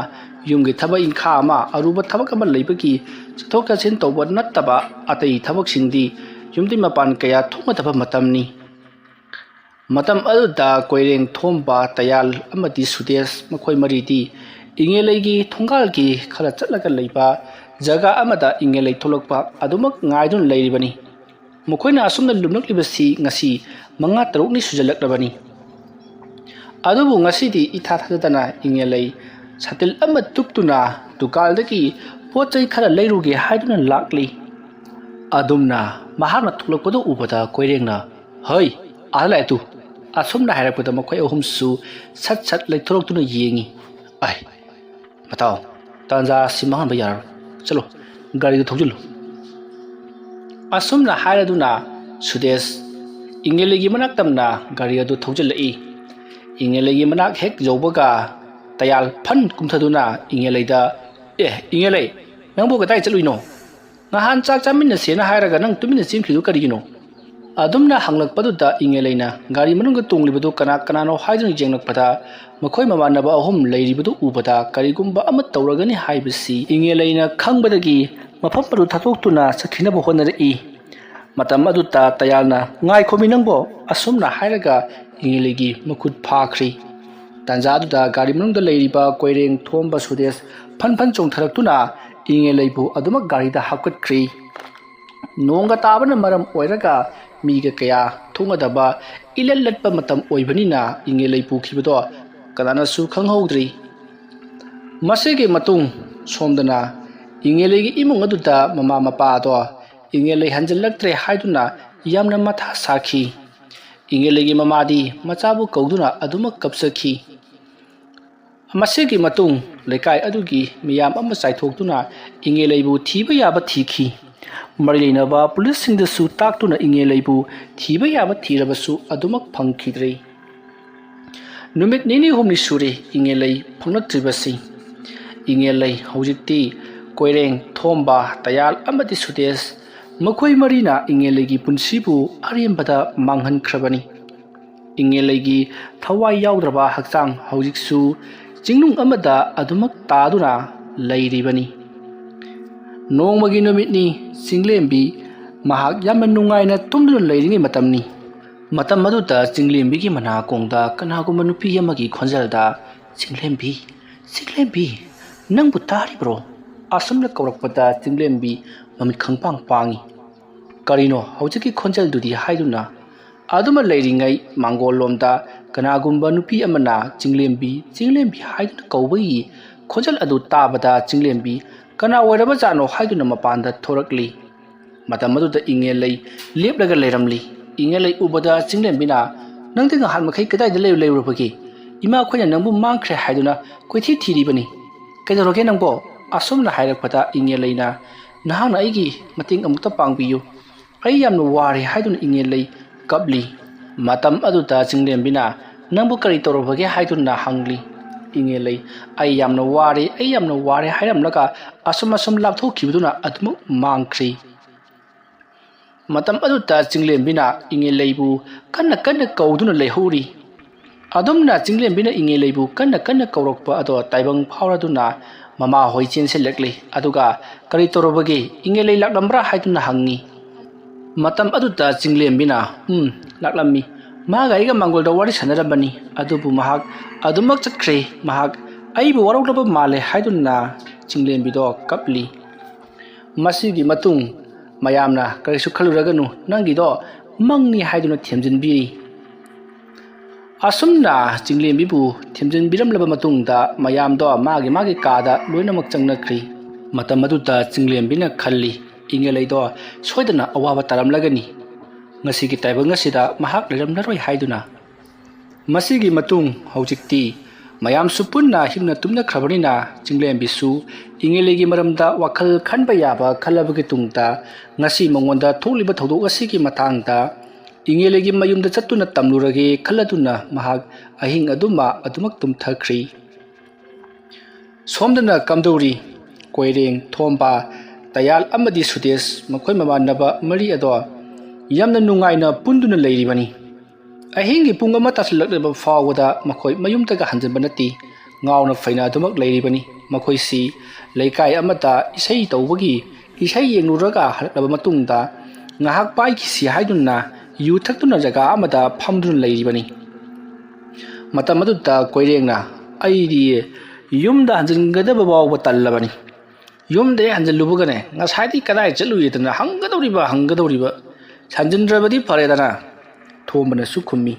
ꯌꯨꯝꯒꯤ ꯊꯕꯛ ꯏꯪꯈꯥ ꯑꯃ, ꯑꯔꯨꯕ ꯊꯕꯛ ꯑꯃ ꯂꯩꯕꯒꯤ ꯆꯠꯊꯣꯛ ꯆꯠꯁꯤꯟ ꯇꯧꯕ ꯅꯠꯇꯕ ꯑꯇꯩ ꯊꯕꯛꯁꯤꯡꯗꯤ ꯌꯨꯝꯗꯩ ꯃꯄꯥꯟ ꯀꯌꯥ ꯊꯣꯛꯅꯗꯕ ꯃꯇꯝꯅꯤ꯫ ꯃꯇꯝ ꯑꯗꯨꯗ ꯀꯣꯏꯔꯦꯡ ꯊꯣꯝꯕ, ꯇꯌꯥꯜ ꯑꯃꯗꯤ ꯁꯨꯗꯦꯁ ꯃꯈꯣꯏ ꯃꯔꯤꯗꯤ ꯏꯉꯦꯂꯩꯒꯤ ꯊꯣꯡꯒꯥꯜꯒꯤ ꯈꯔ ꯆꯠꯂꯒ ꯂꯩꯕ ꯖꯒꯥ ꯑꯃꯗ ꯏꯉꯦꯂꯩ ꯊꯣꯛꯂꯛꯄ ꯑꯗꯨꯃꯛ ꯉꯥꯏꯗꯨꯅ ꯂꯩꯔꯤꯕꯅꯤ꯫ ꯃꯈꯣꯏꯅ ꯑꯁꯨꯝꯅ ꯂꯨꯝꯂꯛꯂꯤꯕꯁꯤ ꯉꯁꯤ ꯃꯉꯥ ꯇꯔꯨꯛꯅꯤ ꯁꯨꯖꯜꯂꯛꯂꯕꯅꯤ꯫ ꯑꯗꯨꯕꯨ ꯉꯁꯤꯗꯤ ꯏꯊꯥ ꯊꯥꯖꯗꯅ ꯏꯉꯦꯂꯩ ꯁꯥꯇꯤꯜ ꯑꯃ ꯇꯨꯞꯇꯨꯅ ꯗꯨꯀꯥꯟꯗꯒꯤ ꯄꯣꯠ ꯆꯩ ꯈꯔ ꯂꯩꯔꯨꯒꯦ ꯍꯥꯏꯗꯨꯅ ꯂꯥꯛꯂꯤ꯫ ꯑꯗꯨꯝꯅ ꯃꯍꯥꯛꯅ ꯊꯣꯛꯂꯛꯄꯗꯨ ꯎꯕꯗ ꯀꯣꯏꯔꯦꯡꯅ, "ꯍꯩ, ꯑꯥꯗ ꯂꯥꯛꯑꯦ ꯇꯨ!" ꯑꯁꯨꯝꯅ ꯍꯥꯏꯔꯛꯄꯗ ꯃꯈꯣꯏ ꯑꯍꯨꯝꯁꯨ ꯁꯠ ꯁꯠ ꯂꯩꯊꯣꯔꯛꯇꯨꯅ ꯌꯦꯡꯉꯤ꯫ "ꯑꯥꯏ, ꯃꯇꯥꯎ, ꯇꯥꯟꯖꯥ ꯑꯁꯤ ꯃꯥꯡꯍꯟꯕ ꯌꯥꯔꯔꯣꯏ꯫ ꯆꯠꯂꯣ, ꯒꯥꯔꯤꯗꯨ ꯊꯧꯖꯤꯜꯂꯨ꯫" ꯑꯁꯨꯝꯅ ꯍꯥꯏꯔꯗꯨꯅ ꯁꯨꯗꯦꯁ ꯏꯉꯦꯂꯩꯒꯤ ꯃꯅꯥꯛ ꯇꯝꯅ ꯒꯥꯔꯤ ꯑꯗꯨ ꯊꯧꯖꯤꯜꯂꯛꯏ꯫ ꯏꯉꯦꯂꯩꯒꯤ ꯃꯅꯥꯛ ꯍꯦꯛ ꯌꯧꯕꯒ ꯇꯌꯥꯜ ꯐꯟ ꯀꯨꯝꯊꯗꯨꯅ ꯏꯉꯦꯂꯩꯗ, "ꯑꯦ, ꯏꯉꯦꯂꯩ, ꯅꯪꯕꯨ ꯀꯗꯥꯏ ꯆꯠꯂꯨꯏꯅꯣ? ꯉꯍꯥꯟ ꯆꯥꯛ ꯆꯥꯃꯤꯟꯅꯁꯦꯅ ꯍꯥꯏꯔꯒ ꯅꯪ ꯇꯨꯃꯤꯟꯅ ꯆꯦꯟꯈ꯭ꯔꯤꯗꯨ ꯀꯔꯤꯒꯤꯅꯣ?" ꯑꯗꯨꯝꯅ ꯍꯪꯂꯛꯄꯗꯨꯗ ꯏꯉꯦꯂꯩꯅ ꯒꯥꯔꯤ ꯃꯅꯨꯡꯗ ꯇꯣꯡꯂꯤꯕꯗꯨ ꯀꯅꯥ ꯀꯅꯥꯅꯣ ꯍꯥꯏꯗꯨꯅ ꯌꯦꯡꯂꯛꯄꯗ ꯃꯈꯣꯏ ꯃꯃꯥꯟꯅꯕ ꯑꯍꯨꯝ ꯂꯩꯔꯤꯕꯗꯨ ꯎꯕꯗ ꯀꯔꯤꯒꯨꯝꯕ ꯑꯃ ꯇꯧꯔꯒꯅꯤ ꯍꯥꯏꯕꯁꯤ ꯏꯉꯦꯂꯩꯅ ꯈꯪꯕꯗꯒꯤ ꯃꯐꯝ ꯑꯗꯨ ꯊꯥꯗꯣꯛꯇꯨꯅ ꯆꯠꯈꯤꯅꯕ ꯍꯣꯠꯅꯔꯛꯏ꯫ ꯃꯇꯝ ꯑꯗꯨꯗ ꯇꯌꯥꯜꯅ, "ꯉꯥꯏꯈꯣꯃꯤ ꯅꯪꯕꯣ!" ꯑꯁꯨꯝꯅ ꯍꯥꯏꯔꯒ ꯏꯉꯦꯂꯩꯒꯤ ꯃꯈꯨꯠ ꯐꯥꯈ꯭ꯔꯤ꯫ ꯇꯥꯟꯖꯥꯗꯨꯗ ꯒꯥꯔꯤ ꯃꯅꯨꯡꯗ ꯂꯩꯔꯤꯕ ꯀꯣꯏꯔꯦꯡ ꯊꯣꯝꯕ ꯁꯨꯗꯦꯁ ꯐꯟ ꯐꯟ ꯆꯣꯡꯊꯔꯛꯇꯨꯅ ꯏꯉꯦꯂꯩꯕꯨ ꯑꯗꯨꯃꯛ ꯒꯥꯔꯤꯗ ꯍꯥꯞꯀꯠꯈ꯭ꯔꯤ꯫ ꯅꯣꯡꯒ ꯇꯥꯕꯅ ꯃꯔꯝ ꯑꯣꯏꯔꯒ ꯃꯤꯒ ꯀꯌꯥ ꯊꯣꯛꯅꯗꯕ ꯏꯂꯠ ꯂꯠꯄ ꯃꯇꯝ ꯑꯣꯏꯕꯅꯤꯅ ꯏꯉꯦꯂꯩ ꯄꯨꯈꯤꯕꯗꯣ ꯀꯅꯥꯅꯁꯨ ꯈꯪꯍꯧꯗ꯭ꯔꯤ꯫ ꯃꯁꯤꯒꯤ ꯃꯇꯨꯡ ꯁꯣꯝꯗꯅ ꯏꯉꯦꯂꯩꯒꯤ ꯏꯃꯨꯡ ꯑꯗꯨꯗ ꯃꯃꯥ ꯃꯄꯥꯗꯣ ꯏꯉꯦꯂꯩ ꯍꯟꯖꯤꯜꯂꯛꯇ꯭ꯔꯦ ꯍꯥꯏꯗꯨꯅ ꯌꯥꯝꯅ ꯃꯊꯥ ꯁꯥꯈꯤ꯫ ꯏꯉꯦꯂꯩꯒꯤ ꯃꯃꯥꯗꯤ ꯃꯆꯥꯕꯨ ꯀꯧꯗꯨꯅ ꯑꯗꯨꯃꯛ ꯀꯞꯆꯈꯤ꯫ ꯃꯁꯤꯒꯤ ꯃꯇꯨꯡ ꯂꯩꯀꯥꯏ ꯑꯗꯨꯒꯤ ꯃꯤꯌꯥꯝ ꯑꯃ ꯆꯥꯏꯊꯣꯛꯇꯨꯅ ꯏꯉꯦꯂꯩꯕꯨ ꯊꯤꯕ ꯌꯥꯕ ꯊꯤꯈꯤ꯫ ꯃꯔꯤ ꯂꯩꯅꯕ ꯄꯨꯂꯤꯁꯁꯤꯡꯗꯁꯨ ꯇꯥꯛꯇꯨꯅ ꯏꯉꯦꯂꯩꯕꯨ ꯊꯤꯕ ꯌꯥꯕ ꯊꯤꯔꯕꯁꯨ ꯑꯗꯨꯃꯛ ꯐꯪꯈꯤꯗ꯭ꯔꯦ꯫ ꯅꯨꯃꯤꯠ ꯅꯤꯅꯤ ꯍꯨꯝꯅꯤ ꯁꯨꯔꯦ ꯏꯉꯦꯂꯩ ꯐꯪꯂꯛꯇ꯭ꯔꯤꯕꯁꯤ꯫ ꯏꯉꯦꯂꯩ ꯍꯧꯖꯤꯛꯇꯤ ꯀꯣꯏꯔꯦꯡ, ꯊꯣꯝꯕ, ꯇꯌꯥꯜ ꯑꯃꯗꯤ ꯁꯨꯗꯦꯁ, ꯃꯈꯣꯏ ꯃꯔꯤꯅ ꯏꯉꯦꯂꯩꯒꯤ ꯄꯨꯟꯁꯤꯕꯨ ꯑꯔꯦꯝꯕꯗ ꯃꯥꯡꯍꯟꯈ꯭ꯔꯕꯅꯤ꯫ ꯏꯉꯦꯂꯩꯒꯤ ꯊꯋꯥꯏ ꯌꯥꯎꯗ꯭ꯔꯕ ꯍꯛꯆꯥꯡ ꯍꯧꯖꯤꯛꯁꯨ ꯆꯤꯡꯅꯨꯡ ꯑꯃꯗ ꯑꯗꯨꯃꯛ ꯇꯥꯗꯨꯅ ꯂꯩꯔꯤꯕꯅꯤ꯫ ꯅꯣꯡꯃꯒꯤ ꯅꯨꯃꯤꯠꯅꯤ꯫ ꯆꯤꯡꯂꯦꯝꯕꯤ ꯃꯍꯥꯛ ꯌꯥꯝꯅ ꯅꯨꯡꯉꯥꯏꯅ ꯇꯨꯝꯗꯨꯅ ꯂꯩꯔꯤꯉꯩ ꯃꯇꯝꯅꯤ꯫ ꯃꯇꯝ ꯑꯗꯨꯗ ꯆꯤꯡꯂꯦꯝꯕꯤꯒꯤ ꯃꯅꯥꯀꯣꯡꯗ ꯀꯅꯥꯒꯨꯝꯕ ꯅꯨꯄꯤ ꯑꯃꯒꯤ ꯈꯣꯟꯖꯦꯜꯗ, "ꯆꯤꯡꯂꯦꯝꯕꯤ, ꯆꯤꯡꯂꯦꯝꯕꯤ, ꯅꯪꯕꯨ ꯇꯥꯔꯤꯕ꯭ꯔꯣ?" ꯑꯁꯨꯝꯅ ꯀꯧꯔꯛꯄꯗ ꯆꯤꯡꯂꯦꯝꯕꯤ ꯃꯃꯤꯠ ꯈꯪꯄꯥꯡ ꯄꯥꯡꯉꯤ꯫ "ꯀꯔꯤꯅꯣ ꯍꯧꯖꯤꯛꯀꯤ ꯈꯣꯟꯖꯦꯜꯗꯨꯗꯤ?" ꯍꯥꯏꯗꯨꯅ ꯑꯗꯨꯃ ꯂꯩꯔꯤꯉꯩ ꯃꯥꯡꯒꯣꯜꯂꯣꯝꯗ ꯀꯅꯥꯒꯨꯝꯕ ꯅꯨꯄꯤ ꯑꯃꯅ "ꯆꯤꯡꯂꯦꯝꯕꯤ, ꯆꯤꯡꯂꯦꯝꯕꯤ" ꯍꯥꯏꯗꯨꯅ ꯀꯧꯕꯒꯤ ꯈꯣꯟꯖꯦꯜ ꯑꯗꯨ ꯇꯥꯕꯗ ꯆꯤꯡꯂꯦꯝꯕꯤ ꯀꯅꯥ ꯑꯣꯏꯔꯕꯖꯥꯠꯅꯣ ꯍꯥꯏꯗꯨꯅ ꯃꯄꯥꯟꯗ ꯊꯣꯔꯛꯂꯤ꯫ ꯃꯇꯝ ꯑꯗꯨꯗ ꯏꯉꯦꯜꯂꯩ ꯂꯦꯞꯂꯒ ꯂꯩꯔꯝꯂꯤ꯫ ꯏꯉꯦꯜꯂꯩ ꯎꯕꯗ ꯆꯤꯡꯂꯦꯝꯕꯤꯅ, "ꯅꯪꯗꯤ ꯉꯍꯥꯟ ꯃꯈꯩ ꯀꯗꯥꯏꯗ ꯂꯩꯔꯨ-, ꯂꯩꯔꯨꯔꯕꯒꯦ? ꯏꯃꯥꯈꯣꯏꯅ ꯅꯪꯕꯨ ꯃꯥꯡꯈ꯭ꯔꯦ ꯍꯥꯏꯗꯨꯅ ꯀꯣꯏꯊꯤ ꯊꯤꯔꯤꯕꯅꯤ꯫ ꯀꯩꯗꯧꯔꯒꯦ ꯅꯪꯕꯣ?" ꯑꯁꯨꯝꯅ ꯍꯥꯏꯔꯛꯄꯗ ꯏꯉꯦꯜꯂꯩꯅ, "ꯅꯍꯥꯛꯅ ꯑꯩꯒꯤ ꯃꯇꯦꯡ ꯑꯃꯨꯛꯇ ꯄꯥꯡꯕꯤꯌꯨ꯫ ꯑꯩ ꯌꯥꯝꯅ ꯋꯥꯔꯦ" ꯍꯥꯏꯗꯨꯅ ꯏꯉꯦꯜꯂꯩ ꯀꯞꯂꯤ꯫ ꯃꯇꯝ ꯑꯗꯨꯗ ꯆꯤꯡꯂꯦꯝꯕꯤꯅ, "ꯅꯪꯕꯨ ꯀꯔꯤ ꯇꯧꯔꯕꯒꯦ?" ꯍꯥꯏꯗꯨꯅ ꯍꯪꯂꯤ꯫ ꯏꯉꯦꯜꯂꯩ, "ꯑꯩ ꯌꯥꯝꯅ ꯋꯥꯔꯦ, ꯑꯩ ꯌꯥꯝꯅ ꯋꯥꯔꯦ" ꯍꯥꯏꯔꯝꯂꯒ ꯑꯁꯨꯝ ꯑꯁꯨꯝ ꯂꯥꯞꯊꯣꯛꯈꯤꯕꯗꯨꯅ ꯑꯗꯨꯃꯛ ꯃꯥꯡꯈ꯭ꯔꯤ꯫ ꯃꯇꯝ ꯑꯗꯨꯗ ꯆꯤꯡꯂꯦꯝꯕꯤꯅ ꯏꯉꯦꯜꯂꯩꯕꯨ ꯀꯟꯅ ꯀꯟꯅ ꯀꯧꯗꯨꯅ ꯂꯩꯍꯧꯔꯤ꯫ ꯑꯗꯨꯝꯅ ꯆꯤꯡꯂꯦꯝꯕꯤꯅ ꯏꯉꯦꯜꯂꯩꯕꯨ ꯀꯟꯅ ꯀꯟꯅ ꯀꯧꯔꯛꯄ ꯑꯗꯣ ꯇꯥꯏꯕꯪ ꯐꯥꯎꯔꯗꯨꯅ ꯃꯃꯥꯍꯣꯏ ꯆꯦꯟꯁꯤꯜꯂꯛꯂꯤ꯫ ꯑꯗꯨꯒ, "ꯀꯔꯤ ꯇꯧꯔꯕꯒꯦ? ꯏꯉꯦꯜꯂꯩ ꯂꯥꯛꯂꯝꯕ꯭ꯔꯥ?" ꯍꯥꯏꯗꯨꯅ ꯍꯪꯉꯤ꯫ ꯃꯇꯝ ꯑꯗꯨꯗ ꯆꯤꯡꯂꯦꯝꯕꯤꯅ, "ꯎꯝ, ꯂꯥꯛꯂꯝꯃꯤ꯫ ꯃꯥꯒ ꯑꯩꯒ ꯃꯥꯡꯒꯣꯜꯗ ꯋꯥꯔꯤ ꯁꯥꯟꯅꯔꯝꯕꯅꯤ꯫ ꯑꯗꯨꯕꯨ ꯃꯍꯥꯛ ꯑꯗꯨꯃꯛ ꯆꯠꯈ꯭ꯔꯦ꯫ ꯃꯍꯥꯛ ꯑꯩꯕꯨ ꯋꯥꯔꯧꯂꯕ ꯃꯥꯜꯂꯦ" ꯍꯥꯏꯗꯨꯅ ꯆꯤꯡꯂꯦꯝꯕꯤꯗꯣ ꯀꯞꯂꯤ꯫ ꯃꯁꯤꯒꯤ ꯃꯇꯨꯡ ꯃꯌꯥꯝꯅ, "ꯀꯔꯤꯁꯨ ꯈꯜꯂꯨꯔꯒꯅꯨ, ꯅꯪꯒꯤꯗꯣ ꯃꯪꯅꯤ" ꯍꯥꯏꯗꯨꯅ ꯊꯦꯝꯖꯤꯟꯕꯤꯔꯤ꯫ ꯑꯁꯨꯝꯅ ꯆꯤꯡꯂꯦꯝꯕꯤꯕꯨ ꯊꯦꯝꯖꯤꯟꯕꯤꯔꯝꯂꯕ ꯃꯇꯨꯡꯗ ꯃꯌꯥꯝꯗꯣ ꯃꯥꯒꯤ ꯃꯥꯒꯤ ꯀꯥꯗ ꯂꯣꯏꯅꯃꯛ ꯆꯪꯅꯈ꯭ꯔꯤ꯫ ꯃꯇꯝ ꯑꯗꯨꯗ ꯆꯤꯡꯂꯦꯝꯕꯤꯅ ꯈꯜꯂꯤ, ꯏꯉꯦꯂꯩꯗꯣ ꯁꯣꯏꯗꯅ ꯑꯋꯥꯕ ꯇꯥꯔꯝꯂꯒꯅꯤ꯫ ꯉꯁꯤꯒꯤ ꯇꯥꯏꯕꯪ ꯑꯁꯤꯗ ꯃꯍꯥꯛ ꯂꯩꯔꯝꯂꯔꯣꯏ ꯍꯥꯏꯗꯨꯅ꯫ ꯃꯁꯤꯒꯤ ꯃꯇꯨꯡ ꯍꯧꯖꯤꯛꯇꯤ ꯃꯌꯥꯝꯁꯨ ꯄꯨꯟꯅ ꯍꯤꯞꯅ ꯇꯨꯝꯅꯈ꯭ꯔꯕꯅꯤꯅ, ꯆꯤꯡꯂꯦꯝꯕꯤꯁꯨ ꯏꯉꯦꯂꯩꯒꯤ ꯃꯔꯝꯗ ꯋꯥꯈꯜ ꯈꯟꯕ ꯌꯥꯕ ꯈꯜꯂꯕꯒꯤ ꯇꯨꯡꯗ, ꯉꯁꯤ ꯃꯉꯣꯟꯗ ꯊꯣꯛꯂꯤꯕ ꯊꯧꯗꯣꯛ ꯑꯁꯤꯒꯤ ꯃꯇꯥꯡꯗ ꯏꯉꯦꯂꯩꯒꯤ ꯃꯌꯨꯝꯗ ꯆꯠꯇꯨꯅ ꯇꯝꯂꯨꯔꯒꯦ ꯈꯜꯂꯗꯨꯅ ꯃꯍꯥꯛ ꯑꯍꯤꯡ ꯑꯗꯨꯃ ꯑꯗꯨꯃꯛ ꯇꯨꯝꯊꯈ꯭ꯔꯤ꯫ ꯁꯣꯝꯗꯅ ꯀꯝꯗꯧꯔꯤ? ꯀꯣꯏꯔꯦꯡ, ꯊꯣꯝꯕ, ꯇꯌꯥꯜ ꯑꯃꯗꯤ ꯁꯨꯗꯦꯁ, ꯃꯈꯣꯏ ꯃꯃꯥꯟꯅꯕ ꯃꯔꯤ ꯑꯗꯣ ꯌꯥꯝꯅ ꯅꯨꯡꯉꯥꯏꯅ ꯄꯨꯟꯗꯨꯅ ꯂꯩꯔꯤꯕꯅꯤ꯫ ꯑꯍꯤꯡꯒꯤ ꯄꯨꯡ ꯑꯃ ꯇꯥꯁꯤꯜꯂꯛꯂꯕ ꯐꯥꯎꯕꯗ ꯃꯈꯣꯏ ꯃꯌꯨꯝꯗꯒ ꯍꯟꯖꯤꯟꯕ ꯅꯠꯇꯦ꯫ ꯉꯥꯎꯅ ꯐꯩꯅ ꯑꯗꯨꯃꯛ ꯂꯩꯔꯤꯕꯅꯤ꯫ ꯃꯈꯣꯏꯁꯤ ꯂꯩꯀꯥꯏ ꯑꯃꯗ ꯏꯁꯩ ꯇꯧꯕꯒꯤ, ꯏꯁꯩ ꯌꯦꯡꯂꯨꯔꯒ ꯍꯜꯂꯛꯂꯕ ꯃꯇꯨꯡꯗ ꯉꯥꯏꯍꯥꯛ ꯄꯥꯏꯈꯤꯁꯤ ꯍꯥꯏꯗꯨꯅ ꯌꯨ ꯊꯛꯇꯨꯅ ꯖꯒꯥ ꯑꯃꯗ ꯐꯝꯗꯨꯅ ꯂꯩꯔꯤꯕꯅꯤ꯫ ꯃꯇꯝ ꯑꯗꯨꯗ ꯀꯣꯏꯔꯦꯡꯅ, "ꯑꯩꯗꯤ ꯌꯨꯝꯗ ꯍꯟꯖꯤꯟꯒꯗꯕ ꯐꯥꯎꯕ ꯇꯜꯂꯕꯅꯤ꯫ ꯌꯨꯝꯗ ꯍꯦꯛ ꯍꯟꯖꯤꯜꯂꯨꯕꯒꯅꯦ, ꯉꯁꯥꯏꯗꯤ ꯀꯗꯥꯏ ꯆꯠꯂꯨꯏꯗꯅ ꯍꯪꯒꯗꯧꯔꯤꯕ, ꯍꯪꯒꯗꯧꯔꯤꯕ꯫ ꯍꯟꯖꯤꯟꯗ꯭ꯔꯕꯗꯤ ꯐꯔꯦꯗꯅ"꯫ ꯊꯣꯝꯕꯅꯁꯨ ꯈꯨꯝꯃꯤ,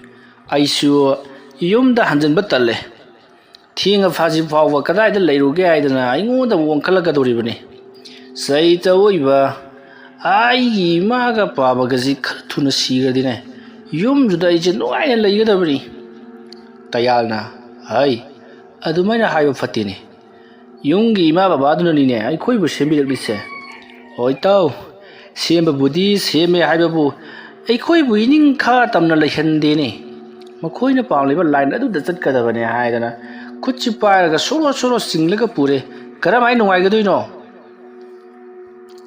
"ꯑꯩꯁꯨ ꯌꯨꯝꯗ ꯍꯟꯖꯤꯟꯕ ꯇꯜꯂꯦ꯫ ꯊꯦꯡꯉ ꯐꯥꯖꯤ ꯐꯥꯎꯕ ꯀꯗꯥꯏꯗ ꯂꯩꯔꯨꯒꯦ ꯍꯥꯏꯗꯅ ꯑꯩꯉꯣꯟꯗ ꯑꯃꯨꯛ ꯑꯣꯟꯈꯠꯂꯛꯀꯗꯧꯔꯤꯕꯅꯤ꯫ ꯆꯩꯇ ꯑꯣꯏꯕ, ꯑꯩꯒꯤ ꯏꯃꯥꯒ ꯄꯥꯕꯒꯁꯤ ꯈꯔ ꯊꯨꯅ ꯁꯤꯈ꯭ꯔꯗꯤꯅꯦ, ꯌꯨꯝꯗꯨꯗ ꯑꯩꯁꯦ ꯅꯨꯡꯉꯥꯏꯅ ꯂꯩꯒꯗꯕꯅꯤ"꯫ ꯇꯌꯥꯜꯅ, "ꯍꯩ, ꯑꯗꯨꯃꯥꯏꯅ ꯍꯥꯏꯕ ꯐꯠꯇꯦꯅꯦ꯫ ꯌꯨꯝꯒꯤ ꯏꯃꯥ ꯕꯕꯥꯗꯨꯅꯅꯤꯅꯦ ꯑꯩꯈꯣꯏꯕꯨ ꯁꯦꯝꯕꯤꯔꯛꯂꯤꯁꯦ"꯫ "ꯍꯣꯏ ꯇꯥꯎ, ꯁꯦꯝꯕꯕꯨꯗꯤ ꯁꯦꯝꯃꯦ ꯍꯥꯏꯕꯕꯨ ꯑꯩꯈꯣꯏꯕꯨ ꯏꯅꯤꯡꯈꯥ ꯇꯝꯅ ꯂꯩꯍꯟꯗꯦꯅꯦ꯫ ꯃꯈꯣꯏꯅ ꯄꯥꯝꯂꯤꯕ line ꯑꯗꯨꯗ ꯆꯠꯀꯗꯕꯅꯦ ꯍꯥꯏꯗꯅ ꯈꯨꯠꯁꯤ ꯄꯥꯏꯔꯒ ꯁꯣꯔꯣ ꯁꯣꯔꯣ ꯆꯤꯡꯂꯒ ꯄꯨꯔꯦ꯫ ꯀꯔꯝꯍꯥꯏꯅ ꯅꯨꯡꯉꯥꯏꯒꯗꯣꯏꯅꯣ?"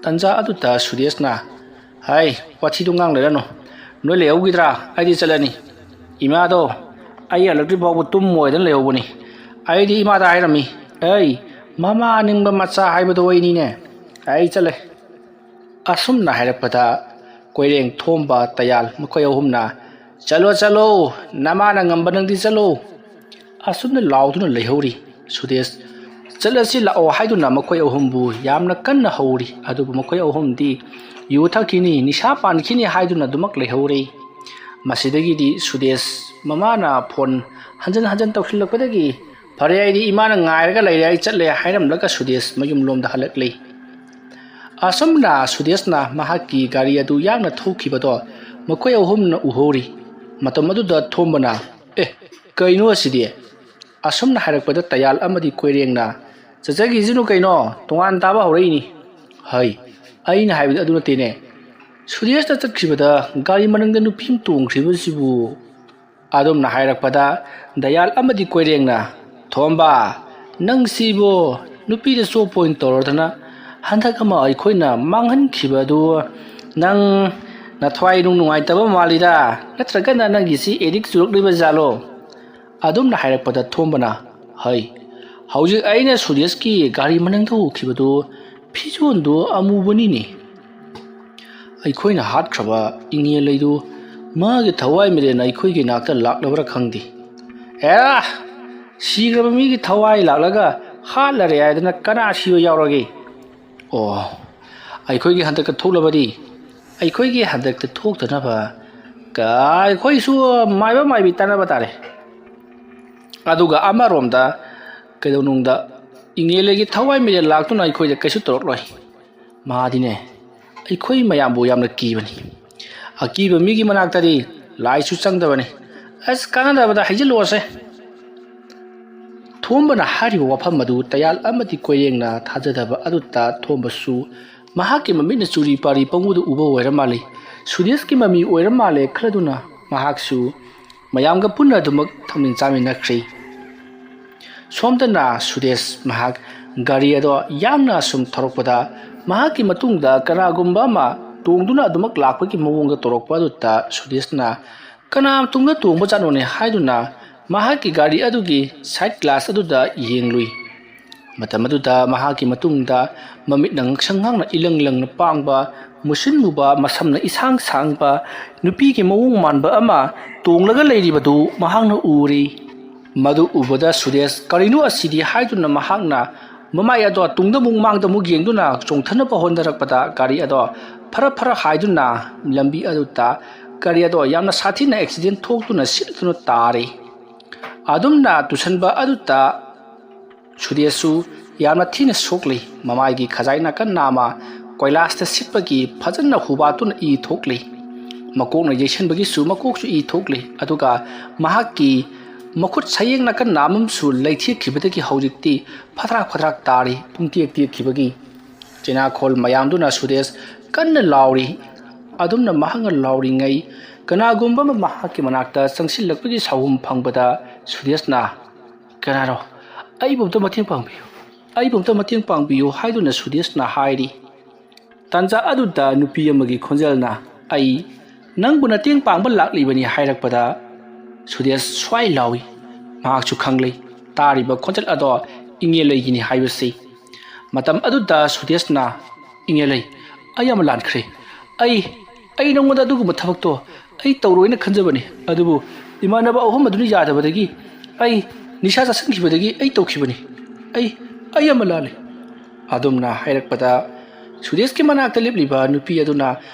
ꯇꯟꯖꯥ ꯑꯗꯨꯗ ꯁꯨꯔꯦꯁꯅ, "ꯍꯥꯏ, ꯋꯥꯊꯤꯗꯣ ꯉꯥꯡ ꯂꯩꯔꯅꯨ꯫ ꯅꯣꯏ ꯂꯩꯍꯧꯈꯤꯗ꯭ꯔꯥ? ꯑꯩꯗꯤ ꯆꯠꯂꯅꯤ꯫ ꯏꯃꯥꯗꯣ ꯑꯩ ꯍꯜꯂꯛꯇ꯭ꯔꯤ ꯐꯥꯎꯕ ꯇꯨꯝꯃꯣꯏꯗꯅ ꯂꯩꯍꯧꯕꯅꯤ꯫ ꯑꯩꯗꯤ ꯏꯃꯥꯗ ꯍꯥꯏꯔꯝꯃꯤ, 'ꯑꯩ ꯃꯃꯥ ꯅꯤꯡꯕ ꯃꯆꯥ ꯍꯥꯏꯕꯗꯣ ꯑꯩꯅꯤꯅꯦ꯫ ꯑꯩ ꯆꯠꯂꯦ.'" ꯑꯁꯨꯝꯅ ꯍꯥꯏꯔꯛꯄꯗ ꯀꯣꯏꯔꯦꯡ, ꯊꯣꯝꯕ, ꯇꯌꯥꯜ ꯃꯈꯣꯏ ꯑꯍꯨꯝꯅ, "ꯆꯠꯂꯣ, ꯆꯠꯂꯣ, ꯅꯃꯥꯅ ꯉꯝꯕ ꯅꯪꯗꯤ ꯆꯠꯂꯣ꯫ ꯑꯁꯨꯝꯅ ꯂꯥꯎꯗꯨꯅ ꯂꯩꯍꯧꯔꯤ꯫ ꯁꯨꯗꯦꯁ, ꯆꯠꯂꯁꯤ ꯂꯥꯛꯑꯣ ꯍꯥꯏꯗꯨꯅ ꯃꯈꯣꯏ ꯑꯍꯨꯝꯕꯨ ꯌꯥꯝꯅ ꯀꯟꯅ ꯍꯧꯔꯤ꯫ ꯑꯗꯨꯕꯨ ꯃꯈꯣꯏ ꯑꯍꯨꯝꯗꯤ ꯌꯨ ꯊꯛꯈꯤꯅꯤ, ꯅꯤꯁꯥ ꯄꯥꯟꯈꯤꯅꯤ ꯍꯥꯏꯗꯨꯅ ꯑꯗꯨꯃꯛ ꯂꯩꯍꯧꯔꯤ꯫ ꯃꯁꯤꯗꯒꯤꯗꯤ ꯁꯨꯗꯦꯁ ꯃꯃꯥꯅ ꯐꯣꯟ ꯍꯟꯖꯟ ꯍꯟꯖꯟ ꯇꯧꯁꯤꯜꯂꯛꯄꯗꯒꯤ "ꯐꯔꯦ, ꯑꯩꯗꯤ ꯏꯃꯥꯅ ꯉꯥꯏꯔꯒ ꯂꯩꯔꯦ, ꯑꯩ ꯆꯠꯂꯦ" ꯍꯥꯏꯔꯝꯂꯒ ꯁꯨꯗꯦꯁ ꯃꯌꯨꯝꯂꯣꯝꯗ ꯍꯜꯂꯛꯂꯤ꯫ ꯑꯁꯨꯝꯅ ꯁꯨꯗꯦꯁꯅ ꯃꯍꯥꯛꯀꯤ ꯒꯥꯔꯤ ꯑꯗꯨ ꯌꯥꯡꯅ ꯊꯧꯈꯤꯕꯗꯣ ꯃꯈꯣꯏ ꯑꯍꯨꯝꯅ ꯎꯍꯧꯔꯤ꯫ ꯃꯇꯝ ꯑꯗꯨꯗ ꯊꯣꯝꯕꯅ, "ꯑꯦ, ꯀꯩꯅꯣ ꯑꯁꯤꯗꯤ?" ꯑꯁꯨꯝꯅ ꯍꯥꯏꯔꯛꯄꯗ ꯇꯌꯥꯜ ꯑꯃꯗꯤ ꯀꯣꯏꯔꯦꯡꯅ, "ꯆꯠꯆꯈꯤꯁꯤꯅꯨ ꯀꯩꯅꯣ, ꯇꯣꯉꯥꯟ ꯇꯥꯕ ꯍꯧꯔꯛꯏꯅꯤ"꯫ "ꯍꯩ, ꯑꯩꯅ ꯍꯥꯏꯕꯗꯤ ꯑꯗꯨ ꯅꯠꯇꯦꯅꯦ꯫ ꯁꯨꯔꯦꯁꯅ ꯆꯠꯈꯤꯕꯗ ꯒꯥꯔꯤ ꯃꯅꯨꯡꯗ ꯅꯨꯄꯤ ꯑꯃ ꯇꯣꯡꯈ꯭ꯔꯤꯕꯁꯤꯕꯨ?" ꯑꯗꯨꯝꯅ ꯍꯥꯏꯔꯛꯄꯗ ꯗꯌꯥꯜ ꯑꯃꯗꯤ ꯀꯣꯏꯔꯦꯡꯅ, "ꯊꯣꯝꯕ, ꯅꯪꯁꯤꯕꯨ ꯅꯨꯄꯤꯗ ꯆꯣꯞꯄ ꯑꯣꯏꯅ ꯇꯧꯔꯗꯅ ꯍꯟꯗꯛ ꯑꯃ ꯑꯩꯈꯣꯏꯅ ꯃꯥꯡꯍꯟꯈꯤꯕ ꯑꯗꯨ ꯅꯪ ꯅꯊ꯭ꯋꯥꯏ ꯅꯨꯡ ꯅꯨꯡꯉꯥꯏꯇꯕ ꯃꯥꯜꯂꯤꯗ, ꯅꯠꯇ꯭ꯔꯒꯅ ꯅꯪꯒꯤꯁꯤ ꯑꯦꯗꯤꯛ ꯆꯨꯔꯛꯂꯤꯕ ꯖꯥꯠꯂꯣ?" ꯑꯗꯨꯝꯅ ꯍꯥꯏꯔꯛꯄꯗ ꯊꯣꯝꯕꯅ, "ꯍꯩ, ꯍꯧꯖꯤꯛ ꯑꯩꯅ ꯁꯨꯔꯦꯁꯀꯤ ꯒꯥꯔꯤ ꯃꯅꯨꯡꯗ ꯎꯈꯤꯕꯗꯨ ꯐꯤꯖꯣꯜꯗꯨ ꯑꯃꯨꯕꯅꯤꯅꯦ꯫ ꯑꯩꯈꯣꯏꯅ ꯍꯥꯠꯈ꯭ꯔꯕ ꯏꯉꯦꯜ ꯂꯩꯗꯨ ꯃꯥꯒꯤ ꯊꯋꯥꯏ ꯃꯤꯔꯦꯟ ꯑꯩꯈꯣꯏꯒꯤ ꯅꯥꯛꯇ ꯂꯥꯛꯂꯕ꯭ꯔꯥ ꯈꯪꯗꯦ꯫ ꯑꯦꯔꯥ, ꯁꯤꯈ꯭ꯔꯕ ꯃꯤꯒꯤ ꯊꯋꯥꯏ ꯂꯥꯛꯂꯒ ꯍꯥꯠꯂꯔꯦ ꯍꯥꯏꯗꯅ ꯀꯅꯥ ꯁꯤꯕ ꯌꯥꯎꯔꯒꯦ? ꯑꯣ, ꯑꯩꯈꯣꯏꯒꯤ ꯍꯟꯗꯛꯇ ꯊꯣꯛꯂꯕꯗꯤ ꯑꯩꯈꯣꯏꯒꯤ ꯍꯟꯗꯛꯇ ꯊꯣꯛꯇꯅꯕ ꯀ-, ꯑꯩꯈꯣꯏꯁꯨ ꯃꯥꯏꯕ ꯃꯥꯏꯕꯤ ꯇꯥꯟꯅꯕ ꯇꯥꯔꯦ꯫ ꯑꯗꯨꯒ ꯑꯃꯔꯣꯝꯗ ꯀꯩꯗꯧꯅꯨꯡꯗ ꯏꯉꯦꯂꯩꯒꯤ ꯊꯋꯥꯏ ꯃꯤꯔꯦꯜ ꯂꯥꯛꯇꯨꯅ ꯑꯩꯈꯣꯏꯗ ꯀꯩꯁꯨ ꯇꯧꯔꯛꯂꯣꯏ꯫ ꯃꯥꯗꯤꯅꯦ ꯑꯩꯈꯣꯏ ꯃꯌꯥꯝꯕꯨ ꯌꯥꯝꯅ ꯀꯤꯕꯅꯤ꯫ ꯑꯀꯤꯕ ꯃꯤꯒꯤ ꯃꯅꯥꯛꯇꯗꯤ ꯂꯥꯏꯁꯨ ꯆꯪꯗꯕꯅꯤ꯫ ꯑꯁ, ꯀꯥꯟꯅꯗꯕꯗ ꯍꯩꯖꯤꯜꯂꯨꯔꯁꯦ"꯫ ꯊꯣꯝꯕꯅ ꯍꯥꯏꯔꯤꯕ ꯋꯥꯐꯝ ꯑꯗꯨ ꯇꯌꯥꯜ ꯑꯃꯗꯤ ꯀꯣꯏꯔꯦꯡꯅ ꯊꯥꯖꯗꯕ ꯑꯗꯨꯗ ꯊꯣꯝꯕꯁꯨ ꯃꯍꯥꯛꯀꯤ ꯃꯃꯤꯠꯅ ꯆꯨꯔꯤ ꯄꯥꯔꯤ ꯄꯪꯎꯗ ꯎꯕ ꯑꯣꯏꯔ ꯃꯥꯜꯂꯤ꯫ ꯁꯨꯔꯦꯁꯀꯤ ꯃꯃꯤ ꯑꯣꯏꯔ ꯃꯥꯜꯂꯦ ꯈꯜꯂꯗꯨꯅ ꯃꯍꯥꯛꯁꯨ ꯃꯌꯥꯝꯒ ꯄꯨꯟꯅ ꯑꯗꯨꯃꯛ ꯊꯧꯃꯤꯟ ꯆꯥꯃꯤꯟꯅꯈ꯭ꯔꯤ꯫ ꯁꯣꯝꯗꯅ ꯁꯨꯔꯦꯁ ꯃꯍꯥꯛ ꯒꯥꯔꯤ ꯑꯗꯣ ꯌꯥꯡꯅ ꯁꯨꯝ ꯊꯧꯔꯛꯄꯗ ꯃꯍꯥꯛꯀꯤ ꯃꯇꯨꯡꯗ ꯀꯅꯥꯒꯨꯝꯕ ꯑꯃ ꯇꯣꯡꯗꯨꯅ ꯑꯗꯨꯃꯛ ꯂꯥꯛꯄꯒꯤ ꯃꯑꯣꯡꯗ ꯇꯧꯔꯛꯄ ꯑꯗꯨꯗ ꯁꯨꯔꯦꯁꯅ "ꯀꯅꯥ ꯃꯇꯨꯡꯗ ꯇꯣꯡꯕ ꯖꯥꯠꯅꯣꯅꯦ?" ꯍꯥꯏꯗꯨꯅ ꯃꯍꯥꯛꯀꯤ ꯒꯥꯔꯤ ꯑꯗꯨꯒꯤ side glass ꯑꯗꯨꯗ ꯌꯦꯡꯂꯨꯏ꯫ ꯃꯇꯝ ꯑꯗꯨꯗ ꯃꯍꯥꯛꯀꯤ ꯃꯇꯨꯡꯗ ꯃꯃꯤꯠꯅ ꯉꯛꯁꯪ ꯉꯥꯡꯅ ꯏꯂꯪ ꯂꯪꯅ ꯄꯥꯡꯕ, ꯃꯨꯁꯤꯟ ꯃꯨꯕ, ꯃꯁꯝꯅ ꯏꯁꯥꯡ ꯁꯥꯡꯕ, ꯅꯨꯄꯤꯒꯤ ꯃꯑꯣꯡ ꯃꯥꯟꯕ ꯑꯃ ꯇꯣꯡꯂꯒ ꯂꯩꯔꯤꯕꯗꯨ ꯃꯍꯥꯛꯅ ꯎꯔꯤ꯫ ꯃꯗꯨ ꯎꯕꯗ ꯁꯨꯔꯦꯁ "ꯀꯔꯤꯅꯣ ꯑꯁꯤꯗꯤ?" ꯍꯥꯏꯗꯨꯅ ꯃꯍꯥꯛꯅ ꯃꯃꯥꯏ ꯑꯗꯣ ꯇꯨꯡꯗ ꯑꯃꯨꯛ ꯃꯥꯡꯗ ꯑꯃꯨꯛ ꯌꯦꯡꯗꯨꯅ ꯆꯣꯡꯊꯅꯕ ꯍꯣꯠꯅꯔꯛꯄꯗ ꯒꯥꯔꯤ ꯑꯗꯣ ꯐꯔ ꯐꯔ ꯍꯥꯏꯗꯨꯅ ꯂꯝꯕꯤ ꯑꯗꯨꯗ ꯒꯥꯔꯤ ꯑꯗꯣ ꯌꯥꯝꯅ ꯁꯥꯊꯤꯅ accident ꯊꯣꯛꯇꯨꯅ ꯁꯤꯠꯇꯨꯅ ꯇꯥꯔꯤ꯫ ꯑꯗꯨꯝꯅ ꯇꯨꯁꯟꯕ ꯑꯗꯨꯗ ꯁꯨꯗꯦꯁꯁꯨ ꯌꯥꯝꯅ ꯊꯤꯅ ꯁꯣꯛꯂꯤ꯫ ꯃꯃꯥꯏꯒꯤ ꯈꯖꯥꯏ ꯅꯥꯀꯟ ꯅꯥꯝꯃ ꯀꯣꯏꯂꯥꯁꯇ ꯁꯤꯠꯄꯒꯤ ꯐꯖꯅ ꯍꯨꯕꯥꯠꯇꯨꯅ ꯏ ꯊꯣꯛꯂꯤ꯫ ꯃꯀꯣꯛꯅ ꯌꯩꯁꯟꯕꯒꯤꯁꯨ ꯃꯀꯣꯛꯁꯨ ꯏ ꯊꯣꯛꯂꯤ꯫ ꯑꯗꯨꯒ ꯃꯍꯥꯛꯀꯤ ꯃꯈꯨꯠ ꯁꯌꯦꯡ ꯅꯥꯀꯟ ꯅꯥꯝꯃꯁꯨ ꯂꯩꯊꯦꯛꯈꯤꯕꯗꯒꯤ ꯍꯧꯖꯤꯛꯇꯤ ꯐꯊ꯭ꯔꯥꯛ ꯐꯊ꯭ꯔꯥꯛ ꯇꯥꯔꯤ, ꯄꯨꯡꯇꯦꯛ ꯇꯦꯛꯈꯤꯕꯒꯤ꯫ ꯆꯩꯅꯥꯈꯣꯜ ꯃꯌꯥꯝꯗꯨꯅ ꯁꯨꯗꯦꯁ ꯀꯟꯅ ꯂꯥꯎꯔꯤ꯫ ꯑꯗꯨꯝꯅ ꯃꯍꯥꯛꯅ ꯂꯥꯎꯔꯤꯉꯩ ꯀꯅꯥꯒꯨꯝꯕ ꯑꯃ ꯃꯍꯥꯛꯀꯤ ꯃꯅꯥꯛꯇ ꯆꯪꯁꯤꯜꯂꯛꯄꯒꯤ ꯁꯥꯎꯍꯨꯝ ꯐꯪꯕꯗ ꯁꯨꯗꯦꯁꯅ, "ꯀꯅꯥꯅꯣ? ꯑꯩꯕꯨ ꯑꯝꯇ ꯃꯇꯦꯡ ꯄꯥꯡꯕꯤꯌꯨ, ꯑꯩꯕꯨ ꯑꯝꯇ ꯃꯇꯦꯡ ꯄꯥꯡꯕꯤꯌꯨ" ꯍꯥꯏꯗꯨꯅ ꯁꯨꯗꯦꯁꯅ ꯍꯥꯏꯔꯤ꯫ ꯇꯥꯟꯖꯥ ꯑꯗꯨꯗ ꯅꯨꯄꯤ ꯑꯃꯒꯤ ꯈꯣꯟꯖꯦꯜꯅ, "ꯑꯩ ꯅꯪꯕꯨ ꯃꯇꯦꯡ ꯄꯥꯡꯕ ꯂꯥꯛꯂꯤꯕꯅꯤ" ꯍꯥꯏꯔꯛꯄꯗ ꯁꯨꯗꯦꯁ ꯁ꯭ꯋꯥꯏ ꯂꯥꯎꯏ꯫ ꯃꯍꯥꯛꯁꯨ ꯈꯪꯂꯦ ꯇꯥꯔꯤꯕ ꯈꯣꯟꯖꯦꯜ ꯑꯗꯣ ꯏꯉꯦꯂꯩꯒꯤꯅꯤ ꯍꯥꯏꯕꯁꯤ꯫ ꯃꯇꯝ ꯑꯗꯨꯗ ꯁꯨꯗꯦꯁꯅ, "ꯏꯉꯦꯂꯩ, ꯑꯩ ꯑꯃ ꯂꯥꯟꯈ꯭ꯔꯦ꯫ ꯑꯩ, ꯑꯩ ꯅꯉꯣꯟꯗ ꯑꯗꯨꯒꯨꯝꯕ ꯊꯕꯛꯇꯣ ꯑꯩ ꯇꯧꯔꯣꯏꯅ ꯈꯟꯖꯕꯅꯤ, ꯑꯗꯨꯕꯨ ꯏꯃꯥꯟꯅꯕ ꯑꯍꯨꯝ ꯑꯗꯨꯅ ꯌꯥꯗꯕꯗꯒꯤ ꯑꯩ ꯅꯤꯁꯥ ꯆꯥꯁꯤꯟꯈꯤꯕꯗꯒꯤ ꯑꯩ ꯇꯧꯈꯤꯕꯅꯤ꯫ ꯑꯩ, ꯑꯩ ꯑꯃ ꯂꯥꯜꯂꯦ" ꯑꯗꯨꯝꯅ ꯍꯥꯏꯔꯛꯄꯗ ꯁꯨꯗꯦꯁꯀꯤ ꯃꯅꯥꯛꯇ ꯂꯦꯞꯂꯤꯕ ꯅꯨꯄꯤ ꯑꯗꯨꯅ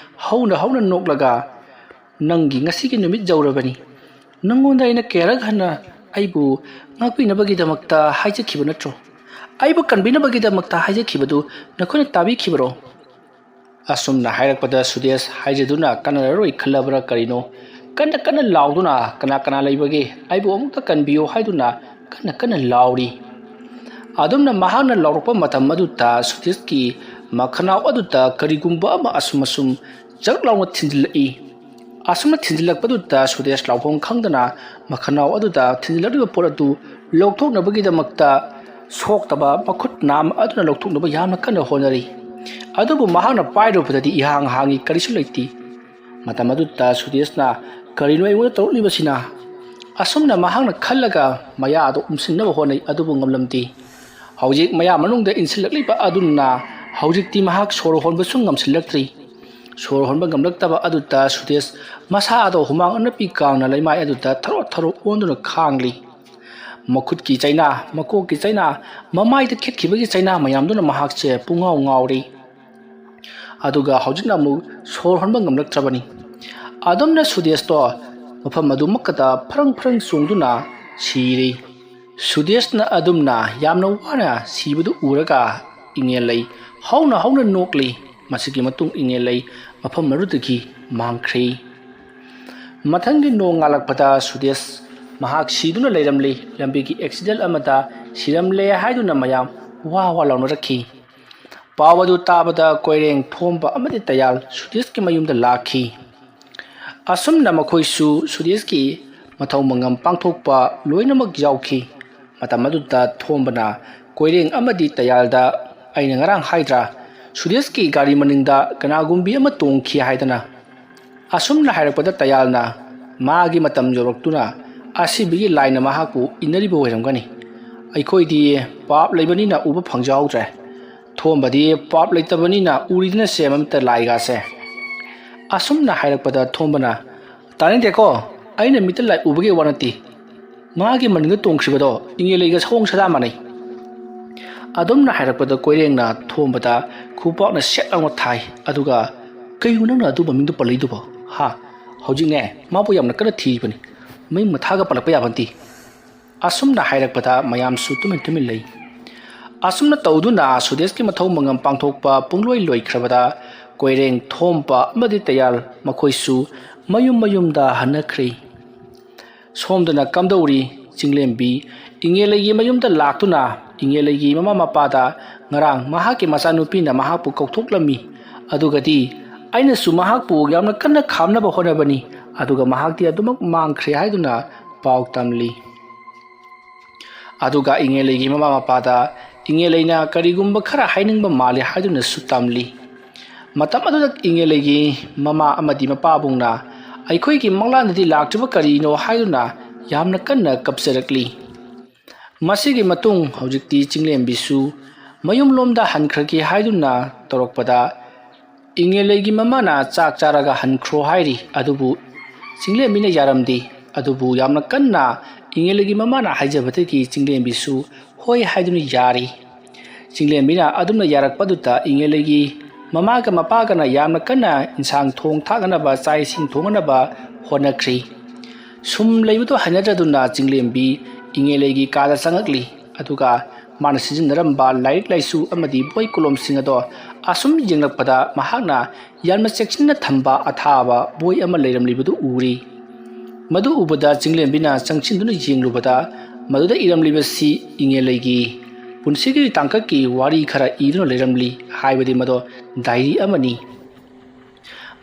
ꯍꯧꯅ ꯍꯧꯅ ꯅꯣꯛꯂꯒ, "ꯅꯪꯒꯤ ꯉꯁꯤꯒꯤ ꯅꯨꯃꯤꯠ ꯌꯧꯔꯕꯅꯤ꯫ ꯅꯪꯉꯣꯟꯗ ꯑꯩꯅ ꯀꯌꯥꯔꯛ ꯍꯟꯅ ꯑꯩꯕꯨ ꯉꯥꯛꯄꯤꯅꯕꯒꯤꯗꯃꯛꯇ ꯍꯥꯏꯖꯈꯤꯕ ꯅꯠꯇ꯭ꯔꯣ? ꯑꯩꯕꯨ ꯀꯟꯕꯤꯅꯕꯒꯤꯗꯃꯛꯇ ꯍꯥꯏꯖꯈꯤꯕꯗꯨ ꯅꯈꯣꯏꯅ ꯇꯥꯕꯤꯈꯤꯕꯔꯣ?" ꯑꯁꯨꯝꯅ ꯍꯥꯏꯔꯛꯄꯗ ꯁꯨꯗꯦꯁ ꯍꯥꯏꯖꯗꯨꯅ ꯀꯥꯟꯅꯔꯔꯣꯏ ꯈꯜꯂꯕ꯭ꯔꯥ ꯀꯔꯤꯅꯣ, ꯀꯟꯅ ꯀꯟꯅ ꯂꯥꯎꯗꯨꯅ, "ꯀꯅꯥ ꯀꯅꯥ ꯂꯩꯕꯒꯦ? ꯑꯩꯕꯨ ꯑꯃꯨꯛꯇ ꯀꯟꯕꯤꯌꯨ" ꯍꯥꯏꯗꯨꯅ ꯀꯟꯅ ꯀꯟꯅ ꯂꯥꯎꯔꯤ꯫ ꯑꯗꯨꯝꯅ ꯃꯍꯥꯛꯅ ꯂꯥꯎꯔꯛꯄ ꯃꯇꯝ ꯑꯗꯨꯗ ꯁꯨꯗꯦꯁꯀꯤ ꯃꯈꯅꯥꯎ ꯑꯗꯨꯗ ꯀꯔꯤꯒꯨꯝꯕ ꯑꯃ ꯑꯁꯨꯝ ꯑꯁꯨꯝ ꯖꯛ ꯂꯥꯎꯅ ꯊꯤꯟꯖꯤꯜꯂꯛꯏ꯫ ꯑꯁꯨꯝꯅ ꯊꯤꯟꯖꯤꯜꯂꯛꯄꯗꯨꯗ ꯁꯨꯗꯦꯁ ꯂꯥꯎꯐꯝ ꯈꯪꯗꯅ ꯃꯈꯅꯥꯎ ꯑꯗꯨꯗ ꯊꯤꯟꯖꯤꯜꯂꯛꯂꯤꯕ ꯄꯣꯠ ꯑꯗꯨ ꯂꯧꯊꯣꯛꯅꯕꯒꯤꯗꯃꯛꯇ ꯁꯣꯛꯇꯕ ꯃꯈꯨꯠ ꯅꯥꯝ ꯑꯗꯨꯅ ꯂꯧꯊꯣꯛꯅꯕ ꯌꯥꯝꯅ ꯀꯟꯅ ꯍꯣꯠꯅꯔꯤ꯫ ꯑꯗꯨꯕꯨ ꯃꯍꯥꯛꯅ ꯄꯥꯏꯔꯨꯕꯗꯗꯤ ꯏꯍꯥꯡ ꯍꯥꯡꯏ, ꯀꯔꯤꯁꯨ ꯂꯩꯇꯦ꯫ ꯃꯇꯝ ꯑꯗꯨꯗ ꯁꯨꯗꯦꯁꯅ, "ꯀꯔꯤꯅꯣ ꯑꯩꯉꯣꯟꯗ ꯇꯧꯔꯛꯂꯤꯕꯁꯤꯅ?" ꯑꯁꯨꯝꯅ ꯃꯍꯥꯛꯅ ꯈꯜꯂꯒ ꯃꯌꯥ ꯑꯗꯨ ꯎꯝꯁꯤꯟꯅꯕ ꯍꯣꯠꯅꯩ, ꯑꯗꯨꯕꯨ ꯉꯝꯂꯝꯗꯦ꯫ ꯍꯧꯖꯤꯛ ꯃꯌꯥ ꯃꯅꯨꯡꯗ ꯏꯟꯁꯤꯜꯂꯛꯂꯤꯕ ꯑꯗꯨꯅ ꯍꯧꯖꯤꯛꯇꯤ ꯃꯍꯥꯛ ꯁꯣꯔ ꯍꯣꯟꯕꯁꯨ ꯉꯝꯁꯤꯜꯂꯛꯇ꯭ꯔꯤ꯫ ꯁꯣꯔ ꯍꯣꯟꯕ ꯉꯝꯂꯛꯇꯕ ꯑꯗꯨꯗ ꯁꯨꯗꯦꯁ ꯃꯁꯥ ꯑꯗꯣ ꯍꯨꯃꯥꯡ ꯑꯅꯞꯄꯤ ꯀꯥꯡꯅ ꯂꯩꯃꯥꯏ ꯑꯗꯨꯗ ꯊꯔꯣ ꯊꯔꯣ ꯑꯣꯟꯗꯨꯅ ꯈꯥꯡꯂꯤ꯫ ꯃꯈꯨꯠꯀꯤ ꯆꯩꯅꯥ, ꯃꯀꯣꯛꯀꯤ ꯆꯩꯅꯥ, ꯃꯃꯥꯏꯗ ꯈꯦꯠꯈꯤꯕꯒꯤ ꯆꯩꯅꯥ ꯃꯌꯥꯝꯗꯨꯅ ꯃꯍꯥꯛꯁꯦ ꯄꯨꯡꯉꯥꯎ ꯉꯥꯎꯔꯤ꯫ ꯑꯗꯨꯒ ꯍꯧꯖꯤꯛꯅ ꯑꯃꯨꯛ ꯁꯣꯔ ꯍꯣꯟꯕ ꯉꯝꯂꯛꯇ꯭ꯔꯕꯅꯤ꯫ ꯑꯗꯨꯝꯅ ꯁꯨꯗꯦꯁꯇꯣ ꯃꯐꯝ ꯑꯗꯨꯃꯛꯀꯗ ꯐ꯭ꯔꯪ ꯐ꯭ꯔꯪ ꯆꯣꯡꯗꯨꯅ ꯁꯤꯔꯦ꯫ ꯁꯨꯗꯦꯁꯅ ꯑꯗꯨꯝꯅ ꯌꯥꯝꯅ ꯋꯥꯅ ꯁꯤꯕꯗꯨ ꯎꯔꯒ ꯏꯉꯦꯜꯂꯩ ꯍꯧꯅ ꯍꯧꯅ ꯅꯣꯛꯂꯤ꯫ ꯃꯁꯤꯒꯤ ꯃꯇꯨꯡ ꯏꯉꯦꯜꯂꯩ ꯃꯐꯝ ꯑꯗꯨꯗꯒꯤ ꯃꯥꯡꯈ꯭ꯔꯦ꯫ ꯃꯊꯪꯒꯤ ꯅꯣꯡꯉꯥꯜꯂꯛꯄꯗ ꯁꯨꯗꯦꯁ ꯃꯍꯥꯛ ꯁꯤꯗꯨꯅ ꯂꯩꯔꯝꯂꯤ꯫ ꯂꯝꯕꯤꯒꯤ ꯑꯦꯛꯁꯤꯗꯦꯟ ꯑꯃꯗ ꯁꯤꯔꯝꯂꯦ ꯍꯥꯏꯗꯨꯅ ꯃꯌꯥꯝ ꯋꯥ ꯋꯥ ꯂꯥꯎꯅꯔꯛꯈꯤ꯫ ꯄꯥꯎ ꯑꯗꯨ ꯇꯥꯕꯗ ꯀꯣꯏꯔꯦꯡ, ꯊꯣꯝꯕ ꯑꯃꯗꯤ ꯇꯌꯥꯜ ꯁꯨꯗꯦꯁꯀꯤ ꯃꯌꯨꯝꯗ ꯂꯥꯛꯈꯤ꯫ ꯑꯁꯨꯝꯅ ꯃꯈꯣꯏꯁꯨ ꯁꯨꯗꯦꯁꯀꯤ ꯃꯊꯧ ꯃꯉꯝ ꯄꯥꯡꯊꯣꯛꯄ ꯂꯣꯏꯅꯃꯛ ꯌꯥꯎꯈꯤ꯫ ꯃꯇꯝ ꯑꯗꯨꯗ ꯊꯣꯝꯕꯅ ꯀꯣꯏꯔꯦꯡ ꯑꯃꯗꯤ ꯇꯌꯥꯜꯗ, "ꯑꯩꯅ ꯉꯔꯥꯡ ꯍꯥꯏꯗ꯭ꯔꯥ, ꯁꯨꯗꯦꯁꯀꯤ ꯒꯥꯔꯤ ꯃꯅꯤꯡꯗ ꯀꯅꯥꯒꯨꯝꯕꯤ ꯑꯃ ꯇꯣꯡꯈꯤ ꯍꯥꯏꯗꯅ?" ꯑꯁꯨꯝꯅ ꯍꯥꯏꯔꯛꯄꯗ ꯇꯌꯥꯜꯅ, "ꯃꯥꯒꯤ ꯃꯇꯝ ꯌꯧꯔꯛꯇꯨꯅ ꯑꯁꯤꯕꯒꯤ ꯂꯥꯏꯅ ꯃꯍꯥꯛꯄꯨ ꯏꯟꯅꯔꯤꯕ ꯑꯣꯏꯔꯝꯒꯅꯤ꯫ ꯑꯩꯈꯣꯏꯗꯤ ꯄꯥꯞ ꯂꯩꯕꯅꯤꯅ ꯎꯕ ꯐꯪꯖꯍꯧꯗ꯭ꯔꯦ꯫ ꯊꯣꯝꯕꯗꯤ ꯄꯥꯞ ꯂꯩꯇꯕꯅꯤꯅ ꯎꯔꯤꯗꯅꯁꯦ ꯃꯃꯤꯠꯇ ꯂꯥꯏꯒꯥꯁꯦ꯫" ꯑꯁꯨꯝꯅ ꯍꯥꯏꯔꯛꯄꯗ ꯊꯣꯝꯕꯅ, "ꯇꯥꯅꯤꯡꯗꯦꯀꯣ, ꯑꯩꯅ ꯃꯤꯠꯇ ꯂꯥꯏ ꯎꯕꯒꯤ ꯋꯥ ꯅꯠꯇꯦ꯫ ꯃꯥꯒꯤ ꯃꯅꯤꯡꯗ ꯇꯣꯡꯈ꯭ꯔꯤꯕꯗꯣ ꯏꯉꯦꯂꯩꯒ ꯁꯑꯣꯡ ꯁꯥꯗꯥ ꯃꯥꯟꯅꯩ꯫" ꯑꯗꯨꯝꯅ ꯍꯥꯏꯔꯛꯄꯗ ꯀꯣꯏꯔꯦꯡꯅ ꯊꯣꯝꯕꯗ ꯈꯨꯄꯥꯛꯅ ꯁꯦꯠ ꯂꯥꯎꯅ ꯊꯥꯏ꯫ ꯑꯗꯨꯒ, "ꯀꯩꯅꯣ ꯅꯪꯅ ꯑꯗꯨ ꯃꯃꯤꯡꯗꯣ ꯄꯜꯂꯛꯏꯗꯨꯕꯣ? ꯍꯥ? ꯍꯧꯖꯤꯛꯅꯦ, ꯃꯥꯕꯨ ꯌꯥꯝꯅ ꯀꯟꯅ ꯊꯤꯔꯤꯕꯅꯤ꯫ ꯃꯩ ꯃꯊꯥꯒ ꯄꯜꯂꯛꯄ ꯌꯥꯕ ꯅꯠꯇꯦ꯫" ꯑꯁꯨꯝꯅ ꯍꯥꯏꯔꯛꯄꯗ ꯃꯌꯥꯝꯁꯨ ꯇꯨꯃꯤꯟ ꯇꯨꯃꯤꯟ ꯂꯩ꯫ ꯑꯁꯨꯝꯅ ꯇꯧꯗꯨꯅ ꯁꯨꯗꯦꯁꯀꯤ ꯃꯊꯧ ꯃꯉꯝ ꯄꯥꯡꯊꯣꯛꯄ ꯄꯨꯡꯂꯣꯏ ꯂꯣꯏꯈ꯭ꯔꯕꯗ ꯀꯣꯏꯔꯦꯡ, ꯊꯣꯝꯕ ꯑꯃꯗꯤ ꯇꯌꯥꯜ ꯃꯈꯣꯏꯁꯨ ꯃꯌꯨꯝ ꯃꯌꯨꯝꯗ ꯍꯟꯅꯈ꯭ꯔꯦ꯫ ꯁꯣꯝꯗꯅ ꯀꯝꯗꯧꯔꯤ? ꯆꯤꯡꯂꯦꯝꯕꯤ ꯏꯉꯦꯂꯩꯒꯤ ꯃꯌꯨꯝꯗ ꯂꯥꯛꯇꯨꯅ ꯏꯉꯦꯂꯩꯒꯤ ꯃꯃꯥ ꯃꯄꯥꯗ ꯉꯔꯥꯡ ꯃꯍꯥꯛꯀꯤ ꯃꯆꯥꯅꯨꯄꯤꯅ ꯃꯍꯥꯛꯄꯨ ꯀꯧꯊꯣꯛꯂꯝꯃꯤ, ꯑꯗꯨꯒꯗꯤ ꯑꯩꯅꯁꯨ ꯃꯍꯥꯛꯄꯨ ꯌꯥꯝꯅ ꯀꯟꯅ ꯈꯥꯝꯅꯕ ꯍꯣꯠꯅꯕꯅꯤ, ꯑꯗꯨꯒ ꯃꯍꯥꯛꯇꯤ ꯑꯗꯨꯃꯛ ꯃꯥꯡꯈ꯭ꯔꯦ ꯍꯥꯏꯗꯨꯅ ꯄꯥꯎ ꯇꯝꯂꯤ꯫ ꯑꯗꯨꯒ ꯏꯉꯦꯂꯩꯒꯤ ꯃꯃꯥ ꯃꯄꯥꯗ ꯏꯉꯦꯂꯩꯅ ꯀꯔꯤꯒꯨꯝꯕ ꯈꯔ ꯍꯥꯏꯅꯤꯡꯕ ꯃꯥꯜꯂꯤ ꯍꯥꯏꯗꯨꯅꯁꯨ ꯇꯝꯂꯤ꯫ ꯃꯇꯝ ꯑꯗꯨꯗ ꯏꯉꯦꯂꯩꯒꯤ ꯃꯃꯥ ꯑꯃꯗꯤ ꯃꯄꯥꯕꯨꯡꯅ ꯑꯩꯈꯣꯏꯒꯤ ꯃꯪꯂꯥꯟꯗꯗꯤ ꯂꯥꯛꯇ꯭ꯔꯤꯕ ꯀꯔꯤꯅꯣ ꯍꯥꯏꯗꯨꯅ ꯌꯥꯝꯅ ꯀꯟꯅ ꯀꯞꯆꯔꯛꯂꯤ꯫ ꯃꯁꯤꯒꯤ ꯃꯇꯨꯡ ꯍꯧꯖꯤꯛꯇꯤ ꯆꯤꯡꯂꯦꯝꯕꯤꯁꯨ ꯃꯌꯨꯝꯂꯣꯝꯗ ꯍꯟꯈ꯭ꯔꯒꯦ ꯍꯥꯏꯗꯨꯅ ꯇꯧꯔꯛꯄꯗ, ꯏꯉꯦꯂꯩꯒꯤ ꯃꯃꯥꯅ ꯆꯥꯛ ꯆꯥꯔꯒ ꯍꯟꯈ꯭ꯔꯣ ꯍꯥꯏꯔꯤ꯫ ꯑꯗꯨꯕꯨ ꯆꯤꯡꯂꯦꯝꯕꯤꯅ ꯌꯥꯔꯝꯗꯦ꯫ ꯑꯗꯨꯕꯨ ꯌꯥꯝꯅ ꯀꯟꯅ ꯏꯉꯦꯂꯩꯒꯤ ꯃꯃꯥꯅ ꯍꯥꯏꯖꯕꯗꯒꯤ ꯆꯤꯡꯂꯦꯝꯕꯤꯁꯨ ꯍꯣꯏ ꯍꯥꯏꯗꯨꯅ ꯌꯥꯔꯤ꯫ ꯆꯤꯡꯂꯦꯝꯕꯤꯅ ꯑꯗꯨꯝꯅ ꯌꯥꯔꯛꯄꯗꯨꯗ ꯏꯉꯦꯂꯩꯒꯤ ꯃꯃꯥꯒ ꯃꯄꯥꯒꯅ ꯌꯥꯝꯅ ꯀꯟꯅ ꯏꯟꯁꯥꯡ ꯊꯣꯡ ꯊꯥꯛꯅꯅꯕ, ꯆꯥꯛ ꯏꯁꯤꯡ ꯊꯣꯡꯅꯅꯕ ꯍꯣꯠꯅꯈ꯭ꯔꯤ꯫ ꯁꯨꯝ ꯂꯩꯕꯗꯨ ꯍꯩꯅꯗ꯭ꯔꯗꯨꯅ ꯆꯤꯡꯂꯦꯝꯕꯤ ꯏꯉꯦꯂꯩꯒꯤ ꯀꯥꯗ ꯆꯪꯉꯛꯂꯤ꯫ ꯑꯗꯨꯒ ꯃꯥꯅ ꯁꯤꯖꯤꯟꯅꯔꯝꯕ ꯂꯥꯏꯔꯤꯛ ꯂꯥꯏꯁꯨ ꯑꯃꯗꯤ ꯕꯣꯏ ꯀꯣꯂꯣꯝꯁꯤꯡ ꯑꯗꯣ ꯑꯁꯨꯝ ꯌꯦꯡꯂꯛꯄꯗ ꯃꯍꯥꯛꯅ ꯌꯥꯝꯅ ꯆꯦꯛꯁꯤꯟꯅ ꯊꯝꯕ ꯑꯊꯥꯕ ꯕꯣꯏ ꯑꯃ ꯂꯩꯔꯝꯂꯤꯕꯗꯨ ꯎꯔꯤ꯫ ꯃꯗꯨ ꯎꯕꯗ ꯆꯤꯡꯂꯦꯝꯕꯤꯅ ꯆꯪꯁꯤꯟꯗꯨꯅ ꯌꯦꯡꯂꯨꯕꯗ ꯃꯗꯨꯗ ꯏꯔꯝꯂꯤꯕꯁꯤ ꯏꯉꯦꯂꯩꯒꯤ ꯄꯨꯟꯁꯤꯒꯤ ꯇꯥꯡꯀꯛꯀꯤ ꯋꯥꯔꯤ ꯈꯔ ꯏꯗꯨꯅ ꯂꯩꯔꯝꯂꯤ꯫ ꯍꯥꯏꯕꯗꯤ ꯃꯗꯣ ꯗꯥꯏꯔꯤ ꯑꯃꯅꯤ꯫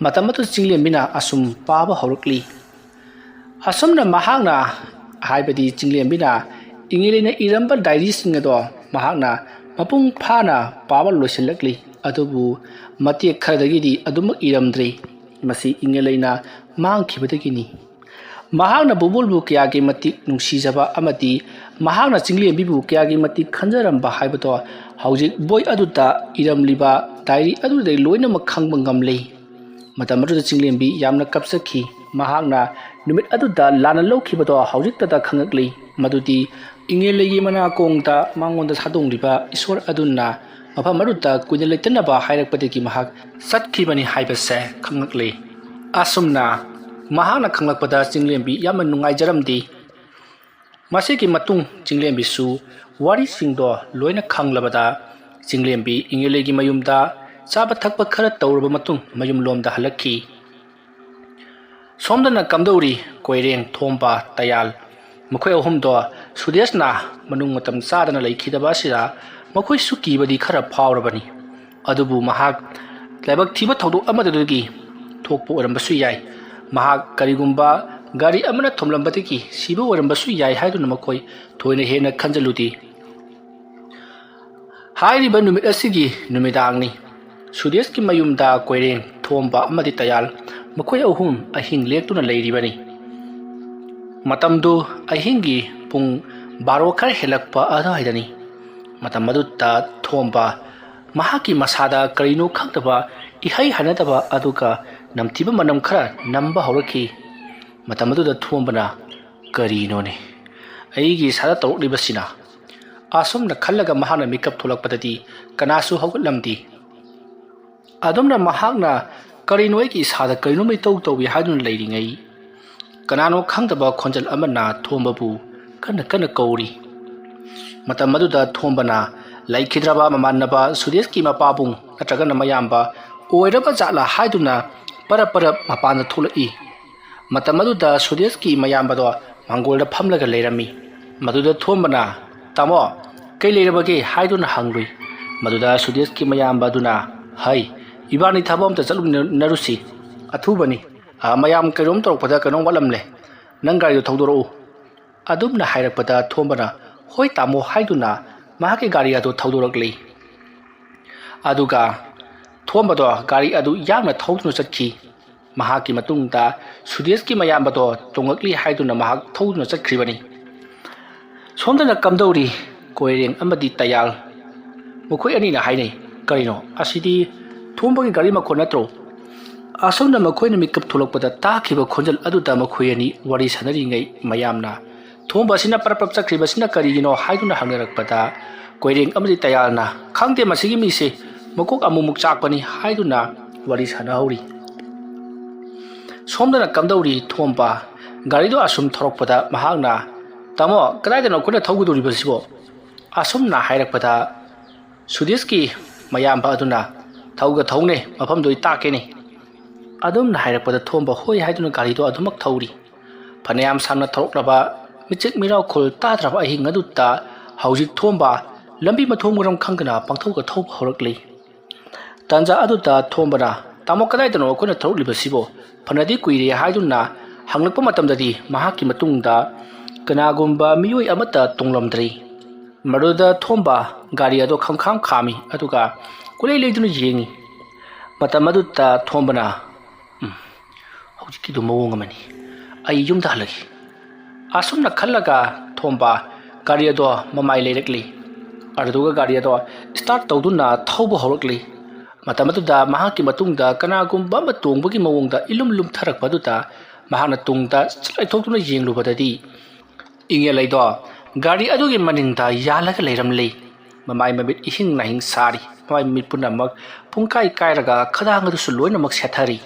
ꯃꯇꯝ ꯑꯗꯨ ꯆꯤꯡꯂꯦꯝꯕꯤꯅ ꯑꯁꯨꯝ ꯄꯥꯕ ꯍꯧꯔꯛꯂꯤ꯫ ꯑꯁꯨꯝꯅ ꯃꯍꯥꯛꯅ, ꯍꯥꯏꯕꯗꯤ ꯆꯤꯡꯂꯦꯝꯕꯤꯅ ꯏꯉꯦꯂꯩꯅ ꯏꯔꯝꯕ ꯗꯥꯏꯔꯤꯁꯤꯡ ꯑꯗꯣ ꯃꯍꯥꯛꯅ ꯃꯄꯨꯡ ꯐꯥꯅ ꯄꯥꯕ ꯂꯣꯏꯁꯤꯜꯂꯛꯂꯤ꯫ ꯑꯗꯨꯕꯨ ꯃꯇꯦꯛ ꯈꯔꯗꯒꯤꯗꯤ ꯑꯗꯨꯃꯛ ꯏꯔꯝꯗ꯭ꯔꯦ꯫ ꯃꯁꯤ ꯏꯉꯦꯂꯩꯅ ꯃꯥꯡꯈꯤꯕꯗꯒꯤꯅꯤ꯫ ꯃꯍꯥꯛꯅ ꯕꯨꯕꯨꯜꯕꯨ ꯀꯌꯥꯒꯤ ꯃꯇꯤꯛ ꯅꯨꯡꯁꯤꯖꯕ ꯑꯃꯗꯤ ꯃꯍꯥꯛꯅ ꯆꯤꯡꯂꯦꯝꯕꯤꯕꯨ ꯀꯌꯥꯒꯤ ꯃꯇꯤꯛ ꯈꯟꯖꯔꯝꯕ ꯍꯥꯏꯕꯗꯣ ꯍꯧꯖꯤꯛ ꯕꯣꯏ ꯑꯗꯨꯗ ꯏꯔꯝꯂꯤꯕ ꯗꯥꯏꯔꯤ ꯑꯗꯨꯗꯒꯤ ꯂꯣꯏꯅꯃꯛ ꯈꯪꯕ ꯉꯝꯂꯤ꯫ ꯃꯇꯝ ꯑꯗꯨꯗ ꯆꯤꯡꯂꯦꯝꯕꯤ ꯌꯥꯝꯅ ꯀꯞꯆꯈꯤ꯫ ꯃꯍꯥꯛꯅ ꯅꯨꯃꯤꯠ ꯑꯗꯨꯗ ꯂꯥꯟꯅ ꯂꯧꯈꯤꯕꯗꯣ ꯍꯧꯖꯤꯛꯇꯗ ꯈꯪꯉꯛꯂꯤ꯫ ꯃꯗꯨꯗꯤ ꯏꯉꯦꯂꯩꯒꯤ ꯃꯅꯥꯀꯣꯡꯗ ꯃꯉꯣꯟꯗ ꯁꯥꯗꯣꯡꯂꯤꯕ ꯏꯁꯣꯔ ꯑꯗꯨꯅ ꯃꯐꯝ ꯑꯗꯨꯗ ꯀꯨꯏꯅ ꯂꯩꯇꯅꯕ ꯍꯥꯏꯔꯛꯄꯗꯒꯤ ꯃꯍꯥꯛ ꯆꯠꯈꯤꯕꯅꯤ ꯍꯥꯏꯕꯁꯦ ꯈꯪꯂꯛꯂꯤ꯫ ꯑꯁꯨꯝꯅ ꯃꯍꯥꯛꯅ ꯈꯪꯂꯛꯄꯗ ꯆꯤꯡꯂꯦꯝꯕꯤ ꯌꯥꯝꯅ ꯅꯨꯡꯉꯥꯏꯖꯔꯝꯗꯦ꯫ ꯃꯁꯤꯒꯤ ꯃꯇꯨꯡ ꯆꯤꯡꯂꯦꯝꯕꯤꯁꯨ ꯋꯥꯔꯤꯁꯤꯡꯗꯣ ꯂꯣꯏꯅ ꯈꯪꯂꯕꯗ ꯆꯤꯡꯂꯦꯝꯕꯤ ꯏꯉꯦꯂꯩꯒꯤ ꯃꯌꯨꯝꯗ ꯆꯥꯕ ꯊꯛꯄ ꯈꯔ ꯇꯧꯔꯕ ꯃꯇꯨꯡ ꯃꯌꯨꯝꯂꯣꯝꯗ ꯍꯜꯂꯛꯈꯤ꯫ ꯁꯣꯝꯗꯅ ꯀꯝꯗꯧꯔꯤ ꯀꯣꯏꯔꯦꯡ, ꯊꯣꯝꯕ, ꯇꯌꯥꯜ, ꯃꯈꯣꯏ ꯑꯍꯨꯝꯗꯣ ꯁꯨꯗꯦꯁꯅ ꯃꯅꯨꯡ ꯃꯇꯝ ꯆꯥꯗꯅ ꯂꯩꯈꯤꯗꯕ ꯑꯁꯤꯗ ꯃꯈꯣꯏꯁꯨ ꯀꯤꯕꯗꯤ ꯈꯔ ꯐꯥꯎꯔꯕꯅꯤ꯫ ꯑꯗꯨꯕꯨ ꯃꯍꯥꯛ ꯂꯥꯏꯕꯛ ꯊꯤꯕ ꯊꯧꯗꯣꯛ ꯑꯃꯗꯨꯗꯒꯤ ꯊꯣꯛꯄ ꯑꯣꯏꯔꯝꯕꯁꯨ ꯌꯥꯏ꯫ ꯃꯍꯥꯛ ꯀꯔꯤꯒꯨꯝꯕ ꯒꯥꯔꯤ ꯑꯃꯅ ꯊꯣꯝꯂꯝꯕꯗꯒꯤ ꯁꯤꯕ ꯑꯣꯏꯔꯝꯕꯁꯨ ꯌꯥꯏ ꯍꯥꯏꯗꯨꯅ ꯃꯈꯣꯏ ꯊꯣꯏꯅ ꯍꯦꯟꯅ ꯈꯟꯖꯜꯂꯨꯗꯦ꯫ ꯍꯥꯏꯔꯤꯕ ꯅꯨꯃꯤꯠ ꯑꯁꯤꯒꯤ ꯅꯨꯃꯤꯗꯥꯡꯅꯤ꯫ ꯁꯨꯗꯦꯁꯀꯤ ꯃꯌꯨꯝꯗ ꯀꯣꯏꯔꯦꯡ, ꯊꯣꯝꯕ ꯑꯃꯗꯤ ꯇꯌꯥꯜ ꯃꯈꯣꯏ ꯑꯍꯨꯝ ꯑꯍꯤꯡ ꯂꯦꯛꯇꯨꯅ ꯂꯩꯔꯤꯕꯅꯤ꯫ ꯃꯇꯝꯗꯨ ꯑꯍꯤꯡꯒꯤ ꯄꯨꯡ ꯕꯥꯔꯣ ꯈꯔ ꯍꯦꯜꯂꯛꯄ ꯑꯗꯨꯋꯥꯏꯗꯅꯤ꯫ ꯃꯇꯝ ꯑꯗꯨꯗ ꯊꯣꯝꯕ ꯃꯍꯥꯛꯀꯤ ꯃꯁꯥꯗ ꯀꯔꯤꯅꯣ ꯈꯪꯗꯕ ꯏꯍꯩ ꯍꯩꯅꯗꯕ ꯑꯗꯨꯒ ꯅꯝꯊꯤꯕ ꯃꯅꯝ ꯈꯔ ꯅꯝꯕ ꯍꯧꯔꯛꯈꯤ꯫ ꯃꯇꯝ ꯑꯗꯨꯗ ꯊꯣꯝꯕꯅ, "ꯀꯔꯤꯅꯣꯅꯦ ꯑꯩꯒꯤ ꯏꯁꯥꯗ ꯇꯧꯔꯛꯂꯤꯕꯁꯤꯅ?" ꯑꯁꯨꯝꯅ ꯈꯜꯂꯒ ꯃꯍꯥꯛꯅ ꯃꯤꯀꯞ ꯊꯣꯛꯂꯛꯄꯗꯗꯤ ꯀꯅꯥꯁꯨ ꯍꯧꯒꯠꯂꯝꯗꯦ꯫ ꯑꯗꯨꯝꯅ ꯃꯍꯥꯛꯅ "ꯀꯔꯤꯅꯣ ꯑꯩꯒꯤ ꯏꯁꯥꯗ ꯀꯔꯤꯅꯣꯝꯃ ꯏꯇꯧ ꯇꯧꯏ" ꯍꯥꯏꯗꯨꯅ ꯂꯩꯔꯤꯉꯩ ꯀꯅꯥꯅꯣ ꯈꯪꯗꯕ ꯈꯣꯟꯖꯦꯜ ꯑꯃꯅ ꯊꯣꯝꯕꯕꯨ ꯀꯟꯅ ꯀꯟꯅ ꯀꯧꯔꯤ꯫ ꯃꯇꯝ ꯑꯗꯨꯗ ꯊꯣꯝꯕꯅ ꯂꯩꯈꯤꯗ꯭ꯔꯕ ꯃꯃꯥꯟꯅꯕ ꯁꯨꯗꯦꯁꯀꯤ ꯃꯄꯥꯕꯨꯡ ꯅꯠꯇ꯭ꯔꯒꯅ ꯃꯌꯥꯝꯕ ꯑꯣꯏꯔꯕ ꯖꯥꯠꯂꯥ ꯍꯥꯏꯗꯨꯅ ꯄꯔꯞ ꯄꯔꯞ ꯃꯄꯥꯟꯗ ꯊꯣꯛꯂꯛꯏ꯫ ꯃꯇꯝ ꯑꯗꯨꯗ ꯁꯨꯗꯦꯁꯀꯤ ꯃꯌꯥꯝꯕꯗꯣ ꯃꯥꯡꯒꯣꯜꯗ ꯐꯝꯂꯒ ꯂꯩꯔꯝꯃꯤ꯫ ꯃꯗꯨꯗ ꯊꯣꯝꯕꯅ, "ꯇꯥꯃꯣ, ꯀꯩ ꯂꯩꯔꯕꯒꯦ?" ꯍꯥꯏꯗꯨꯅ ꯍꯪꯂꯨꯏ꯫ ꯃꯗꯨꯗ ꯁꯨꯗꯦꯁꯀꯤ ꯃꯌꯥꯝꯕ ꯑꯗꯨꯅ, "ꯍꯩ, ꯏꯕꯥꯅꯤ ꯊꯕꯛ ꯑꯝꯇ ꯆꯠꯂꯨꯃꯤꯟꯅꯔꯨꯁꯤ꯫ ꯑꯊꯨꯕꯅꯤ꯫ ꯑꯥ, ꯃꯌꯥꯝ ꯀꯩꯅꯣꯝ ꯇꯧꯔꯛꯄꯗ ꯀꯩꯅꯣꯝ ꯋꯥꯠꯂꯝꯂꯦ꯫ ꯅꯪ ꯒꯥꯔꯤꯗꯣ ꯊꯧꯗꯣꯔꯛꯎ"꯫ ꯑꯗꯨꯝꯅ ꯍꯥꯏꯔꯛꯄꯗ ꯊꯣꯝꯕꯅ, "ꯍꯣꯏ ꯇꯥꯃꯣ" ꯍꯥꯏꯗꯨꯅ ꯃꯍꯥꯛꯀꯤ ꯒꯥꯔꯤ ꯑꯗꯨ ꯊꯧꯗꯣꯔꯛꯂꯤ꯫ ꯑꯗꯨꯒ ꯊꯣꯝꯕꯗꯣ ꯒꯥꯔꯤ ꯑꯗꯨ ꯌꯥꯡꯅ ꯊꯧꯗꯨꯅ ꯆꯠꯈꯤ꯫ ꯃꯍꯥꯛꯀꯤ ꯃꯇꯨꯡꯗ ꯁꯨꯗꯦꯁꯀꯤ ꯃꯌꯥꯝꯕꯗꯣ ꯇꯣꯡꯂꯛꯂꯤ ꯍꯥꯏꯗꯨꯅ ꯃꯍꯥꯛ ꯊꯧꯗꯨꯅ ꯆꯠꯈ꯭ꯔꯤꯕꯅꯤ꯫ ꯁꯣꯝꯗꯅ ꯀꯝꯗꯧꯔꯤ? ꯀꯣꯏꯔꯦꯡ ꯑꯃꯗꯤ ꯇꯌꯥꯜ, ꯃꯈꯣꯏ ꯑꯅꯤꯅ ꯍꯥꯏꯅꯩ꯫ "ꯀꯔꯤꯅꯣ? ꯑꯁꯤꯗꯤ ꯊꯣꯝꯕꯒꯤ ꯒꯥꯔꯤ ꯃꯈꯣꯟ ꯅꯠꯇ꯭ꯔꯣ?" ꯑꯁꯨꯝꯅ ꯃꯈꯣꯏꯅ ꯃꯤꯀꯞ ꯊꯣꯛꯂꯛꯄꯗ ꯇꯥꯈꯤꯕ ꯈꯣꯟꯖꯦꯜ ꯑꯗꯨꯗ ꯃꯈꯣꯏ ꯑꯅꯤ ꯋꯥꯔꯤ ꯁꯥꯟꯅꯔꯤꯉꯩ ꯃꯌꯥꯝꯅ ꯊꯣꯝꯕ ꯑꯁꯤꯅ ꯄꯔꯞ ꯄꯔꯞ ꯆꯠꯈ꯭ꯔꯤꯕꯁꯤꯅ ꯀꯔꯤꯒꯤꯅꯣ ꯍꯥꯏꯗꯨꯅ ꯍꯪꯅꯔꯛꯄꯗ, ꯀꯣꯏꯔꯦꯡ ꯑꯃꯗꯤ ꯇꯌꯥꯜꯅ, "ꯈꯪꯗꯦ, ꯃꯁꯤꯒꯤ ꯃꯤꯁꯦ ꯃꯀꯣꯛ ꯑꯃꯨꯛꯃꯨꯛ ꯆꯥꯛꯄꯅꯤ" ꯍꯥꯏꯗꯨꯅ ꯋꯥꯔꯤ ꯁꯥꯟꯅꯍꯧꯔꯤ꯫ ꯁꯣꯝꯗꯅ ꯀꯝꯗꯧꯔꯤ? ꯊꯣꯝꯕ ꯒꯥꯔꯤꯗꯣ ꯑꯁꯨꯝ ꯊꯧꯔꯛꯄꯗ ꯃꯍꯥꯛꯅ, "ꯇꯥꯃꯣ, ꯀꯗꯥꯏꯗꯅꯣ ꯑꯩꯈꯣꯏꯅ ꯊꯧꯒꯗꯧꯔꯤꯕꯁꯤꯕꯣ?" ꯑꯁꯨꯝꯅ ꯍꯥꯏꯔꯛꯄꯗ ꯁꯨꯗꯦꯁꯀꯤ ꯃꯌꯥꯝꯕ ꯑꯗꯨꯅ, "ꯊꯧꯒ ꯊꯧꯅꯦ, ꯃꯐꯝꯗꯣ ꯑꯩ ꯇꯥꯛꯀꯦꯅꯦ"꯫ ꯑꯗꯨꯝꯅ ꯍꯥꯏꯔꯛꯄꯗ ꯊꯣꯝꯕ ꯍꯣꯏ ꯍꯥꯏꯗꯨꯅ ꯒꯥꯔꯤꯗꯣ ꯑꯗꯨꯃꯛ ꯊꯧꯔꯤ꯫ ꯐꯅꯌꯥꯝ ꯁꯥꯡꯅ ꯊꯧꯔꯛꯂꯕ ꯃꯤꯆꯤꯛ ꯃꯤꯔꯥꯎꯈꯣꯜ ꯇꯥꯗ꯭ꯔꯕ ꯑꯍꯤꯡ ꯑꯗꯨꯗ ꯍꯧꯖꯤꯛ ꯊꯣꯝꯕ ꯂꯝꯕꯤ ꯃꯊꯣꯡ ꯃꯔꯝ ꯈꯪꯗꯅ ꯄꯪꯊꯧꯗ ꯊꯧꯕ ꯍꯧꯔꯛꯂꯤ꯫ ꯇꯥꯟꯖꯥ ꯑꯗꯨꯗ ꯊꯣꯝꯕꯅ, "ꯇꯥꯃꯣ, ꯀꯗꯥꯏꯗꯅꯣ ꯑꯩꯈꯣꯏꯅ ꯊꯧꯔꯛꯂꯤꯕꯁꯤꯕꯣ? ꯐꯅꯗꯤ ꯀꯨꯏꯔꯦ" ꯍꯥꯏꯗꯨꯅ ꯍꯪꯂꯛꯄ ꯃꯇꯝꯗꯗꯤ ꯃꯍꯥꯛꯀꯤ ꯃꯇꯨꯡꯗ ꯀꯅꯥꯒꯨꯝꯕ ꯃꯤꯑꯣꯏ ꯑꯃꯠꯇ ꯇꯣꯡꯂꯝꯗ꯭ꯔꯤ꯫ ꯃꯗꯨꯗ ꯊꯣꯝꯕ ꯒꯥꯔꯤ ꯑꯗꯨ ꯈꯝꯈꯥꯝ ꯈꯥꯝꯃꯤ, ꯑꯗꯨꯒ ꯀꯣꯏꯂꯩ ꯂꯩꯗꯨꯅ ꯌꯦꯡꯉꯤ꯫ ꯃꯇꯝ ꯑꯗꯨꯗ ꯊꯣꯝꯕꯅ, "ꯎꯝ, ꯍꯧꯖꯤꯛꯀꯤꯗꯨ ꯃꯑꯣꯡ ꯑꯃꯅꯤ꯫ ꯑꯩ ꯌꯨꯝꯗ ꯍꯜꯂꯒꯦ"꯫ ꯑꯁꯨꯝꯅ ꯈꯜꯂꯒ ꯊꯣꯝꯕ ꯒꯥꯔꯤ ꯑꯗꯣ ꯃꯃꯥꯏ ꯂꯩꯔꯛꯂꯤ꯫ ꯑꯗꯨꯗꯨꯒ ꯒꯥꯔꯤ ꯑꯗꯣ start ꯇꯧꯗꯨꯅ ꯊꯧꯕ ꯍꯧꯔꯛꯂꯤ꯫ ꯃꯇꯝ ꯑꯗꯨꯗ ꯃꯍꯥꯛꯀꯤ ꯃꯇꯨꯡꯗ ꯀꯅꯥꯒꯨꯝꯕ ꯑꯃ ꯇꯣꯡꯕꯒꯤ ꯃꯑꯣꯡꯗ ꯏꯂꯨꯝ ꯂꯨꯝꯊꯔꯛꯄ ꯑꯗꯨꯗ ꯃꯍꯥꯛꯅ ꯇꯨꯡꯗ ꯆꯤꯠ ꯂꯩꯊꯣꯛꯇꯨꯅ ꯌꯦꯡꯂꯨꯕꯗꯗꯤ, ꯏꯉꯦꯜ ꯂꯩꯗꯣ ꯒꯥꯔꯤ ꯑꯗꯨꯒꯤ ꯃꯅꯤꯡꯗ ꯌꯥꯜꯂꯒ ꯂꯩꯔꯝꯂꯤ꯫ ꯃꯃꯥꯏ ꯃꯃꯤꯠ ꯏꯍꯤꯡ ꯅꯥꯍꯤꯡ ꯁꯥꯔꯤ꯫ ꯃꯃꯥꯏ ꯃꯃꯤꯠ ꯄꯨꯝꯅꯃꯛ ꯄꯨꯡꯀꯥꯏ ꯀꯥꯏꯔꯒ ꯈꯗꯥꯡ ꯑꯗꯨꯁꯨ ꯂꯣꯏꯅꯃꯛ ꯁꯦꯠꯊꯔꯤ꯫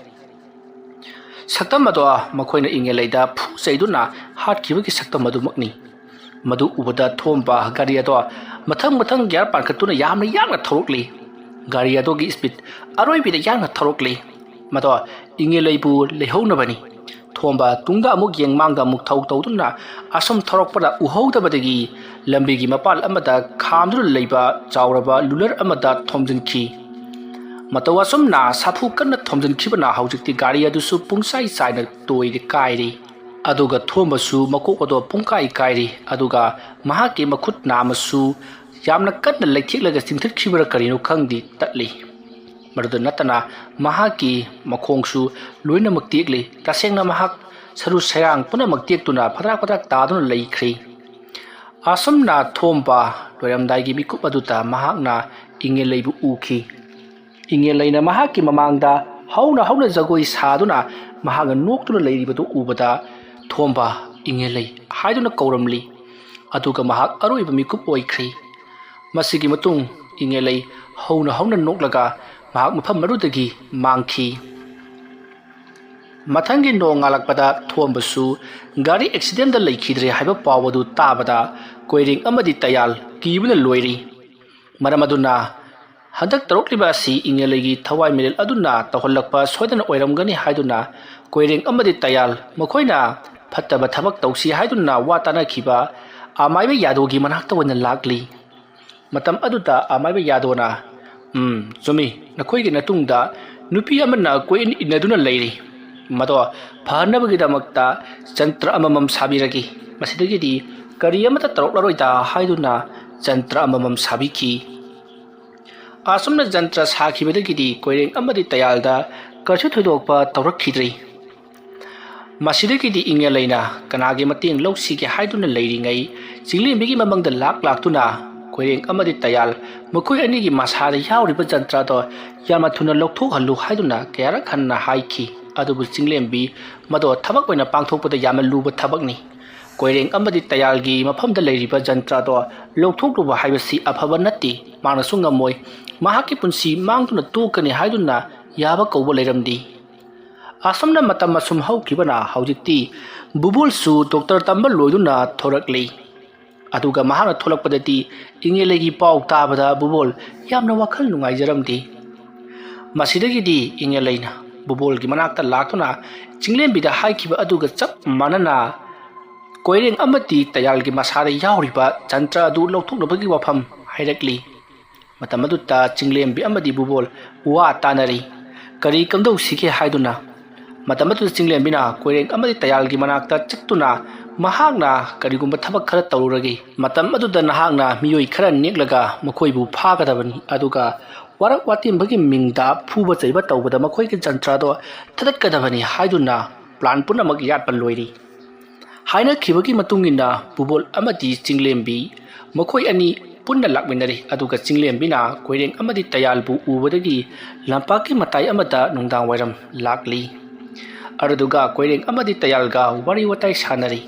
ꯁꯛꯇꯝ ꯑꯗꯣ ꯃꯈꯣꯏꯅ ꯏꯪꯉꯦꯂꯩꯗ ꯐꯨ ꯆꯩꯗꯨꯅ ꯍꯥꯠꯈꯤꯕꯒꯤ ꯁꯛꯇꯝ ꯑꯗꯨꯃꯛꯅꯤ꯫ ꯃꯗꯨ ꯎꯕꯗ ꯊꯣꯝꯕ ꯒꯥꯔꯤ ꯑꯗꯣ ꯃꯊꯪ ꯃꯊꯪ ꯒꯤꯌꯥꯔ ꯄꯥꯟꯈꯠꯇꯨꯅ ꯌꯥꯝꯅ ꯌꯥꯡꯅ ꯊꯧꯔꯛꯂꯤ꯫ ꯒꯥꯔꯤ ꯑꯗꯨꯒꯤ ꯁ꯭ꯄꯤꯗ ꯑꯔꯣꯏꯕꯤꯗ ꯌꯥꯡꯅ ꯊꯧꯔꯛꯂꯤ꯫ ꯃꯗꯣ ꯏꯪꯉꯦꯂꯩꯕꯨ ꯂꯩꯍꯧꯅꯕꯅꯤ꯫ ꯊꯣꯝꯕ ꯇꯨꯡꯗ ꯑꯃꯨꯛ ꯌꯦꯡ ꯃꯥꯡꯗ ꯑꯃꯨꯛ ꯊꯧ ꯇꯧꯗꯨꯅ ꯑꯁꯨꯝ ꯊꯧꯔꯛꯄꯗ ꯎꯍꯧꯗꯕꯗꯒꯤ ꯂꯝꯕꯤꯒꯤ ꯃꯄꯥꯜ ꯑꯃꯗ ꯈꯥꯝꯗꯨꯅ ꯂꯩꯕ ꯆꯥꯎꯔꯕ ꯂꯨꯂꯔ ꯑꯃꯗ ꯊꯣꯝꯖꯤꯟꯈꯤ꯫ ꯃꯇꯧ ꯑꯁꯨꯝꯅ ꯁꯥꯐꯨ ꯀꯟꯅ ꯊꯣꯝꯖꯤꯟꯈꯤꯕꯅ ꯍꯧꯖꯤꯛꯇꯤ ꯒꯥꯔꯤ ꯑꯗꯨꯁꯨ ꯄꯨꯡꯆꯥꯏ ꯆꯥꯏꯅ ꯇꯣꯏꯔꯦ ꯀꯥꯏꯔꯦ꯫ ꯑꯗꯨꯒ ꯊꯣꯝꯕꯁꯨ ꯃꯀꯣꯛ ꯑꯗꯣ ꯄꯨꯡꯀꯥꯏ ꯀꯥꯏꯔꯦ꯫ ꯑꯗꯨꯒ ꯃꯍꯥꯛꯀꯤ ꯃꯈꯨꯠ ꯅꯥꯝꯃꯁꯨ ꯌꯥꯝꯅ ꯀꯟꯅ ꯂꯩꯊꯦꯛꯂꯒ ꯆꯤꯡꯊꯠꯈꯤꯕꯔꯥ ꯀꯔꯤꯅꯣ ꯈꯪꯗꯦ ꯇꯠꯂꯤ꯫ ꯃꯗꯨꯗ ꯅꯠꯇꯅ ꯃꯍꯥꯛꯀꯤ ꯃꯈꯣꯡꯁꯨ ꯂꯣꯏꯅꯃꯛ ꯇꯦꯛꯂꯤ꯫ ꯇꯁꯦꯡꯅ ꯃꯍꯥꯛ ꯁꯔꯨ ꯁꯌꯥꯡ ꯄꯨꯝꯅꯃꯛ ꯇꯦꯛꯇꯨꯅ ꯐꯗ꯭ꯔꯥꯛ ꯐꯗ꯭ꯔꯥꯛ ꯇꯥꯗꯨꯅ ꯂꯩꯈ꯭ꯔꯦ꯫ ꯑꯁꯨꯝꯅ ꯊꯣꯝꯕ ꯂꯣꯏꯔꯝꯗꯥꯏꯒꯤ ꯃꯤꯀꯨꯞ ꯑꯗꯨꯗ ꯃꯍꯥꯛꯅ ꯏꯪꯉꯦꯂꯩꯕꯨ ꯎꯈꯤ꯫ ꯏꯪꯉꯦꯂꯩꯅ ꯃꯍꯥꯛꯀꯤ ꯃꯃꯥꯡꯗ ꯍꯧꯅ ꯍꯧꯅ ꯖꯒꯣꯏ ꯁꯥꯗꯨꯅ ꯃꯍꯥꯛꯅ ꯅꯣꯛꯇꯨꯅ ꯂꯩꯔꯤꯕꯗꯨ ꯎꯕꯗ, "ꯊꯣꯝꯕ, ꯏꯪꯉꯦꯂꯩ" ꯍꯥꯏꯗꯨꯅ ꯀꯧꯔꯝꯂꯤ꯫ ꯑꯗꯨꯒ ꯃꯍꯥꯛ ꯑꯔꯣꯏꯕ ꯃꯤꯀꯨꯞ ꯑꯣꯏꯈ꯭ꯔꯤ꯫ ꯃꯁꯤꯒꯤ ꯃꯇꯨꯡ ꯏꯪꯉꯦꯂꯩ ꯍꯧꯅ ꯍꯧꯅ ꯅꯣꯛꯂꯒ ꯃꯍꯥꯛ ꯃꯐꯝ ꯑꯗꯨꯗꯒꯤ ꯃꯥꯡꯈꯤ꯫ ꯃꯊꯪꯒꯤ ꯅꯣꯡꯉꯥꯜꯂꯛꯄꯗ ꯊꯣꯝꯕꯁꯨ ꯒꯥꯔꯤ ꯑꯦꯛꯁꯤꯗꯦꯟꯗ ꯂꯩꯈꯤꯗ꯭ꯔꯦ ꯍꯥꯏꯕ ꯄꯥꯎ ꯑꯗꯨ ꯇꯥꯕꯗ ꯀꯣꯏꯔꯦꯡ ꯑꯃꯗꯤ ꯇꯌꯥꯜ ꯀꯤꯕꯅ ꯂꯣꯏꯔꯤ꯫ ꯃꯔꯝ ꯑꯗꯨꯅ ꯍꯟꯗꯛ ꯇꯧꯔꯛꯂꯤꯕ ꯑꯁꯤ ꯏꯪꯉꯦꯂꯩꯒꯤ ꯊꯋꯥꯏ ꯃꯤꯔꯦꯜ ꯑꯗꯨꯅ ꯇꯧꯍꯜꯂꯛꯄ ꯁꯣꯏꯗꯅ ꯑꯣꯏꯔꯝꯒꯅꯤ ꯍꯥꯏꯗꯨꯅ ꯀꯣꯏꯔꯦꯡ ꯑꯃꯗꯤ ꯇꯌꯥꯜ ꯃꯈꯣꯏꯅ ꯐꯠꯇꯕ ꯊꯕꯛ ꯇꯧꯁꯤ ꯍꯥꯏꯗꯨꯅ ꯋꯥ ꯇꯥꯅꯈꯤꯕ ꯑꯃꯥꯏꯕ ꯌꯥꯗꯣꯒꯤ ꯃꯅꯥꯛꯇ ꯑꯣꯏꯅ ꯂꯥꯛꯂꯤ꯫ ꯃꯇꯝ ꯑꯗꯨꯗ ꯑꯃꯥꯏꯕ ꯌꯥꯗꯣꯅ, "ꯎꯝ, ꯆꯨꯝꯃꯤ, ꯅꯈꯣꯏꯒꯤ ꯅꯇꯨꯡꯗ ꯅꯨꯄꯤ ꯑꯃꯅ ꯀꯣꯏꯏꯟ ꯏꯟꯅꯗꯨꯅ ꯂꯩꯔꯤ꯫ ꯃꯗꯣ ꯐꯍꯟꯅꯕꯒꯤꯗꯃꯛꯇ ꯖꯟꯇ꯭ꯔ ꯑꯃꯃꯝ ꯁꯥꯕꯤꯔꯒꯦ꯫ ꯃꯁꯤꯗꯒꯤꯗꯤ ꯀꯔꯤ ꯑꯃꯠꯇ ꯇꯧꯔꯛꯂꯔꯣꯏꯗ" ꯍꯥꯏꯗꯨꯅ ꯖꯟꯇ꯭ꯔ ꯑꯃꯃꯝ ꯁꯥꯕꯤꯈꯤ꯫ ꯑꯁꯨꯝꯅ ꯖꯟꯇ꯭ꯔ ꯁꯥꯈꯤꯕꯗꯒꯤꯗꯤ ꯀꯣꯏꯔꯦꯡ ꯑꯃꯗꯤ ꯇꯌꯥꯜꯗ ꯀꯩꯁꯨ ꯊꯣꯏꯗꯣꯛꯄ ꯇꯧꯔꯛꯈꯤꯗ꯭ꯔꯦ꯫ ꯃꯁꯤꯗꯒꯤꯗꯤ ꯏꯪꯉꯦꯂꯩꯅ ꯀꯅꯥꯒꯤ ꯃꯇꯦꯡ ꯂꯧꯁꯤꯒꯦ ꯍꯥꯏꯗꯨꯅ ꯂꯩꯔꯤꯉꯩ, ꯆꯤꯡꯂꯦꯝꯕꯤꯒꯤ ꯃꯃꯪꯗ ꯂꯥꯛ ꯂꯥꯛꯇꯨꯅ ꯀꯣꯏꯔꯦꯡ ꯑꯃꯗꯤ ꯇꯌꯥꯜ ꯃꯈꯣꯏ ꯑꯅꯤꯒꯤ ꯃꯁꯥꯗ ꯌꯥꯎꯔꯤꯕ ꯖꯟꯇ꯭ꯔ ꯑꯗꯣ ꯌꯥꯝꯅ ꯊꯨꯅ ꯂꯧꯊꯣꯛꯍꯜꯂꯨ ꯍꯥꯏꯗꯨꯅ ꯀꯌꯥꯔꯛ ꯍꯟꯅ ꯍꯥꯏꯈꯤ꯫ ꯑꯗꯨꯕꯨ ꯆꯤꯡꯂꯦꯝꯕꯤ ꯃꯗꯣ ꯊꯕꯛ ꯑꯣꯏꯅ ꯄꯥꯡꯊꯣꯛꯄꯗ ꯌꯥꯝꯅ ꯂꯨꯕ ꯊꯕꯛꯅꯤ꯫ ꯀꯣꯏꯔꯦꯡ ꯑꯃꯗꯤ ꯇꯌꯥꯜꯒꯤ ꯃꯐꯝꯗ ꯂꯩꯔꯤꯕ ꯖꯟꯇ꯭ꯔ ꯑꯗꯣ ꯂꯧꯊꯣꯛꯂꯨꯕ ꯍꯥꯏꯕꯁꯤ ꯑꯐꯕ ꯅꯠꯇꯦ꯫ ꯃꯍꯥꯛꯅꯁꯨ ꯉꯝꯃꯣꯏ꯫ ꯃꯍꯥꯛꯀꯤ ꯄꯨꯟꯁꯤ ꯃꯥꯡꯗꯨꯅ ꯇꯣꯛꯀꯅꯤ ꯍꯥꯏꯗꯨꯅ ꯌꯥꯕ ꯀꯧꯕ ꯂꯩꯔꯝꯗꯦ꯫ ꯑꯁꯨꯝꯅ ꯃꯇꯝ ꯑꯁꯨꯝ ꯍꯧꯈꯤꯕꯅ ꯍꯧꯖꯤꯛꯇꯤ ꯕꯨꯕꯣꯜꯁꯨ ꯗꯣꯛꯇꯔ ꯇꯝꯕ ꯂꯣꯏꯗꯨꯅ ꯊꯣꯔꯛꯂꯤ꯫ ꯑꯗꯨꯒ ꯃꯍꯥꯛꯅ ꯊꯣꯛꯂꯛꯄꯗꯗꯤ ꯏꯉꯦꯂꯩꯒꯤ ꯄꯥꯎ ꯇꯥꯕꯗ ꯕꯨꯕꯣꯜ ꯌꯥꯝꯅ ꯋꯥꯈꯜ ꯅꯨꯡꯉꯥꯏꯖꯔꯝꯗꯦ꯫ ꯃꯁꯤꯗꯒꯤꯗꯤ ꯏꯉꯦꯂꯩꯅ ꯕꯨꯕꯣꯜꯒꯤ ꯃꯅꯥꯛꯇ ꯂꯥꯛꯇꯨꯅ ꯆꯤꯡꯂꯦꯝꯕꯤꯗ ꯍꯥꯏꯈꯤꯕ ꯑꯗꯨꯒ ꯆꯞ ꯃꯥꯟꯅꯅ ꯀꯣꯏꯔꯦꯡ ꯑꯃꯗꯤ ꯇꯌꯥꯜꯒꯤ ꯃꯁꯥꯗ ꯌꯥꯎꯔꯤꯕ ꯖꯟꯇ꯭ꯔ ꯑꯗꯨ ꯂꯧꯊꯣꯛꯅꯕꯒꯤ ꯋꯥꯐꯝ ꯍꯥꯏꯔꯛꯂꯤ꯫ ꯃꯇꯝ ꯑꯗꯨꯗ ꯆꯤꯡꯂꯦꯝꯕꯤ ꯑꯃꯗꯤ ꯕꯨꯕꯣꯜ ꯋꯥ ꯇꯥꯅꯔꯤ꯫ ꯀꯔꯤ ꯀꯝꯗꯧꯁꯤꯒꯦ ꯍꯥꯏꯗꯨꯅ꯫ ꯃꯇꯝ ꯑꯗꯨꯗ ꯆꯤꯡꯂꯦꯝꯕꯤꯅ ꯀꯣꯏꯔꯦꯡ ꯑꯃꯗꯤ ꯇꯌꯥꯜꯒꯤ ꯃꯅꯥꯛꯇ ꯆꯠꯇꯨꯅ ꯃꯍꯥꯛꯅ ꯀꯔꯤꯒꯨꯝꯕ ꯊꯕꯛ ꯈꯔ ꯇꯧꯔꯨꯔꯒꯦ꯫ ꯃꯇꯝ ꯑꯗꯨꯗ ꯅꯍꯥꯛꯅ ꯃꯤꯑꯣꯏ ꯈꯔ ꯅꯦꯛꯂꯒ ꯃꯈꯣꯏꯕꯨ ꯐꯥꯒꯗꯕꯅꯤ, ꯑꯗꯨꯒ ꯋꯥꯔꯛ ꯋꯥꯇꯦꯝꯕꯒꯤ ꯃꯤꯡꯗ ꯐꯨꯕ ꯆꯩꯕ ꯇꯧꯕꯗ ꯃꯈꯣꯏꯒꯤ ꯖꯟꯇ꯭ꯔꯗꯣ ꯊꯥꯗꯠꯀꯗꯕꯅꯤ ꯍꯥꯏꯗꯨꯅ ꯄ꯭ꯂꯥꯟ ꯄꯨꯝꯅꯃꯛ ꯌꯥꯠꯄ ꯂꯣꯏꯔꯤ꯫ ꯍꯥꯏꯅꯈꯤꯕꯒꯤ ꯃꯇꯨꯡ ꯏꯟꯅ ꯕꯨꯕꯣꯜ ꯑꯃꯗꯤ ꯆꯤꯡꯂꯦꯝꯕꯤ ꯃꯈꯣꯏ ꯑꯅꯤ ꯄꯨꯟꯅ ꯂꯥꯛꯃꯤꯟꯅꯔꯤ꯫ ꯑꯗꯨꯒ ꯆꯤꯡꯂꯦꯝꯕꯤꯅ ꯀꯣꯏꯔꯦꯡ ꯑꯃꯗꯤ ꯇꯌꯥꯜꯕꯨ ꯎꯕꯗꯒꯤ ꯂꯝꯄꯥꯛꯀꯤ ꯃꯇꯥꯏ ꯑꯃꯗ ꯅꯨꯡꯗꯥꯡ ꯋꯥꯏꯔꯝ ꯂꯥꯛꯂꯤ꯫ ꯑꯗꯨꯗꯨꯒ ꯀꯣꯏꯔꯦꯡ ꯑꯃꯗꯤ ꯇꯌꯥꯜꯒ ꯋꯥꯔꯤ ꯋꯥꯇꯥꯏ ꯁꯥꯟꯅꯔꯤ꯫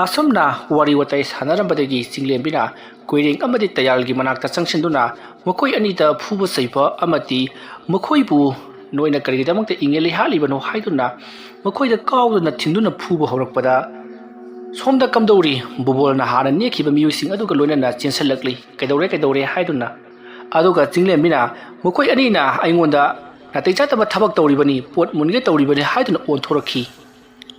ꯑꯁꯨꯝꯅ ꯋꯥꯔꯤ ꯋꯥꯇꯥꯏ ꯁꯥꯟꯅꯔꯝꯕꯗꯒꯤ ꯆꯤꯡꯂꯦꯝꯕꯤꯅ ꯀꯣꯏꯔꯦꯡ ꯑꯃꯗꯤ ꯇꯌꯥꯜꯒꯤ ꯃꯅꯥꯛꯇ ꯆꯪꯁꯤꯟꯗꯨꯅ ꯃꯈꯣꯏ ꯑꯅꯤꯗ ꯐꯨꯕ ꯆꯩꯕ ꯑꯃꯗꯤ ꯃꯈꯣꯏꯕꯨ "ꯅꯣꯏꯅ ꯀꯔꯤꯒꯤꯗꯃꯛꯇ ꯏꯉꯦꯜ ꯂꯩꯍꯥꯠꯂꯤꯕꯅꯣ?" ꯍꯥꯏꯗꯨꯅ ꯃꯈꯣꯏꯗ ꯀꯥꯎꯗꯅ ꯊꯤꯟꯗꯨꯅ ꯐꯨꯕ ꯍꯧꯔꯛꯄꯗ, "ꯁꯣꯝꯗ ꯀꯝꯗꯧꯔꯤ?" ꯕꯨꯕꯣꯜꯅ ꯍꯥꯟꯅ ꯅꯦꯛꯈꯤꯕ ꯃꯤꯑꯣꯏꯁꯤꯡ ꯑꯗꯨꯒ ꯂꯣꯏꯅꯅ ꯆꯦꯟꯁꯤꯜꯂꯛꯂꯤ꯫ "ꯀꯩꯗꯧꯔꯦ, ꯀꯩꯗꯧꯔꯦ?" ꯍꯥꯏꯗꯨꯅ꯫ ꯑꯗꯨꯒ ꯆꯤꯡꯂꯦꯝꯕꯤꯅ, "ꯃꯈꯣꯏ ꯑꯅꯤꯅ ꯑꯩꯉꯣꯟꯗ ꯅꯥꯇꯩ ꯆꯥꯗꯕ ꯊꯕꯛ ꯇꯧꯔꯤꯕꯅꯤ, ꯄꯣꯠ ꯃꯨꯟꯒꯦ ꯇꯧꯔꯤꯕꯅꯤ" ꯍꯥꯏꯗꯨꯅ ꯑꯣꯟꯊꯣꯔꯛꯈꯤ꯫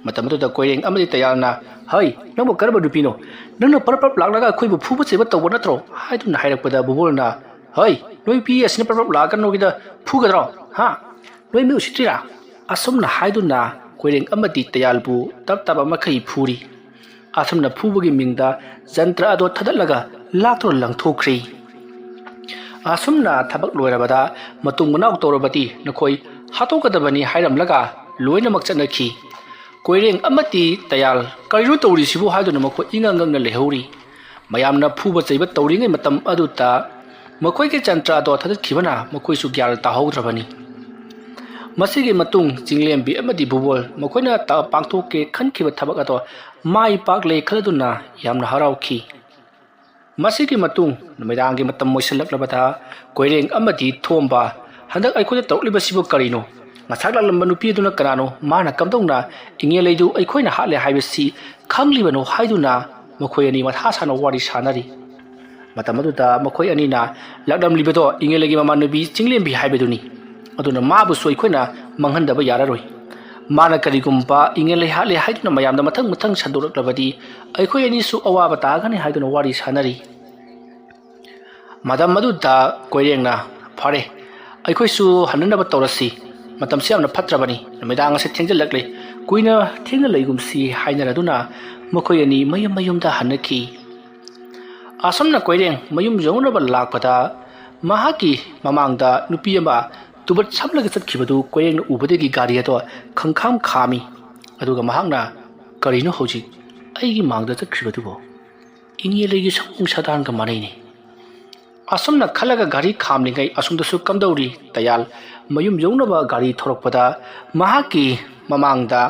ꯃꯇꯝ ꯑꯗꯨꯗ ꯀꯣꯏꯔꯦꯡ ꯑꯃꯗꯤ ꯇꯌꯥꯜꯅ, "ꯍꯩ, ꯅꯪꯕꯨ ꯀꯔꯝꯕ ꯅꯨꯄꯤꯅꯣ? ꯅꯪꯅ ꯄꯔꯞ ꯄꯔꯞ ꯂꯥꯛꯂꯒ ꯑꯩꯈꯣꯏꯕꯨ ꯐꯨꯕ ꯆꯩꯕ ꯇꯧꯕ ꯅꯠꯇ꯭ꯔꯣ?" ꯍꯥꯏꯗꯨꯅ ꯍꯥꯏꯔꯛꯄꯗ ꯕꯨꯕꯣꯜꯅ, "ꯍꯩ, ꯅꯣꯏ ꯅꯨꯄꯤ ꯑꯁꯤꯅ ꯄꯔꯞ ꯄꯔꯞ ꯂꯥꯛꯑꯒ ꯅꯣꯏꯒꯤꯗ ꯐꯨꯒꯗ꯭ꯔꯣ? ꯍꯥ? ꯅꯣꯏ ꯃꯤ ꯎꯁꯤꯠꯇ꯭ꯔꯤꯔꯥ?" ꯑꯁꯨꯝꯅ ꯍꯥꯏꯗꯨꯅ ꯀꯣꯏꯔꯦꯡ ꯑꯃꯗꯤ ꯇꯌꯥꯜꯕꯨ ꯇꯞ ꯇꯞꯄ ꯃꯈꯩ ꯐꯨꯔꯤ꯫ ꯑꯁꯨꯝꯅ ꯐꯨꯕꯒꯤ ꯃꯤꯡꯗ ꯖꯟꯇ꯭ꯔ ꯑꯗꯣ ꯊꯥꯗꯠꯂꯒ ꯂꯥꯛꯇꯨꯅ ꯂꯪꯊꯣꯛꯈ꯭ꯔꯤ꯫ ꯑꯁꯨꯝꯅ ꯊꯕꯛ ꯂꯣꯏꯔꯕꯗ ꯃꯇꯨꯡ ꯃꯅꯥꯎ ꯇꯧꯔꯕꯗꯤ ꯅꯈꯣꯏ ꯍꯥꯠꯇꯣꯛꯀꯗꯕꯅꯤ ꯍꯥꯏꯔꯝꯂꯒ ꯂꯣꯏꯅꯃꯛ ꯆꯠꯅꯈꯤ꯫ ꯀꯣꯏꯔꯦꯡ ꯑꯃꯗꯤ ꯇꯌꯥꯜ ꯀꯔꯤꯅꯣ ꯇꯧꯔꯤꯁꯤꯕꯨ ꯍꯥꯏꯗꯨꯅ ꯃꯈꯣꯏ ꯏꯉꯛ ꯉꯛꯅ ꯂꯩꯍꯧꯔꯤ꯫ ꯃꯌꯥꯝꯅ ꯐꯨꯕ ꯆꯩꯕ ꯇꯧꯔꯤꯉꯩ ꯃꯇꯝ ꯑꯗꯨꯗ ꯃꯈꯣꯏꯒꯤ ꯖꯟꯇ꯭ꯔ ꯑꯗꯣ ꯊꯥꯗꯠꯈꯤꯕꯅ ꯃꯈꯣꯏꯁꯨ ꯒ꯭ꯌꯥꯟ ꯇꯥꯍꯧꯗ꯭ꯔꯕꯅꯤ꯫ ꯃꯁꯤꯒꯤ ꯃꯇꯨꯡ ꯆꯤꯡꯂꯦꯝꯕꯤ ꯑꯃꯗꯤ ꯕꯨꯕꯣꯜ ꯃꯈꯣꯏꯅ ꯇ-, ꯄꯥꯡꯊꯣꯛꯀꯦ ꯈꯟꯈꯤꯕ ꯊꯕꯛ ꯑꯗꯣ ꯃꯥꯏ ꯄꯥꯛꯂꯦ ꯈꯜꯂꯗꯨꯅ ꯌꯥꯝꯅ ꯍꯔꯥꯎꯈꯤ꯫ ꯃꯁꯤꯒꯤ ꯃꯇꯨꯡ ꯅꯨꯃꯤꯗꯥꯡꯒꯤ ꯃꯇꯝ ꯑꯣꯏꯁꯤꯜꯂꯛꯂꯕꯗ ꯀꯣꯏꯔꯦꯡ ꯑꯃꯗꯤ ꯊꯣꯝꯕ, "ꯍꯟꯗꯛ ꯑꯩꯈꯣꯏꯗ ꯇꯧꯔꯛꯂꯤꯕꯁꯤꯕꯨ ꯀꯔꯤꯅꯣ? ꯉꯁꯥꯏ ꯂꯥꯛꯂꯝꯕ ꯅꯨꯄꯤ ꯑꯗꯨꯅ ꯀꯅꯥꯅꯣ? ꯃꯥꯅ ꯀꯝꯗꯧꯅ ꯏꯉꯦꯂꯩꯗꯨ ꯑꯩꯈꯣꯏꯅ ꯍꯥꯠꯂꯦ ꯍꯥꯏꯕꯁꯤ ꯈꯪꯂꯤꯕꯅꯣ ꯍꯥꯏꯗꯨꯅ ꯃꯈꯣꯏ ꯑꯅꯤ ꯃꯊꯥ ꯁꯥꯅ ꯋꯥꯔꯤ ꯁꯥꯅꯔꯤ꯫ ꯃꯇꯝ ꯑꯗꯨꯗ ꯃꯈꯣꯏ ꯑꯅꯤꯅ ꯂꯥꯛꯂꯝꯂꯤꯕꯗꯣ ꯏꯉꯦꯂꯩꯒꯤ ꯃꯃꯥꯟꯅꯕꯤ ꯆꯤꯡꯂꯦꯝꯕꯤ ꯍꯥꯏꯕꯗꯨꯅꯤ꯫ ꯑꯗꯨꯅ ꯃꯥꯕꯨꯁꯨ ꯑꯩꯈꯣꯏꯅ ꯃꯥꯡꯍꯟꯗꯕ ꯌꯥꯔꯔꯣꯏ꯫ ꯃꯥꯅ ꯀꯔꯤꯒꯨꯝꯕ ꯏꯉꯦꯂꯩ ꯍꯥꯠꯂꯦ ꯍꯥꯏꯗꯨꯅ ꯃꯌꯥꯝꯗ ꯃꯊꯪ ꯃꯊꯪ ꯁꯟꯗꯣꯔꯛꯂꯕꯗꯤ ꯑꯩꯈꯣꯏ ꯑꯅꯤꯁꯨ ꯑꯋꯥꯕ ꯇꯥꯒꯅꯤ ꯍꯥꯏꯗꯨꯅ ꯋꯥꯔꯤ ꯁꯥꯅꯔꯤ꯫ ꯃꯇꯝ ꯑꯗꯨꯗ ꯀꯣꯏꯔꯦꯡꯅ, "ꯐꯔꯦ, ꯑꯩꯈꯣꯏꯁꯨ ꯍꯟꯅꯅꯕ ꯇꯧꯔꯁꯤ꯫ ꯃꯇꯝꯁꯤ ꯌꯥꯝꯅ ꯐꯠꯇ꯭ꯔꯕꯅꯤ꯫ ꯅꯨꯃꯤꯗꯥꯡ ꯑꯁꯤ ꯊꯦꯡꯖꯤꯜꯂꯛꯂꯦ꯫ ꯀꯨꯏꯅ ꯊꯦꯡꯅ ꯂꯩꯒꯨꯝꯁꯤ" ꯍꯥꯏꯅꯔꯗꯨꯅ ꯃꯈꯣꯏ ꯑꯅꯤ ꯃꯌꯨꯝ ꯃꯌꯨꯝꯗ ꯍꯟꯅꯈꯤ꯫ ꯑꯁꯨꯝꯅ ꯀꯣꯏꯔꯦꯡ ꯃꯌꯨꯝ ꯌꯧꯅꯕ ꯂꯥꯛꯄꯗ ꯃꯍꯥꯛꯀꯤ ꯃꯃꯥꯡꯗ ꯅꯨꯄꯤ ꯑꯃ ꯇꯨꯕꯠ ꯁꯝꯂꯒ ꯆꯠꯈꯤꯕꯗꯨ ꯀꯣꯏꯔꯦꯡꯅ ꯎꯕꯗꯒꯤ ꯒꯥꯔꯤ ꯑꯗꯣ ꯈꯪꯈꯥꯝ ꯈꯥꯝꯃꯤ꯫ ꯑꯗꯨꯒ ꯃꯍꯥꯛꯅ, "ꯀꯔꯤꯅꯣ ꯍꯧꯖꯤꯛ ꯑꯩꯒꯤ ꯃꯥꯡꯗ ꯆꯠꯈ꯭ꯔꯤꯕꯗꯨꯕꯣ? ꯏꯉꯦꯂꯩꯒꯤ ꯁꯑꯣꯡ ꯁꯥꯗꯥꯟꯒ ꯃꯥꯟꯅꯩꯅꯦ"꯫ ꯑꯁꯨꯝꯅ ꯈꯜꯂꯒ ꯒꯥꯔꯤ ꯈꯥꯝꯂꯤꯉꯩ ꯑꯁꯣꯝꯗꯁꯨ ꯀꯝꯗꯧꯔꯤ? ꯇꯌꯥꯜ ꯃꯌꯨꯝ ꯌꯧꯅꯕ ꯒꯥꯔꯤ ꯊꯧꯔꯛꯄꯗ ꯃꯍꯥꯛꯀꯤ ꯃꯃꯥꯡꯗ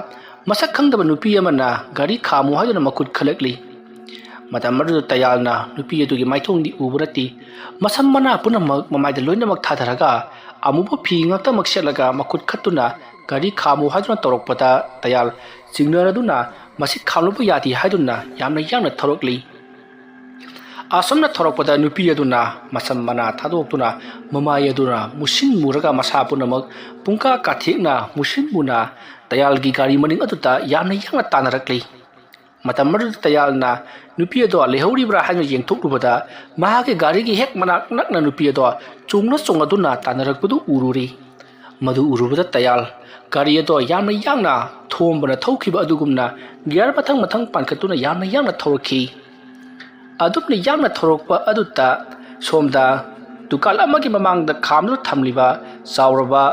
ꯃꯁꯛ ꯈꯪꯗꯕ ꯅꯨꯄꯤ ꯑꯃꯅ ꯒꯥꯔꯤ ꯈꯥꯝꯃꯨ ꯍꯥꯏꯗꯨꯅ ꯃꯈꯨꯠ ꯈꯜꯂꯛꯂꯤ꯫ ꯃꯇꯝ ꯑꯗꯨꯗ ꯇꯌꯥꯜꯅ ꯅꯨꯄꯤ ꯑꯗꯨꯒꯤ ꯃꯥꯏꯊꯣꯡꯗꯤ ꯎꯕ ꯅꯠꯇꯦ꯫ ꯃꯁꯝ ꯃꯅꯥ ꯄꯨꯝꯅꯃꯛ ꯃꯃꯥꯏꯗ ꯂꯣꯏꯅꯃꯛ ꯊꯥꯗꯔꯒ ꯑꯃꯨꯕ ꯐꯤ ꯉꯥꯛꯇꯃꯛ ꯁꯦꯠꯂꯒ ꯃꯈꯨꯠ ꯈꯠꯇꯨꯅ ꯒꯥꯔꯤ ꯈꯥꯝꯃꯨ ꯍꯥꯏꯗꯨꯅ ꯇꯧꯔꯛꯄꯗ ꯇꯌꯥꯜ ꯆꯤꯡꯅꯔꯗꯨꯅ ꯃꯁꯤ ꯈꯥꯝꯂꯨꯕ ꯌꯥꯗꯦ ꯍꯥꯏꯗꯨꯅ ꯌꯥꯝꯅ ꯌꯥꯡꯅ ꯊꯧꯔꯛꯂꯤ꯫ ꯑꯁꯨꯝꯅ ꯊꯧꯔꯛꯄꯗ ꯅꯨꯄꯤ ꯑꯗꯨꯅ ꯃꯁꯝ ꯃꯅꯥ ꯊꯥꯗꯣꯛꯇꯨꯅ ꯃꯃꯥꯏ ꯑꯗꯨꯅ ꯃꯨꯁꯤꯟ ꯃꯨꯔꯒ ꯃꯁꯥ ꯄꯨꯝꯅꯃꯛ ꯄꯨꯡꯀꯥ ꯀꯥꯊꯦꯛꯅ ꯃꯨꯁꯤꯟ ꯃꯨꯅ ꯇꯌꯥꯜꯒꯤ ꯒꯥꯔꯤ ꯃꯅꯤꯡ ꯑꯗꯨꯗ ꯌꯥꯝꯅ ꯌꯥꯡꯅ ꯇꯥꯟꯅꯔꯛꯂꯤ꯫ ꯃꯇꯝ ꯑꯗꯨꯗ ꯇꯌꯥꯜꯅ ꯅꯨꯄꯤ ꯑꯗꯣ ꯂꯩꯍꯧꯔꯤꯕ꯭ꯔꯥ ꯍꯥꯏꯅ ꯌꯦꯡꯊꯣꯛꯂꯨꯕꯗ ꯃꯍꯥꯛꯀꯤ ꯒꯥꯔꯤꯒꯤ ꯍꯦꯛ ꯃꯅꯥꯛ ꯅꯛꯅ ꯅꯨꯄꯤ ꯑꯗꯣ ꯆꯣꯡꯅ ꯆꯣꯡꯅꯗꯨꯅ ꯇꯥꯟꯅꯔꯛꯄꯗꯨ ꯎꯔꯨꯔꯤ꯫ ꯃꯗꯨ ꯎꯔꯨꯕꯗ ꯇꯌꯥꯜ ꯒꯥꯔꯤ ꯑꯗꯣ ꯌꯥꯝꯅ ꯌꯥꯡꯅ ꯊꯣꯝꯕꯅ ꯊꯧꯈꯤꯕ ꯑꯗꯨꯒꯨꯝꯅ ꯒꯤꯌꯥꯔ ꯃꯊꯪ ꯃꯊꯪ ꯄꯥꯟꯈꯠꯇꯨꯅ ꯌꯥꯝꯅ ꯌꯥꯡꯅ ꯊꯧꯔꯛꯈꯤ꯫ ꯑꯗꯨꯝꯅ ꯌꯥꯡꯅ ꯊꯧꯔꯛꯄ ꯑꯗꯨꯗ ꯁꯣꯝꯗ ꯗꯨꯀꯥꯟ ꯑꯃꯒꯤ ꯃꯃꯥꯡꯗ ꯈꯥꯝꯗꯨꯅ ꯊꯝꯂꯤꯕ ꯆꯥꯎꯔꯕ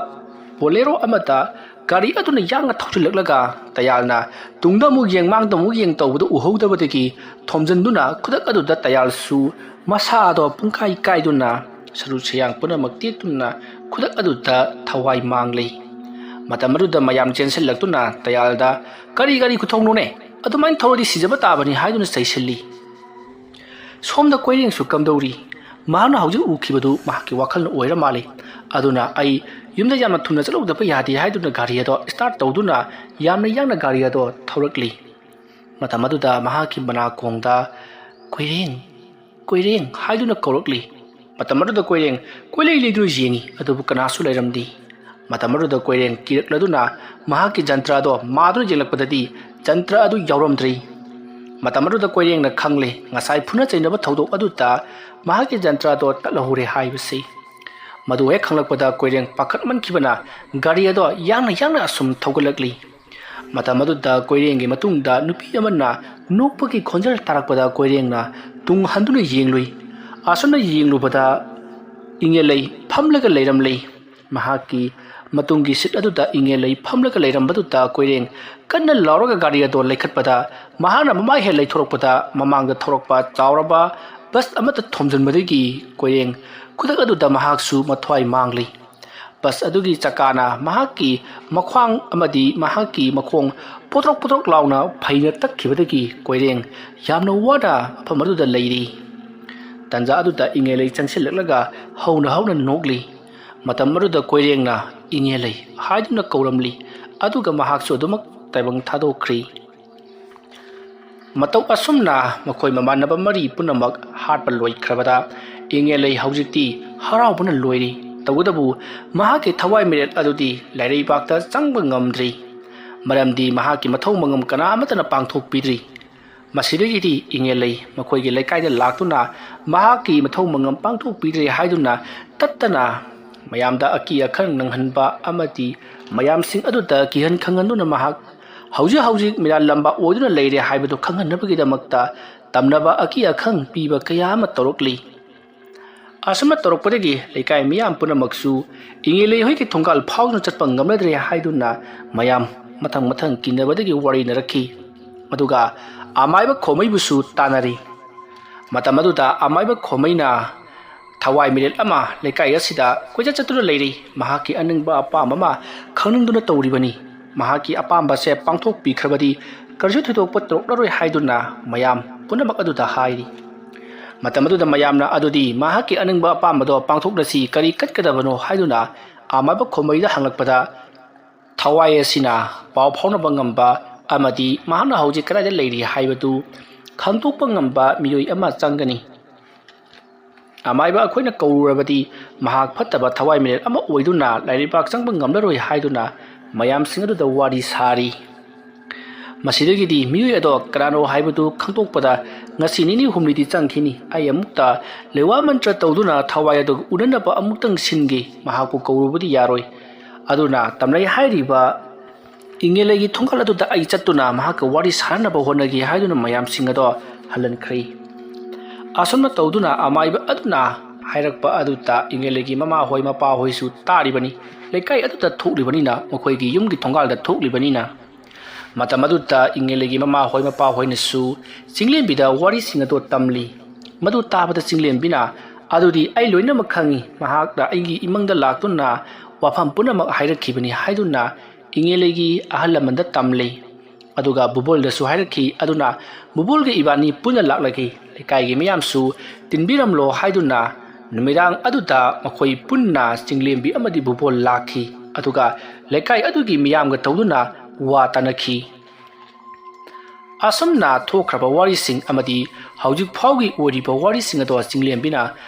ꯕꯣꯂꯦꯔꯣ ꯑꯃꯗ ꯒꯥꯔꯤ ꯑꯗꯨꯅ ꯌꯥꯡꯅ ꯊꯧꯖꯤꯜꯂꯛꯂꯒ ꯇꯌꯥꯜꯅ ꯇꯨꯡꯗ ꯑꯃꯨꯛ ꯌꯦꯡ ꯃꯥꯡꯗ ꯑꯃꯨꯛ ꯌꯦꯡ ꯇꯧꯕꯗꯨ ꯎꯍꯧꯗꯕꯗꯒꯤ ꯊꯣꯝꯖꯤꯟꯗꯨꯅ ꯈꯨꯗꯛ ꯑꯗꯨꯗ ꯇꯌꯥꯜꯁꯨ ꯃꯁꯥꯗꯣ ꯄꯨꯡꯀꯥꯏ ꯀꯥꯏꯗꯨꯅ ꯁꯔꯨ ꯁꯌꯥꯡ ꯄꯨꯝꯅꯃꯛ ꯇꯦꯛꯇꯨꯅ ꯈꯨꯗꯛ ꯑꯗꯨꯗ ꯊꯋꯥꯏ ꯃꯥꯡꯂꯤ꯫ ꯃꯇꯝ ꯑꯗꯨꯗ ꯃꯌꯥꯝ ꯆꯦꯟꯁꯤꯜꯂꯛꯇꯨꯅ ꯇꯌꯥꯜꯗ, "ꯀꯔꯤ ꯒꯥꯔꯤ ꯈꯨꯊꯧꯅꯣꯅꯦ? ꯑꯗꯨꯃꯥꯏꯅ ꯊꯧꯔꯗꯤ ꯁꯤꯖꯕ ꯇꯥꯕꯅꯤ" ꯍꯥꯏꯗꯨꯅ ꯆꯩꯁꯤꯜꯂꯤ꯫ ꯁꯣꯝꯗ ꯀꯣꯏꯔꯦꯡꯁꯨ ꯀꯝꯗꯧꯔꯤ? ꯃꯍꯥꯛꯅ ꯍꯧꯖꯤꯛ ꯎꯈꯤꯕꯗꯨ ꯃꯍꯥꯛꯀꯤ ꯋꯥꯈꯜꯅ ꯑꯣꯏꯔ ꯃꯥꯜꯂꯤ꯫ ꯑꯗꯨꯅ ꯑꯩ ꯌꯨꯝꯗ ꯌꯥꯝꯅ ꯊꯨꯅ ꯆꯠꯂꯨꯗꯕ ꯌꯥꯗꯦ ꯍꯥꯏꯗꯨꯅ ꯒꯥꯔꯤ ꯑꯗꯣ start ꯇꯧꯗꯨꯅ ꯌꯥꯝꯅ ꯌꯥꯡꯅ ꯒꯥꯔꯤ ꯑꯗꯣ ꯊꯧꯔꯛꯂꯤ꯫ ꯃꯇꯝ ꯑꯗꯨꯗ ꯃꯍꯥꯛꯀꯤ ꯃꯅꯥꯀꯣꯡꯗ "ꯀꯣꯏꯔꯦꯡ, ꯀꯣꯏꯔꯦꯡ" ꯍꯥꯏꯗꯨꯅ ꯀꯧꯔꯛꯂꯤ꯫ ꯃꯇꯝ ꯑꯗꯨꯗ ꯀꯣꯏꯔꯦꯡ ꯀꯣꯏꯂꯩ ꯂꯩꯗꯨꯅ ꯌꯦꯡꯉꯤ, ꯑꯗꯨꯕꯨ ꯀꯅꯥꯁꯨ ꯂꯩꯔꯝꯗꯦ꯫ ꯃꯇꯝ ꯑꯗꯨꯗ ꯀꯣꯏꯔꯦꯡ ꯀꯤꯔꯛꯂꯗꯨꯅ ꯃꯍꯥꯛꯀꯤ ꯖꯟꯇ꯭ꯔ ꯑꯗꯣ ꯃꯥꯗꯨꯅ ꯌꯦꯡꯂꯛꯄꯗꯗꯤ ꯖꯟꯇ꯭ꯔ ꯑꯗꯨ ꯌꯥꯎꯔꯝꯗ꯭ꯔꯤ꯫ ꯃꯇꯝ ꯑꯗꯨꯗ ꯀꯣꯏꯔꯦꯡꯅ ꯈꯪꯂꯦ, ꯉꯁꯥꯏ ꯐꯨꯅ ꯆꯩꯅꯕ ꯊꯧꯗꯣꯛ ꯑꯗꯨꯗ ꯃꯍꯥꯛꯀꯤ ꯖꯟꯇ꯭ꯔ ꯑꯗꯣ ꯇꯠꯂꯍꯧꯔꯦ ꯍꯥꯏꯕꯁꯤ꯫ ꯃꯗꯨ ꯍꯦꯛ ꯈꯪꯂꯛꯄꯗ ꯀꯣꯏꯔꯦꯡ ꯄꯥꯈꯠꯃꯟꯈꯤꯕꯅ ꯒꯥꯔꯤ ꯑꯗꯣ ꯌꯥꯡꯅ ꯌꯥꯡꯅ ꯑꯁꯨꯝ ꯊꯧꯒꯠꯂꯛꯂꯤ꯫ ꯃꯇꯝ ꯑꯗꯨꯗ ꯀꯣꯏꯔꯦꯡꯒꯤ ꯃꯇꯨꯡꯗ ꯅꯨꯄꯤ ꯑꯃꯅ ꯅꯣꯛꯄꯒꯤ ꯈꯣꯟꯖꯦꯜ ꯇꯥꯔꯛꯄꯗ ꯀꯣꯏꯔꯦꯡꯅ ꯇꯨꯡ ꯍꯟꯗꯨꯅ ꯌꯦꯡꯂꯨꯏ꯫ ꯑꯁꯨꯝꯅ ꯌꯦꯡꯂꯨꯕꯗ ꯏꯉꯦꯂꯩ ꯐꯝꯂꯒ ꯂꯩꯔꯝꯂꯦ꯫ ꯃꯍꯥꯛꯀꯤ ꯃꯇꯨꯡꯒꯤ seat ꯑꯗꯨꯗ ꯏꯉꯦꯂꯩ ꯐꯝꯂꯒ ꯂꯩꯔꯝꯕꯗꯨꯗ ꯀꯣꯏꯔꯦꯡ ꯀꯟꯅ ꯂꯥꯎꯔꯒ ꯒꯥꯔꯤ ꯑꯗꯣ ꯂꯩꯈꯠꯄꯗ, ꯃꯍꯥꯛꯅ ꯃꯃꯥꯏ ꯍꯦꯛ ꯂꯩꯊꯣꯔꯛꯄꯗ ꯃꯃꯥꯡꯗ ꯊꯧꯔꯛꯄ ꯆꯥꯎꯔꯕ bus ꯑꯃꯠꯇ ꯊꯣꯝꯖꯤꯟꯕꯗꯒꯤ ꯀꯣꯏꯔꯦꯡ ꯈꯨꯗꯛ ꯑꯗꯨꯗ ꯃꯍꯥꯛꯁꯨ ꯃꯊ꯭ꯋꯥꯏ ꯃꯥꯡꯂꯤ꯫ Bus ꯑꯗꯨꯒꯤ ꯆꯀꯥꯅ ꯃꯍꯥꯛꯀꯤ ꯃꯈ꯭ꯋꯥꯡ ꯑꯃꯗꯤ ꯃꯍꯥꯛꯀꯤ ꯃꯈꯣꯡ ꯄꯣꯇ꯭ꯔꯣꯛ ꯄꯣꯇ꯭ꯔꯣꯛ ꯂꯥꯎꯅ ꯐꯩꯅ ꯇꯛꯈꯤꯕꯗꯒꯤ ꯀꯣꯏꯔꯦꯡ ꯌꯥꯝꯅ ꯋꯥꯅ ꯃꯐꯝ ꯑꯗꯨꯗ ꯂꯩꯔꯤ꯫ ꯇꯟꯖꯥ ꯑꯗꯨꯗ ꯏꯉꯦꯂꯩ ꯆꯪꯁꯤꯜꯂꯛꯂꯒ ꯍꯧꯅ ꯍꯧꯅ ꯅꯣꯛꯂꯤ꯫ ꯃꯇꯝ ꯑꯗꯨꯗ ꯀꯣꯏꯔꯦꯡꯅ "ꯏꯉꯦꯂꯩ" ꯍꯥꯏꯗꯨꯅ ꯀꯧꯔꯝꯂꯤ꯫ ꯑꯗꯨꯒ ꯃꯍꯥꯛꯁꯨ ꯑꯗꯨꯃꯛ ꯇꯥꯏꯕꯪ ꯊꯥꯗꯣꯛꯈ꯭ꯔꯤ꯫ ꯃꯇꯧ ꯑꯁꯨꯝꯅ ꯃꯈꯣꯏ ꯃꯃꯥꯟꯅꯕ ꯃꯔꯤ ꯄꯨꯝꯅꯃꯛ ꯍꯥꯠꯄ ꯂꯣꯏꯈ꯭ꯔꯕꯗ ꯏꯉꯦꯂꯩ ꯍꯧꯖꯤꯛꯇꯤ ꯍꯔꯥꯎꯕꯅ ꯂꯣꯏꯔꯤ꯫ ꯇꯧꯕꯇꯕꯨ ꯃꯍꯥꯛꯀꯤ ꯊꯋꯥꯏ ꯃꯤꯔꯦꯜ ꯑꯗꯨꯗꯤ ꯂꯥꯏꯔꯩꯕꯥꯛꯇ ꯆꯪꯕ ꯉꯝꯗ꯭ꯔꯤ꯫ ꯃꯔꯝꯗꯤ ꯃꯍꯥꯛꯀꯤ ꯃꯊꯧ ꯃꯉꯝ ꯀꯅꯥ ꯑꯃꯠꯇꯅ ꯄꯥꯡꯊꯣꯛꯄꯤꯗ꯭ꯔꯤ꯫ ꯃꯁꯤꯗꯒꯤꯗꯤ ꯏꯉꯦꯂꯩ ꯃꯈꯣꯏꯒꯤ ꯂꯩꯀꯥꯏꯗ ꯂꯥꯛꯇꯨꯅ ꯃꯍꯥꯛꯀꯤ ꯃꯊꯧ ꯃꯉꯝ ꯄꯥꯡꯊꯣꯛꯄꯤꯗ꯭ꯔꯦ ꯍꯥꯏꯗꯨꯅ ꯇꯠꯇꯅ ꯃꯌꯥꯝꯗ ꯑꯀꯤ ꯑꯈꯪ ꯅꯪꯍꯟꯕ ꯑꯃꯗꯤ ꯃꯌꯥꯝꯁꯤꯡ ꯑꯗꯨꯗ ꯀꯤꯍꯟ ꯈꯪꯍꯟꯗꯨꯅ ꯃꯍꯥꯛ ꯍꯧꯖꯤꯛ ꯍꯧꯖꯤꯛ ꯃꯤꯔꯥꯜꯂꯝꯕ ꯑꯣꯏꯗꯨꯅ ꯂꯩꯔꯦ ꯍꯥꯏꯕꯗꯨ ꯈꯪꯍꯟꯅꯕꯒꯤꯗꯃꯛꯇ ꯇꯝꯅꯕ ꯑꯀꯤ ꯑꯈꯪ ꯄꯤꯕ ꯀꯌꯥ ꯑꯃ ꯇꯧꯔꯛꯂꯤ꯫ ꯑꯁꯨꯝꯅ ꯇꯧꯔꯛꯄꯗꯒꯤ ꯂꯩꯀꯥꯏ ꯃꯤꯌꯥꯝ ꯄꯨꯝꯅꯃꯛꯁꯨ ꯏꯉꯦꯂꯩ ꯍꯣꯏꯒꯤ ꯊꯣꯡꯒꯥꯜ ꯐꯥꯎꯗꯨꯅ ꯆꯠꯄ ꯉꯝꯅꯗ꯭ꯔꯦ ꯍꯥꯏꯗꯨꯅ ꯃꯌꯥꯝ ꯃꯊꯪ ꯃꯊꯪ ꯀꯤꯅꯕꯗꯒꯤ ꯋꯥꯔꯤꯅꯔꯛꯈꯤ꯫ ꯑꯗꯨꯒ ꯑꯃꯥꯏꯕ ꯈꯣꯃꯩꯕꯨꯁꯨ ꯇꯥꯟꯅꯔꯤ꯫ ꯃꯇꯝ ꯑꯗꯨꯗ ꯑꯃꯥꯏꯕ ꯈꯣꯃꯩꯅ ꯊꯋꯥꯏ ꯃꯤꯔꯦꯜ ꯑꯃ ꯂꯩꯀꯥꯏ ꯑꯁꯤꯗ ꯀꯣꯏꯆꯠ ꯆꯠꯇꯨꯅ ꯂꯩꯔꯤ꯫ ꯃꯍꯥꯛꯀꯤ ꯑꯅꯤꯡꯕ ꯑꯄꯥꯝꯕ ꯑꯃ ꯈꯪꯅꯤꯡꯗꯨꯅ ꯇꯧꯔꯤꯕꯅꯤ꯫ ꯃꯍꯥꯛꯀꯤ ꯑꯄꯥꯝꯕꯁꯦ ꯄꯥꯡꯊꯣꯛꯄꯤꯈ꯭ꯔꯕꯗꯤ ꯀꯔꯤꯁꯨ ꯊꯣꯏꯗꯣꯛꯄ ꯇꯧꯔꯛꯂꯔꯣꯏ ꯍꯥꯏꯗꯨꯅ ꯃꯌꯥꯝ ꯄꯨꯝꯅꯃꯛ ꯑꯗꯨꯗ ꯍꯥꯏꯔꯤ꯫ ꯃꯇꯝ ꯑꯗꯨꯗ ꯃꯌꯥꯝꯅ "ꯑꯗꯨꯗꯤ ꯃꯍꯥꯛꯀꯤ ꯑꯅꯤꯡꯕ ꯑꯄꯥꯝꯕꯗꯣ ꯄꯥꯡꯊꯣꯛꯂꯁꯤ, ꯀꯔꯤ ꯀꯠꯀꯗꯕꯅꯣ?" ꯍꯥꯏꯗꯨꯅ ꯑꯃꯥꯏꯕ ꯈꯣꯃꯩꯗ ꯍꯪꯂꯛꯄꯗ, ꯊꯋꯥꯏ ꯑꯁꯤꯅ ꯄꯥꯎ ꯐꯥꯎꯅꯕ ꯉꯝꯕ ꯑꯃꯗꯤ ꯃꯍꯥꯛꯅ ꯍꯧꯖꯤꯛ ꯀꯗꯥꯏꯗ ꯂꯩꯔꯤ ꯍꯥꯏꯕꯗꯨ ꯈꯪꯗꯣꯛꯄ ꯉꯝꯕ ꯃꯤꯑꯣꯏ ꯑꯃ ꯆꯪꯒꯅꯤ꯫ ꯑꯃꯥꯏꯕ ꯑꯩꯈꯣꯏꯅ ꯀꯧꯔꯨꯔꯕꯗꯤ ꯃꯍꯥꯛ ꯐꯠꯇꯕ ꯊꯋꯥꯏ ꯃꯤꯔꯦꯜ ꯑꯃ ꯑꯣꯏꯗꯨꯅ ꯂꯥꯏꯔꯩꯕꯥꯛ ꯆꯪꯕ ꯉꯝꯂꯔꯣꯏ ꯍꯥꯏꯗꯨꯅ ꯃꯌꯥꯝꯁꯤꯡ ꯑꯗꯨꯗ ꯋꯥꯔꯤ ꯁꯥꯔꯤ꯫ ꯃꯁꯤꯗꯒꯤꯗꯤ ꯃꯤꯑꯣꯏ ꯑꯗꯣ ꯀꯅꯥꯅꯣ ꯍꯥꯏꯕꯗꯨ ꯈꯪꯗꯣꯛꯄꯗ ꯉꯁꯤ ꯅꯤꯅꯤ ꯍꯨꯝꯅꯤꯗꯤ ꯆꯪꯈꯤꯅꯤ꯫ ꯑꯩ ꯑꯃꯨꯛꯇ ꯂꯩꯋꯥ ꯃꯟꯇ꯭ꯔ ꯇꯧꯗꯨꯅ ꯊꯋꯥꯏ ꯑꯗꯨ ꯎꯅꯅꯕ ꯑꯃꯨꯛꯇꯪ ꯁꯤꯟꯒꯦ꯫ ꯃꯍꯥꯛꯄꯨ ꯀꯧꯔꯨꯕꯗꯤ ꯌꯥꯔꯣꯏ꯫ ꯑꯗꯨꯅ ꯇꯝꯂꯩ ꯍꯥꯏꯔꯤꯕ ꯏꯪꯉꯦꯂꯩꯒꯤ ꯊꯣꯡꯒꯥꯜ ꯑꯗꯨꯗ ꯑꯩ ꯆꯠꯇꯨꯅ ꯃꯍꯥꯛꯀ ꯋꯥꯔꯤ ꯁꯥꯟꯅꯅꯕ ꯍꯣꯠꯅꯒꯦ ꯍꯥꯏꯗꯨꯅ ꯃꯌꯥꯝꯁꯤꯡ ꯑꯗꯣ ꯍꯜꯍꯟꯈ꯭ꯔꯦ꯫ ꯑꯁꯨꯝꯅ ꯇꯧꯗꯨꯅ ꯑꯃꯥꯏꯕ ꯑꯗꯨꯅ ꯍꯥꯏꯔꯛꯄ ꯑꯗꯨꯗ ꯏꯪꯉꯦꯂꯩꯒꯤ ꯃꯃꯥꯍꯣꯏ ꯃꯄꯥꯍꯣꯏꯁꯨ ꯇꯥꯔꯤꯕꯅꯤ꯫ ꯂꯩꯀꯥꯏ ꯑꯗꯨꯗ ꯊꯣꯛꯂꯤꯕꯅꯤꯅ, ꯃꯈꯣꯏꯒꯤ ꯌꯨꯝꯒꯤ ꯊꯣꯡꯒꯥꯜꯗ ꯊꯣꯛꯂꯤꯕꯅꯤꯅ꯫ ꯃꯇꯝ ꯑꯗꯨꯗ ꯏꯪꯉꯦꯂꯩꯒꯤ ꯃꯃꯥꯍꯣꯏ ꯃꯄꯥꯍꯣꯏꯅꯁꯨ ꯆꯤꯡꯂꯦꯝꯕꯤꯗ ꯋꯥꯔꯤꯁꯤꯡ ꯑꯗꯨ ꯇꯝꯂꯤ꯫ ꯃꯗꯨ ꯇꯥꯕꯗ ꯆꯤꯡꯂꯦꯝꯕꯤꯅ, "ꯑꯗꯨꯗꯤ ꯑꯩ ꯂꯣꯏꯅꯃꯛ ꯈꯪꯏ, ꯃꯍꯥꯛꯅ ꯑꯩꯒꯤ ꯏꯃꯪꯗ ꯂꯥꯛꯇꯨꯅ ꯋꯥꯐꯝ ꯄꯨꯝꯅꯃꯛ ꯍꯥꯏꯔꯛꯈꯤꯕꯅꯤ" ꯍꯥꯏꯗꯨꯅ ꯏꯪꯉꯦꯂꯩꯒꯤ ꯑꯍꯜ ꯂꯃꯟꯗ ꯇꯝꯂꯤ꯫ ꯑꯗꯨꯒ ꯕꯨꯕꯣꯜꯗꯁꯨ ꯍꯥꯏꯔꯛꯈꯤ꯫ ꯑꯗꯨꯅ ꯕꯨꯕꯣꯜꯒ ꯏꯕꯥꯅꯤ ꯄꯨꯟꯅ ꯂꯥꯛꯂꯒꯦ꯫ ꯂꯩꯀꯥꯏꯒꯤ ꯃꯤꯌꯥꯝꯁꯨ ꯇꯤꯟꯕꯤꯔꯝꯂꯣ ꯍꯥꯏꯗꯨꯅ ꯅꯨꯃꯤꯗꯥꯡ ꯑꯗꯨꯗ ꯃꯈꯣꯏ ꯄꯨꯟꯅ ꯆꯤꯡꯂꯦꯝꯕꯤ ꯑꯃꯗꯤ ꯕꯨꯕꯣꯜ ꯂꯥꯛꯈꯤ꯫ ꯑꯗꯨꯒ ꯂꯩꯀꯥꯏ ꯑꯗꯨꯒꯤ ꯃꯤꯌꯥꯝꯒ ꯇꯧꯗꯨꯅ ꯋꯥ ꯇꯥꯅꯈꯤ꯫ ꯑꯁꯨꯝꯅ ꯊꯣꯛꯈ꯭ꯔꯕ ꯋꯥꯔꯤꯁꯤꯡ ꯑꯃꯗꯤ ꯍꯧꯖꯤꯛ ꯐꯥꯎꯒꯤ ꯑꯣꯏꯔꯤꯕ ꯋꯥꯔꯤꯁꯤꯡ ꯑꯗꯣ ꯆꯤꯡꯂꯦꯝꯕꯤꯅ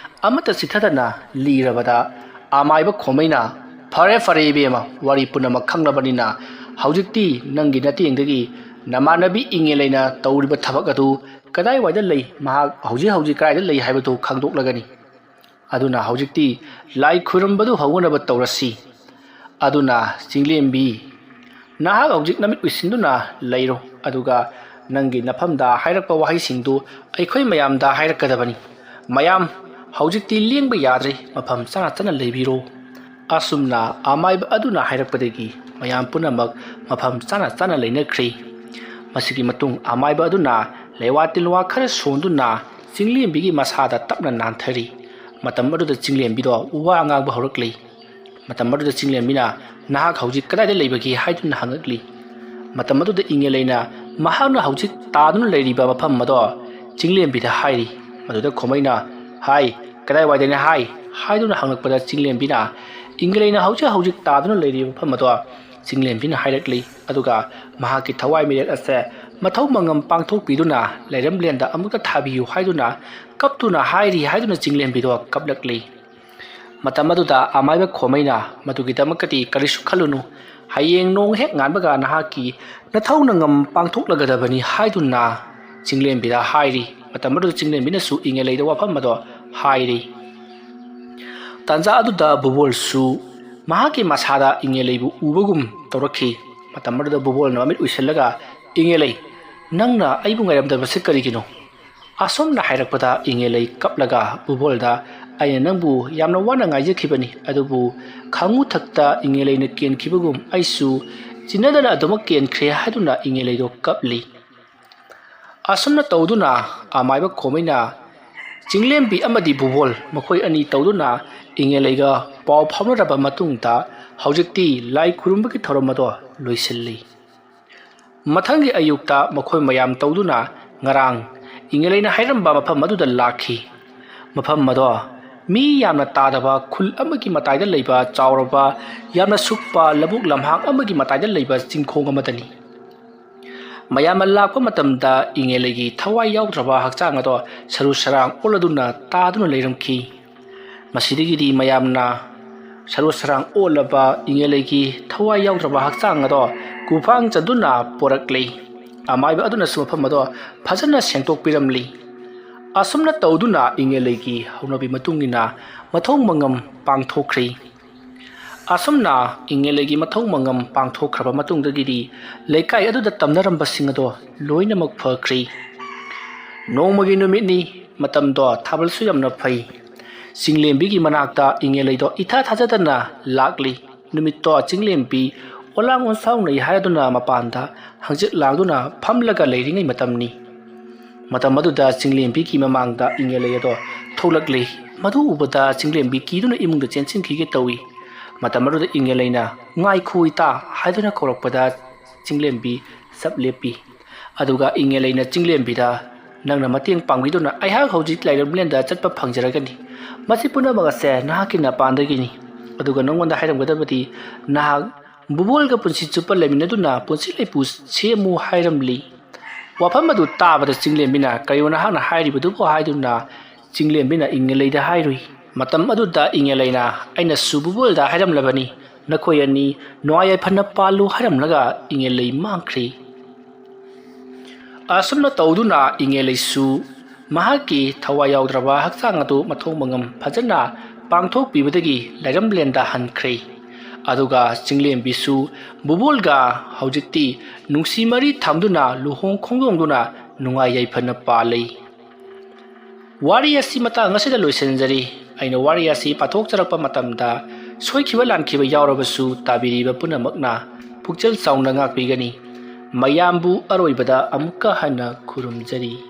ꯑꯃꯠꯇ ꯆꯤꯊꯗꯅ ꯂꯤꯔꯕꯗ, ꯑꯃꯥꯏꯕ ꯈꯣꯃꯩꯅ, "ꯐꯔꯦ, ꯐꯔꯦ ꯏꯕꯦꯝꯃ, ꯋꯥꯔꯤ ꯄꯨꯝꯅꯃꯛ ꯈꯪꯂꯕꯅꯤꯅ ꯍꯧꯖꯤꯛꯇꯤ ꯅꯪꯒꯤ ꯅꯇꯦꯡꯗꯒꯤ ꯅꯃꯥꯟꯅꯕꯤ ꯏꯪꯉꯦꯂꯩꯅ ꯇꯧꯔꯤꯕ ꯊꯕꯛ ꯑꯗꯨ ꯀꯗꯥꯏꯋꯥꯏꯗ ꯂꯩ, ꯃꯍꯥꯛ ꯍꯧꯖꯤꯛ ꯍꯧꯖꯤꯛ ꯀꯗꯥꯏꯗ ꯂꯩ ꯍꯥꯏꯕꯗꯨ ꯈꯪꯗꯣꯛꯂꯒꯅꯤ꯫ ꯑꯗꯨꯅ ꯍꯧꯖꯤꯛꯇꯤ ꯂꯥꯏ ꯈꯨꯔꯨꯝꯕꯗꯨ ꯍꯧꯅꯅꯕ ꯇꯧꯔꯁꯤ꯫ ꯑꯗꯨꯅ ꯆꯤꯡꯂꯦꯝꯕꯤ, ꯅꯍꯥꯛ ꯍꯧꯖꯤꯛ ꯅꯃꯤꯠ ꯎꯏꯁꯤꯟꯗꯨꯅ ꯂꯩꯔꯣ, ꯑꯗꯨꯒ ꯅꯪꯒꯤ ꯅꯐꯝꯗ ꯍꯥꯏꯔꯛꯄ ꯋꯥꯍꯩꯁꯤꯡꯗꯨ ꯑꯩꯈꯣꯏ ꯃꯌꯥꯝꯗ ꯍꯥꯏꯔꯛꯀꯗꯕꯅꯤ꯫ ꯃꯌꯥꯝ, ꯍꯧꯖꯤꯛꯇꯤ ꯂꯦꯡꯕ ꯌꯥꯗ꯭ꯔꯦ, ꯃꯐꯝ ꯆꯥꯅ ꯆꯥꯅ ꯂꯩꯕꯤꯔꯣ꯫" ꯑꯁꯨꯝꯅ ꯑꯃꯥꯏꯕ ꯑꯗꯨꯅ ꯍꯥꯏꯔꯛꯄꯗꯒꯤ ꯃꯌꯥꯝ ꯄꯨꯝꯅꯃꯛ ꯃꯐꯝ ꯆꯥꯅ ꯆꯥꯅ ꯂꯩꯅꯈ꯭ꯔꯦ꯫ ꯃꯁꯤꯒꯤ ꯃꯇꯨꯡ ꯑꯃꯥꯏꯕ ꯑꯗꯨꯅ ꯂꯩꯋꯥ ꯇꯤꯜꯋꯥ ꯈꯔ ꯁꯣꯟꯗꯨꯅ ꯆꯤꯡꯂꯦꯝꯕꯤꯒꯤ ꯃꯁꯥꯗ ꯇꯞꯅ ꯅꯥꯟꯊꯔꯤ꯫ ꯃꯇꯝ ꯑꯗꯨꯗ ꯆꯤꯡꯂꯦꯝꯕꯤꯗꯣ ꯋꯥ ꯉꯥꯡꯕ ꯍꯧꯔꯛꯂꯤ꯫ ꯃꯇꯝ ꯑꯗꯨꯗ ꯆꯤꯡꯂꯦꯝꯕꯤꯅ, "ꯅꯍꯥꯛ ꯍꯧꯖꯤꯛ ꯀꯗꯥꯏꯗ ꯂꯩꯕꯒꯦ?" ꯍꯥꯏꯗꯨꯅ ꯍꯪꯉꯛꯂꯤ꯫ ꯃꯇꯝ ꯑꯗꯨꯗ ꯏꯪꯉꯦꯂꯩꯅ ꯃꯍꯥꯛꯅ ꯍꯧꯖꯤꯛ ꯇꯥꯗꯨꯅ ꯂꯩꯔꯤꯕ ꯃꯐꯝ ꯑꯗꯣ ꯆꯤꯡꯂꯦꯝꯕꯤꯗ ꯍꯥꯏꯔꯤ꯫ ꯃꯗꯨꯗ ꯈꯣꯃꯩꯅ, "ꯍꯥꯏ, ꯀꯗꯥꯏꯋꯥꯏꯗꯅꯤ ꯍꯥꯏ?" ꯍꯥꯏꯗꯨꯅ ꯍꯪꯂꯛꯄꯗ ꯆꯤꯡꯂꯦꯝꯕꯤꯅ ꯏꯪꯒꯂꯩꯅ ꯍꯧꯖꯤꯛ ꯍꯧꯖꯤꯛ ꯇꯥꯗꯨꯅ ꯂꯩꯔꯤꯕ ꯃꯐꯝ ꯑꯗꯣ ꯆꯤꯡꯂꯦꯝꯕꯤꯅ ꯍꯥꯏꯔꯛꯂꯤ꯫ ꯑꯗꯨꯒ ꯃꯍꯥꯛꯀꯤ ꯊꯋꯥꯏ ꯃꯤꯔꯦꯜ ꯑꯁꯦ ꯃꯊꯧ ꯃꯉꯝ ꯄꯥꯡꯊꯣꯛꯄꯤꯗꯨꯅ ꯂꯩꯔꯝꯂꯦꯟꯗ ꯑꯃꯨꯛꯇ ꯊꯥꯕꯤꯌꯨ ꯍꯥꯏꯗꯨꯅ ꯀꯞꯇꯨꯅ ꯍꯥꯏꯔꯤ ꯍꯥꯏꯗꯨꯅ ꯆꯤꯡꯂꯦꯝꯕꯤꯗꯣ ꯀꯞꯂꯛꯂꯤ꯫ ꯃꯇꯝ ꯑꯗꯨꯗ ꯑꯃꯥꯏꯕ ꯈꯣꯃꯩꯅ, "ꯃꯗꯨꯒꯤꯗꯃꯛꯇꯗꯤ ꯀꯔꯤꯁꯨ ꯈꯜꯂꯨꯅꯨ, ꯍꯌꯦꯡ ꯅꯣꯡ ꯍꯦꯛ ꯉꯥꯟꯕꯒ ꯅꯍꯥꯛꯀꯤ ꯅꯊꯧꯅꯉꯝ ꯄꯥꯡꯊꯣꯛꯂꯒꯗꯕꯅꯤ" ꯍꯥꯏꯗꯨꯅ ꯆꯤꯡꯂꯦꯝꯕꯤꯗ ꯍꯥꯏꯔꯤ꯫ ꯃꯇꯝ ꯑꯗꯨꯗ ꯆꯤꯡꯂꯦꯝꯕꯤꯅꯁꯨ ꯏꯉꯦꯂꯩꯗ ꯋꯥꯐꯝ ꯑꯗꯣ ꯍꯥꯏꯔꯤ꯫ ꯇꯥꯟꯖꯥ ꯑꯗꯨꯗ ꯕꯨꯕꯣꯜꯁꯨ ꯃꯍꯥꯛꯀꯤ ꯃꯁꯥꯗ ꯏꯉꯦꯂꯩꯕꯨ ꯎꯕꯒꯨꯝ ꯇꯧꯔꯛꯈꯤ꯫ ꯃꯇꯝ ꯑꯗꯨꯗ ꯕꯨꯕꯣꯜꯅ ꯃꯃꯤꯠ ꯎꯏꯁꯤꯜꯂꯒ, "ꯏꯉꯦꯂꯩ, ꯅꯪꯅ ꯑꯩꯕꯨ ꯉꯥꯏꯔꯝꯗꯕꯁꯤ ꯀꯔꯤꯒꯤꯅꯣ?" ꯑꯁꯨꯝꯅ ꯍꯥꯏꯔꯛꯄꯗ ꯏꯉꯦꯂꯩ ꯀꯞꯂꯒ ꯕꯨꯕꯣꯜꯗ, "ꯑꯩꯅ ꯅꯪꯕꯨ ꯌꯥꯝꯅ ꯋꯥꯅ ꯉꯥꯏꯖꯈꯤꯕꯅꯤ, ꯑꯗꯨꯕꯨ ꯈꯥꯉꯨ ꯊꯛꯇ ꯏꯉꯦꯂꯩꯅ ꯀꯦꯟꯈꯤꯕꯒꯨꯝ ꯑꯩꯁꯨ ꯆꯤꯟꯅꯗꯅ ꯑꯗꯨꯃꯛ ꯀꯦꯟꯈ꯭ꯔꯦ" ꯍꯥꯏꯗꯨꯅ ꯏꯉꯦꯂꯩꯗꯣ ꯀꯞꯂꯤ꯫ ꯑꯁꯨꯝꯅ ꯇꯧꯗꯨꯅ ꯑꯃꯥꯏꯕ ꯈꯣꯃꯩꯅ ꯆꯤꯡꯂꯦꯝꯕꯤ ꯑꯃꯗꯤ ꯕꯨꯕꯣꯜ ꯃꯈꯣꯏ ꯑꯅꯤ ꯇꯧꯗꯨꯅ ꯏꯉꯦꯂꯩꯒ ꯄꯥꯎ ꯐꯥꯎꯅꯔꯕ ꯃꯇꯨꯡꯗ ꯍꯧꯖꯤꯛꯇꯤ ꯂꯥꯏ ꯈꯨꯔꯨꯝꯕꯒꯤ ꯊꯧꯔꯝ ꯑꯗꯣ ꯂꯣꯏꯁꯤꯜꯂꯤ꯫ ꯃꯊꯪꯒꯤ ꯑꯌꯨꯛꯇ ꯃꯈꯣꯏ ꯃꯌꯥꯝ ꯇꯧꯗꯨꯅ ꯉꯔꯥꯡ ꯏꯉꯦꯂꯩꯅ ꯍꯥꯏꯔꯝꯕ ꯃꯐꯝ ꯑꯗꯨꯗ ꯂꯥꯛꯈꯤ꯫ ꯃꯐꯝ ꯑꯗꯣ ꯃꯤ ꯌꯥꯝꯅ ꯇꯥꯗꯕ ꯈꯨꯜ ꯑꯃꯒꯤ ꯃꯇꯥꯏꯗ ꯂꯩꯕ ꯆꯥꯎꯔꯕ, ꯌꯥꯝꯅ ꯁꯨꯛꯄ ꯂꯧꯕꯨꯛ ꯂꯝꯍꯥꯡ ꯑꯃꯒꯤ ꯃꯇꯥꯏꯗ ꯂꯩꯕ ꯆꯤꯡꯈꯣꯡ ꯑꯃꯗꯅꯤ꯫ ꯃꯌꯥꯝꯅ ꯂꯥꯛꯄ ꯃꯇꯝꯗ ꯏꯉꯦꯂꯩꯒꯤ ꯊꯋꯥꯏ ꯌꯥꯎꯗ꯭ꯔꯕ ꯍꯛꯆꯥꯡ ꯑꯗꯣ ꯁꯔꯨ ꯁꯔꯥꯡ ꯑꯣꯜꯂꯗꯨꯅ ꯇꯥꯗꯨꯅ ꯂꯩꯔꯝꯈꯤ꯫ ꯃꯁꯤꯗꯒꯤꯗꯤ ꯃꯌꯥꯝꯅ ꯁꯔꯨ ꯁꯔꯥꯡ ꯑꯣꯜꯂꯕ ꯏꯉꯦꯂꯩꯒꯤ ꯊꯋꯥꯏ ꯌꯥꯎꯗ꯭ꯔꯕ ꯍꯛꯆꯥꯡ ꯑꯗꯣ ꯀꯨꯐꯥꯡ ꯆꯟꯗꯨꯅ ꯄꯣꯔꯛꯂꯤ꯫ ꯑꯃꯥꯏꯕ ꯑꯗꯨꯅꯁꯨ ꯃꯐꯝ ꯑꯗꯣ ꯐꯖꯅ ꯁꯦꯡꯗꯣꯛꯄꯤꯔꯝꯂꯤ꯫ ꯑꯁꯨꯝꯅ ꯇꯧꯗꯨꯅ ꯏꯉꯦꯂꯩꯒꯤ ꯍꯧꯅꯕꯤ ꯃꯇꯨꯡ ꯏꯟꯅ ꯃꯊꯧ ꯃꯉꯝ ꯄꯥꯡꯊꯣꯛꯈ꯭ꯔꯤ꯫ ꯑꯁꯨꯝꯅ ꯏꯉꯦꯂꯩꯒꯤ ꯃꯊꯧ ꯃꯉꯝ ꯄꯥꯡꯊꯣꯛꯈ꯭ꯔꯕ ꯃꯇꯨꯡꯗꯒꯤꯗꯤ ꯂꯩꯀꯥꯏ ꯑꯗꯨꯗ ꯇꯝꯅꯔꯝꯕꯁꯤꯡ ꯑꯗꯣ ꯂꯣꯏꯅꯃꯛ ꯐꯈ꯭ꯔꯤ꯫ ꯅꯣꯡꯃꯒꯤ ꯅꯨꯃꯤꯠꯅꯤ꯫ ꯃꯇꯝꯗꯣ ꯊꯥꯕꯜꯁꯨ ꯌꯥꯝꯅ ꯐꯩ꯫ ꯆꯤꯡꯂꯦꯝꯕꯤꯒꯤ ꯃꯅꯥꯛꯇ ꯏꯉꯦꯂꯩꯗꯣ ꯏꯊꯥ ꯊꯥꯖꯗꯅ ꯂꯥꯛꯂꯤ꯫ ꯅꯨꯃꯤꯠꯇꯣ ꯆꯤꯡꯂꯦꯝꯕꯤ ꯑꯣꯂꯥꯡ ꯑꯣꯟꯁꯥꯎꯅꯩ ꯍꯥꯏꯗꯨꯅ ꯃꯄꯥꯟꯗ ꯍꯪꯆꯤꯠ ꯂꯥꯡꯗꯨꯅ ꯐꯝꯂꯒ ꯂꯩꯔꯤꯉꯩ ꯃꯇꯝꯅꯤ꯫ ꯃꯇꯝ ꯑꯗꯨꯗ ꯆꯤꯡꯂꯦꯝꯕꯤꯒꯤ ꯃꯃꯥꯡꯗ ꯏꯉꯦꯂꯩ ꯑꯗꯣ ꯊꯣꯛꯂꯛꯂꯤ꯫ ꯃꯗꯨ ꯎꯕꯗ ꯆꯤꯡꯂꯦꯝꯕꯤ ꯀꯤꯗꯨꯅ ꯏꯃꯨꯡꯗ ꯆꯦꯟꯁꯤꯟꯈꯤꯒꯦ ꯇꯧꯏ꯫ ꯃꯇꯝ ꯑꯗꯨꯗ ꯏꯉꯦꯂꯩꯅ, "ꯉꯥꯏꯈꯣ ꯏꯇꯥ" ꯍꯥꯏꯗꯨꯅ ꯀꯧꯔꯛꯄꯗ ꯆꯤꯡꯂꯦꯝꯕꯤ ꯆꯞ ꯂꯦꯞꯄꯤ꯫ ꯑꯗꯨꯒ ꯏꯉꯦꯂꯩꯅ ꯆꯤꯡꯂꯦꯝꯕꯤꯗ, ꯅꯪꯅ ꯃꯇꯦꯡ ꯄꯥꯡꯕꯤꯗꯨꯅ ꯑꯩꯍꯥꯛ ꯍꯧꯖꯤꯛ ꯂꯥꯏꯔꯝꯂꯦꯟꯗ ꯆꯠꯄ ꯐꯪꯖꯔꯒꯅꯤ꯫ ꯃꯁꯤ ꯄꯨꯝꯅꯃꯛ ꯑꯁꯦ ꯅꯍꯥꯛꯀꯤ ꯅꯄꯥꯟꯗꯒꯤꯅꯤ꯫ ꯑꯗꯨꯒ ꯅꯉꯣꯟꯗ ꯍꯥꯏꯔꯝꯒꯗꯕꯗꯤ, ꯅꯍꯥꯛ ꯕꯨꯕꯣꯜꯒ ꯄꯨꯟꯁꯤ ꯆꯨꯞꯄ ꯂꯩꯃꯤꯟꯅꯗꯨꯅ ꯄꯨꯟꯁꯤ ꯂꯩꯄꯨ ꯁꯦꯝꯃꯨ ꯍꯥꯏꯔꯝꯂꯤ꯫ ꯋꯥꯐꯝ ꯑꯗꯨ ꯇꯥꯕꯗ ꯆꯤꯡꯂꯦꯝꯕꯤꯅ, "ꯀꯔꯤꯅꯣ ꯅꯍꯥꯛꯅ ꯍꯥꯏꯔꯤꯕꯗꯨꯕꯨ?" ꯍꯥꯏꯗꯨꯅ ꯆꯤꯡꯂꯦꯝꯕꯤꯅ ꯏꯪꯉꯦꯂꯩꯗ ꯍꯥꯏꯔꯨꯏ꯫ ꯃꯇꯝ ꯑꯗꯨꯗ ꯏꯪꯉꯦꯂꯩꯅ, "ꯑꯩꯅꯁꯨ ꯕꯨꯕꯣꯜꯗ ꯍꯥꯏꯔꯝꯂꯕꯅꯤ, ꯅꯈꯣꯏ ꯑꯅꯤ ꯅꯨꯡꯉꯥꯏ ꯌꯥꯏꯐꯅ ꯄꯥꯜꯂꯨ" ꯍꯥꯏꯔꯝꯂꯒ ꯏꯪꯉꯦꯂꯩ ꯃꯥꯡꯈ꯭ꯔꯦ꯫ ꯑꯁꯨꯝꯅ ꯇꯧꯗꯨꯅ ꯏꯪꯉꯦꯂꯩꯁꯨ ꯃꯍꯥꯛꯀꯤ ꯊꯋꯥꯏ ꯌꯥꯎꯗ꯭ꯔꯕ ꯍꯛꯆꯥꯡ ꯑꯗꯨ ꯃꯊꯣꯡ ꯃꯉꯝ ꯐꯖꯅ ꯄꯥꯡꯊꯣꯛꯄꯤꯕꯗꯒꯤ ꯂꯥꯏꯔꯝꯂꯦꯟꯗ ꯍꯟꯈ꯭ꯔꯦ꯫ ꯑꯗꯨꯒ ꯆꯤꯡꯂꯦꯝꯕꯤꯁꯨ ꯕꯨꯕꯣꯜꯒ ꯍꯧꯖꯤꯛꯇꯤ ꯅꯨꯡꯁꯤ ꯃꯔꯤ ꯊꯝꯗꯨꯅ ꯂꯨꯍꯣꯡ ꯈꯣꯡꯗꯣꯡꯗꯨꯅ ꯅꯨꯡꯉꯥꯏ ꯌꯥꯏꯐꯅ ꯄꯥꯜꯂꯤ꯫ ꯋꯥꯔꯤ ꯑꯁꯤ ꯃꯇꯥꯡ ꯑꯁꯤꯗ ꯂꯣꯏꯁꯤꯟꯖꯔꯤ꯫ ꯑꯩꯅ ꯋꯥꯔꯤ ꯑꯁꯤ ꯄꯥꯊꯣꯛꯆꯔꯛꯄ ꯃꯇꯝꯗ ꯁꯣꯏꯈꯤꯕ ꯂꯥꯟꯈꯤꯕ ꯌꯥꯎꯔꯕꯁꯨ ꯇꯥꯕꯤꯔꯤꯕ ꯄꯨꯝꯅꯃꯛꯅ ꯄꯨꯛꯆꯦꯜ ꯆꯥꯎꯅ ꯉꯥꯛꯄꯤꯒꯅꯤ꯫ ꯃꯌꯥꯝꯕꯨ ꯑꯔꯣꯏꯕꯗ ꯑꯃꯨꯛꯀ ꯍꯟꯅ ꯈꯨꯔꯨꯝꯖꯔꯤ꯫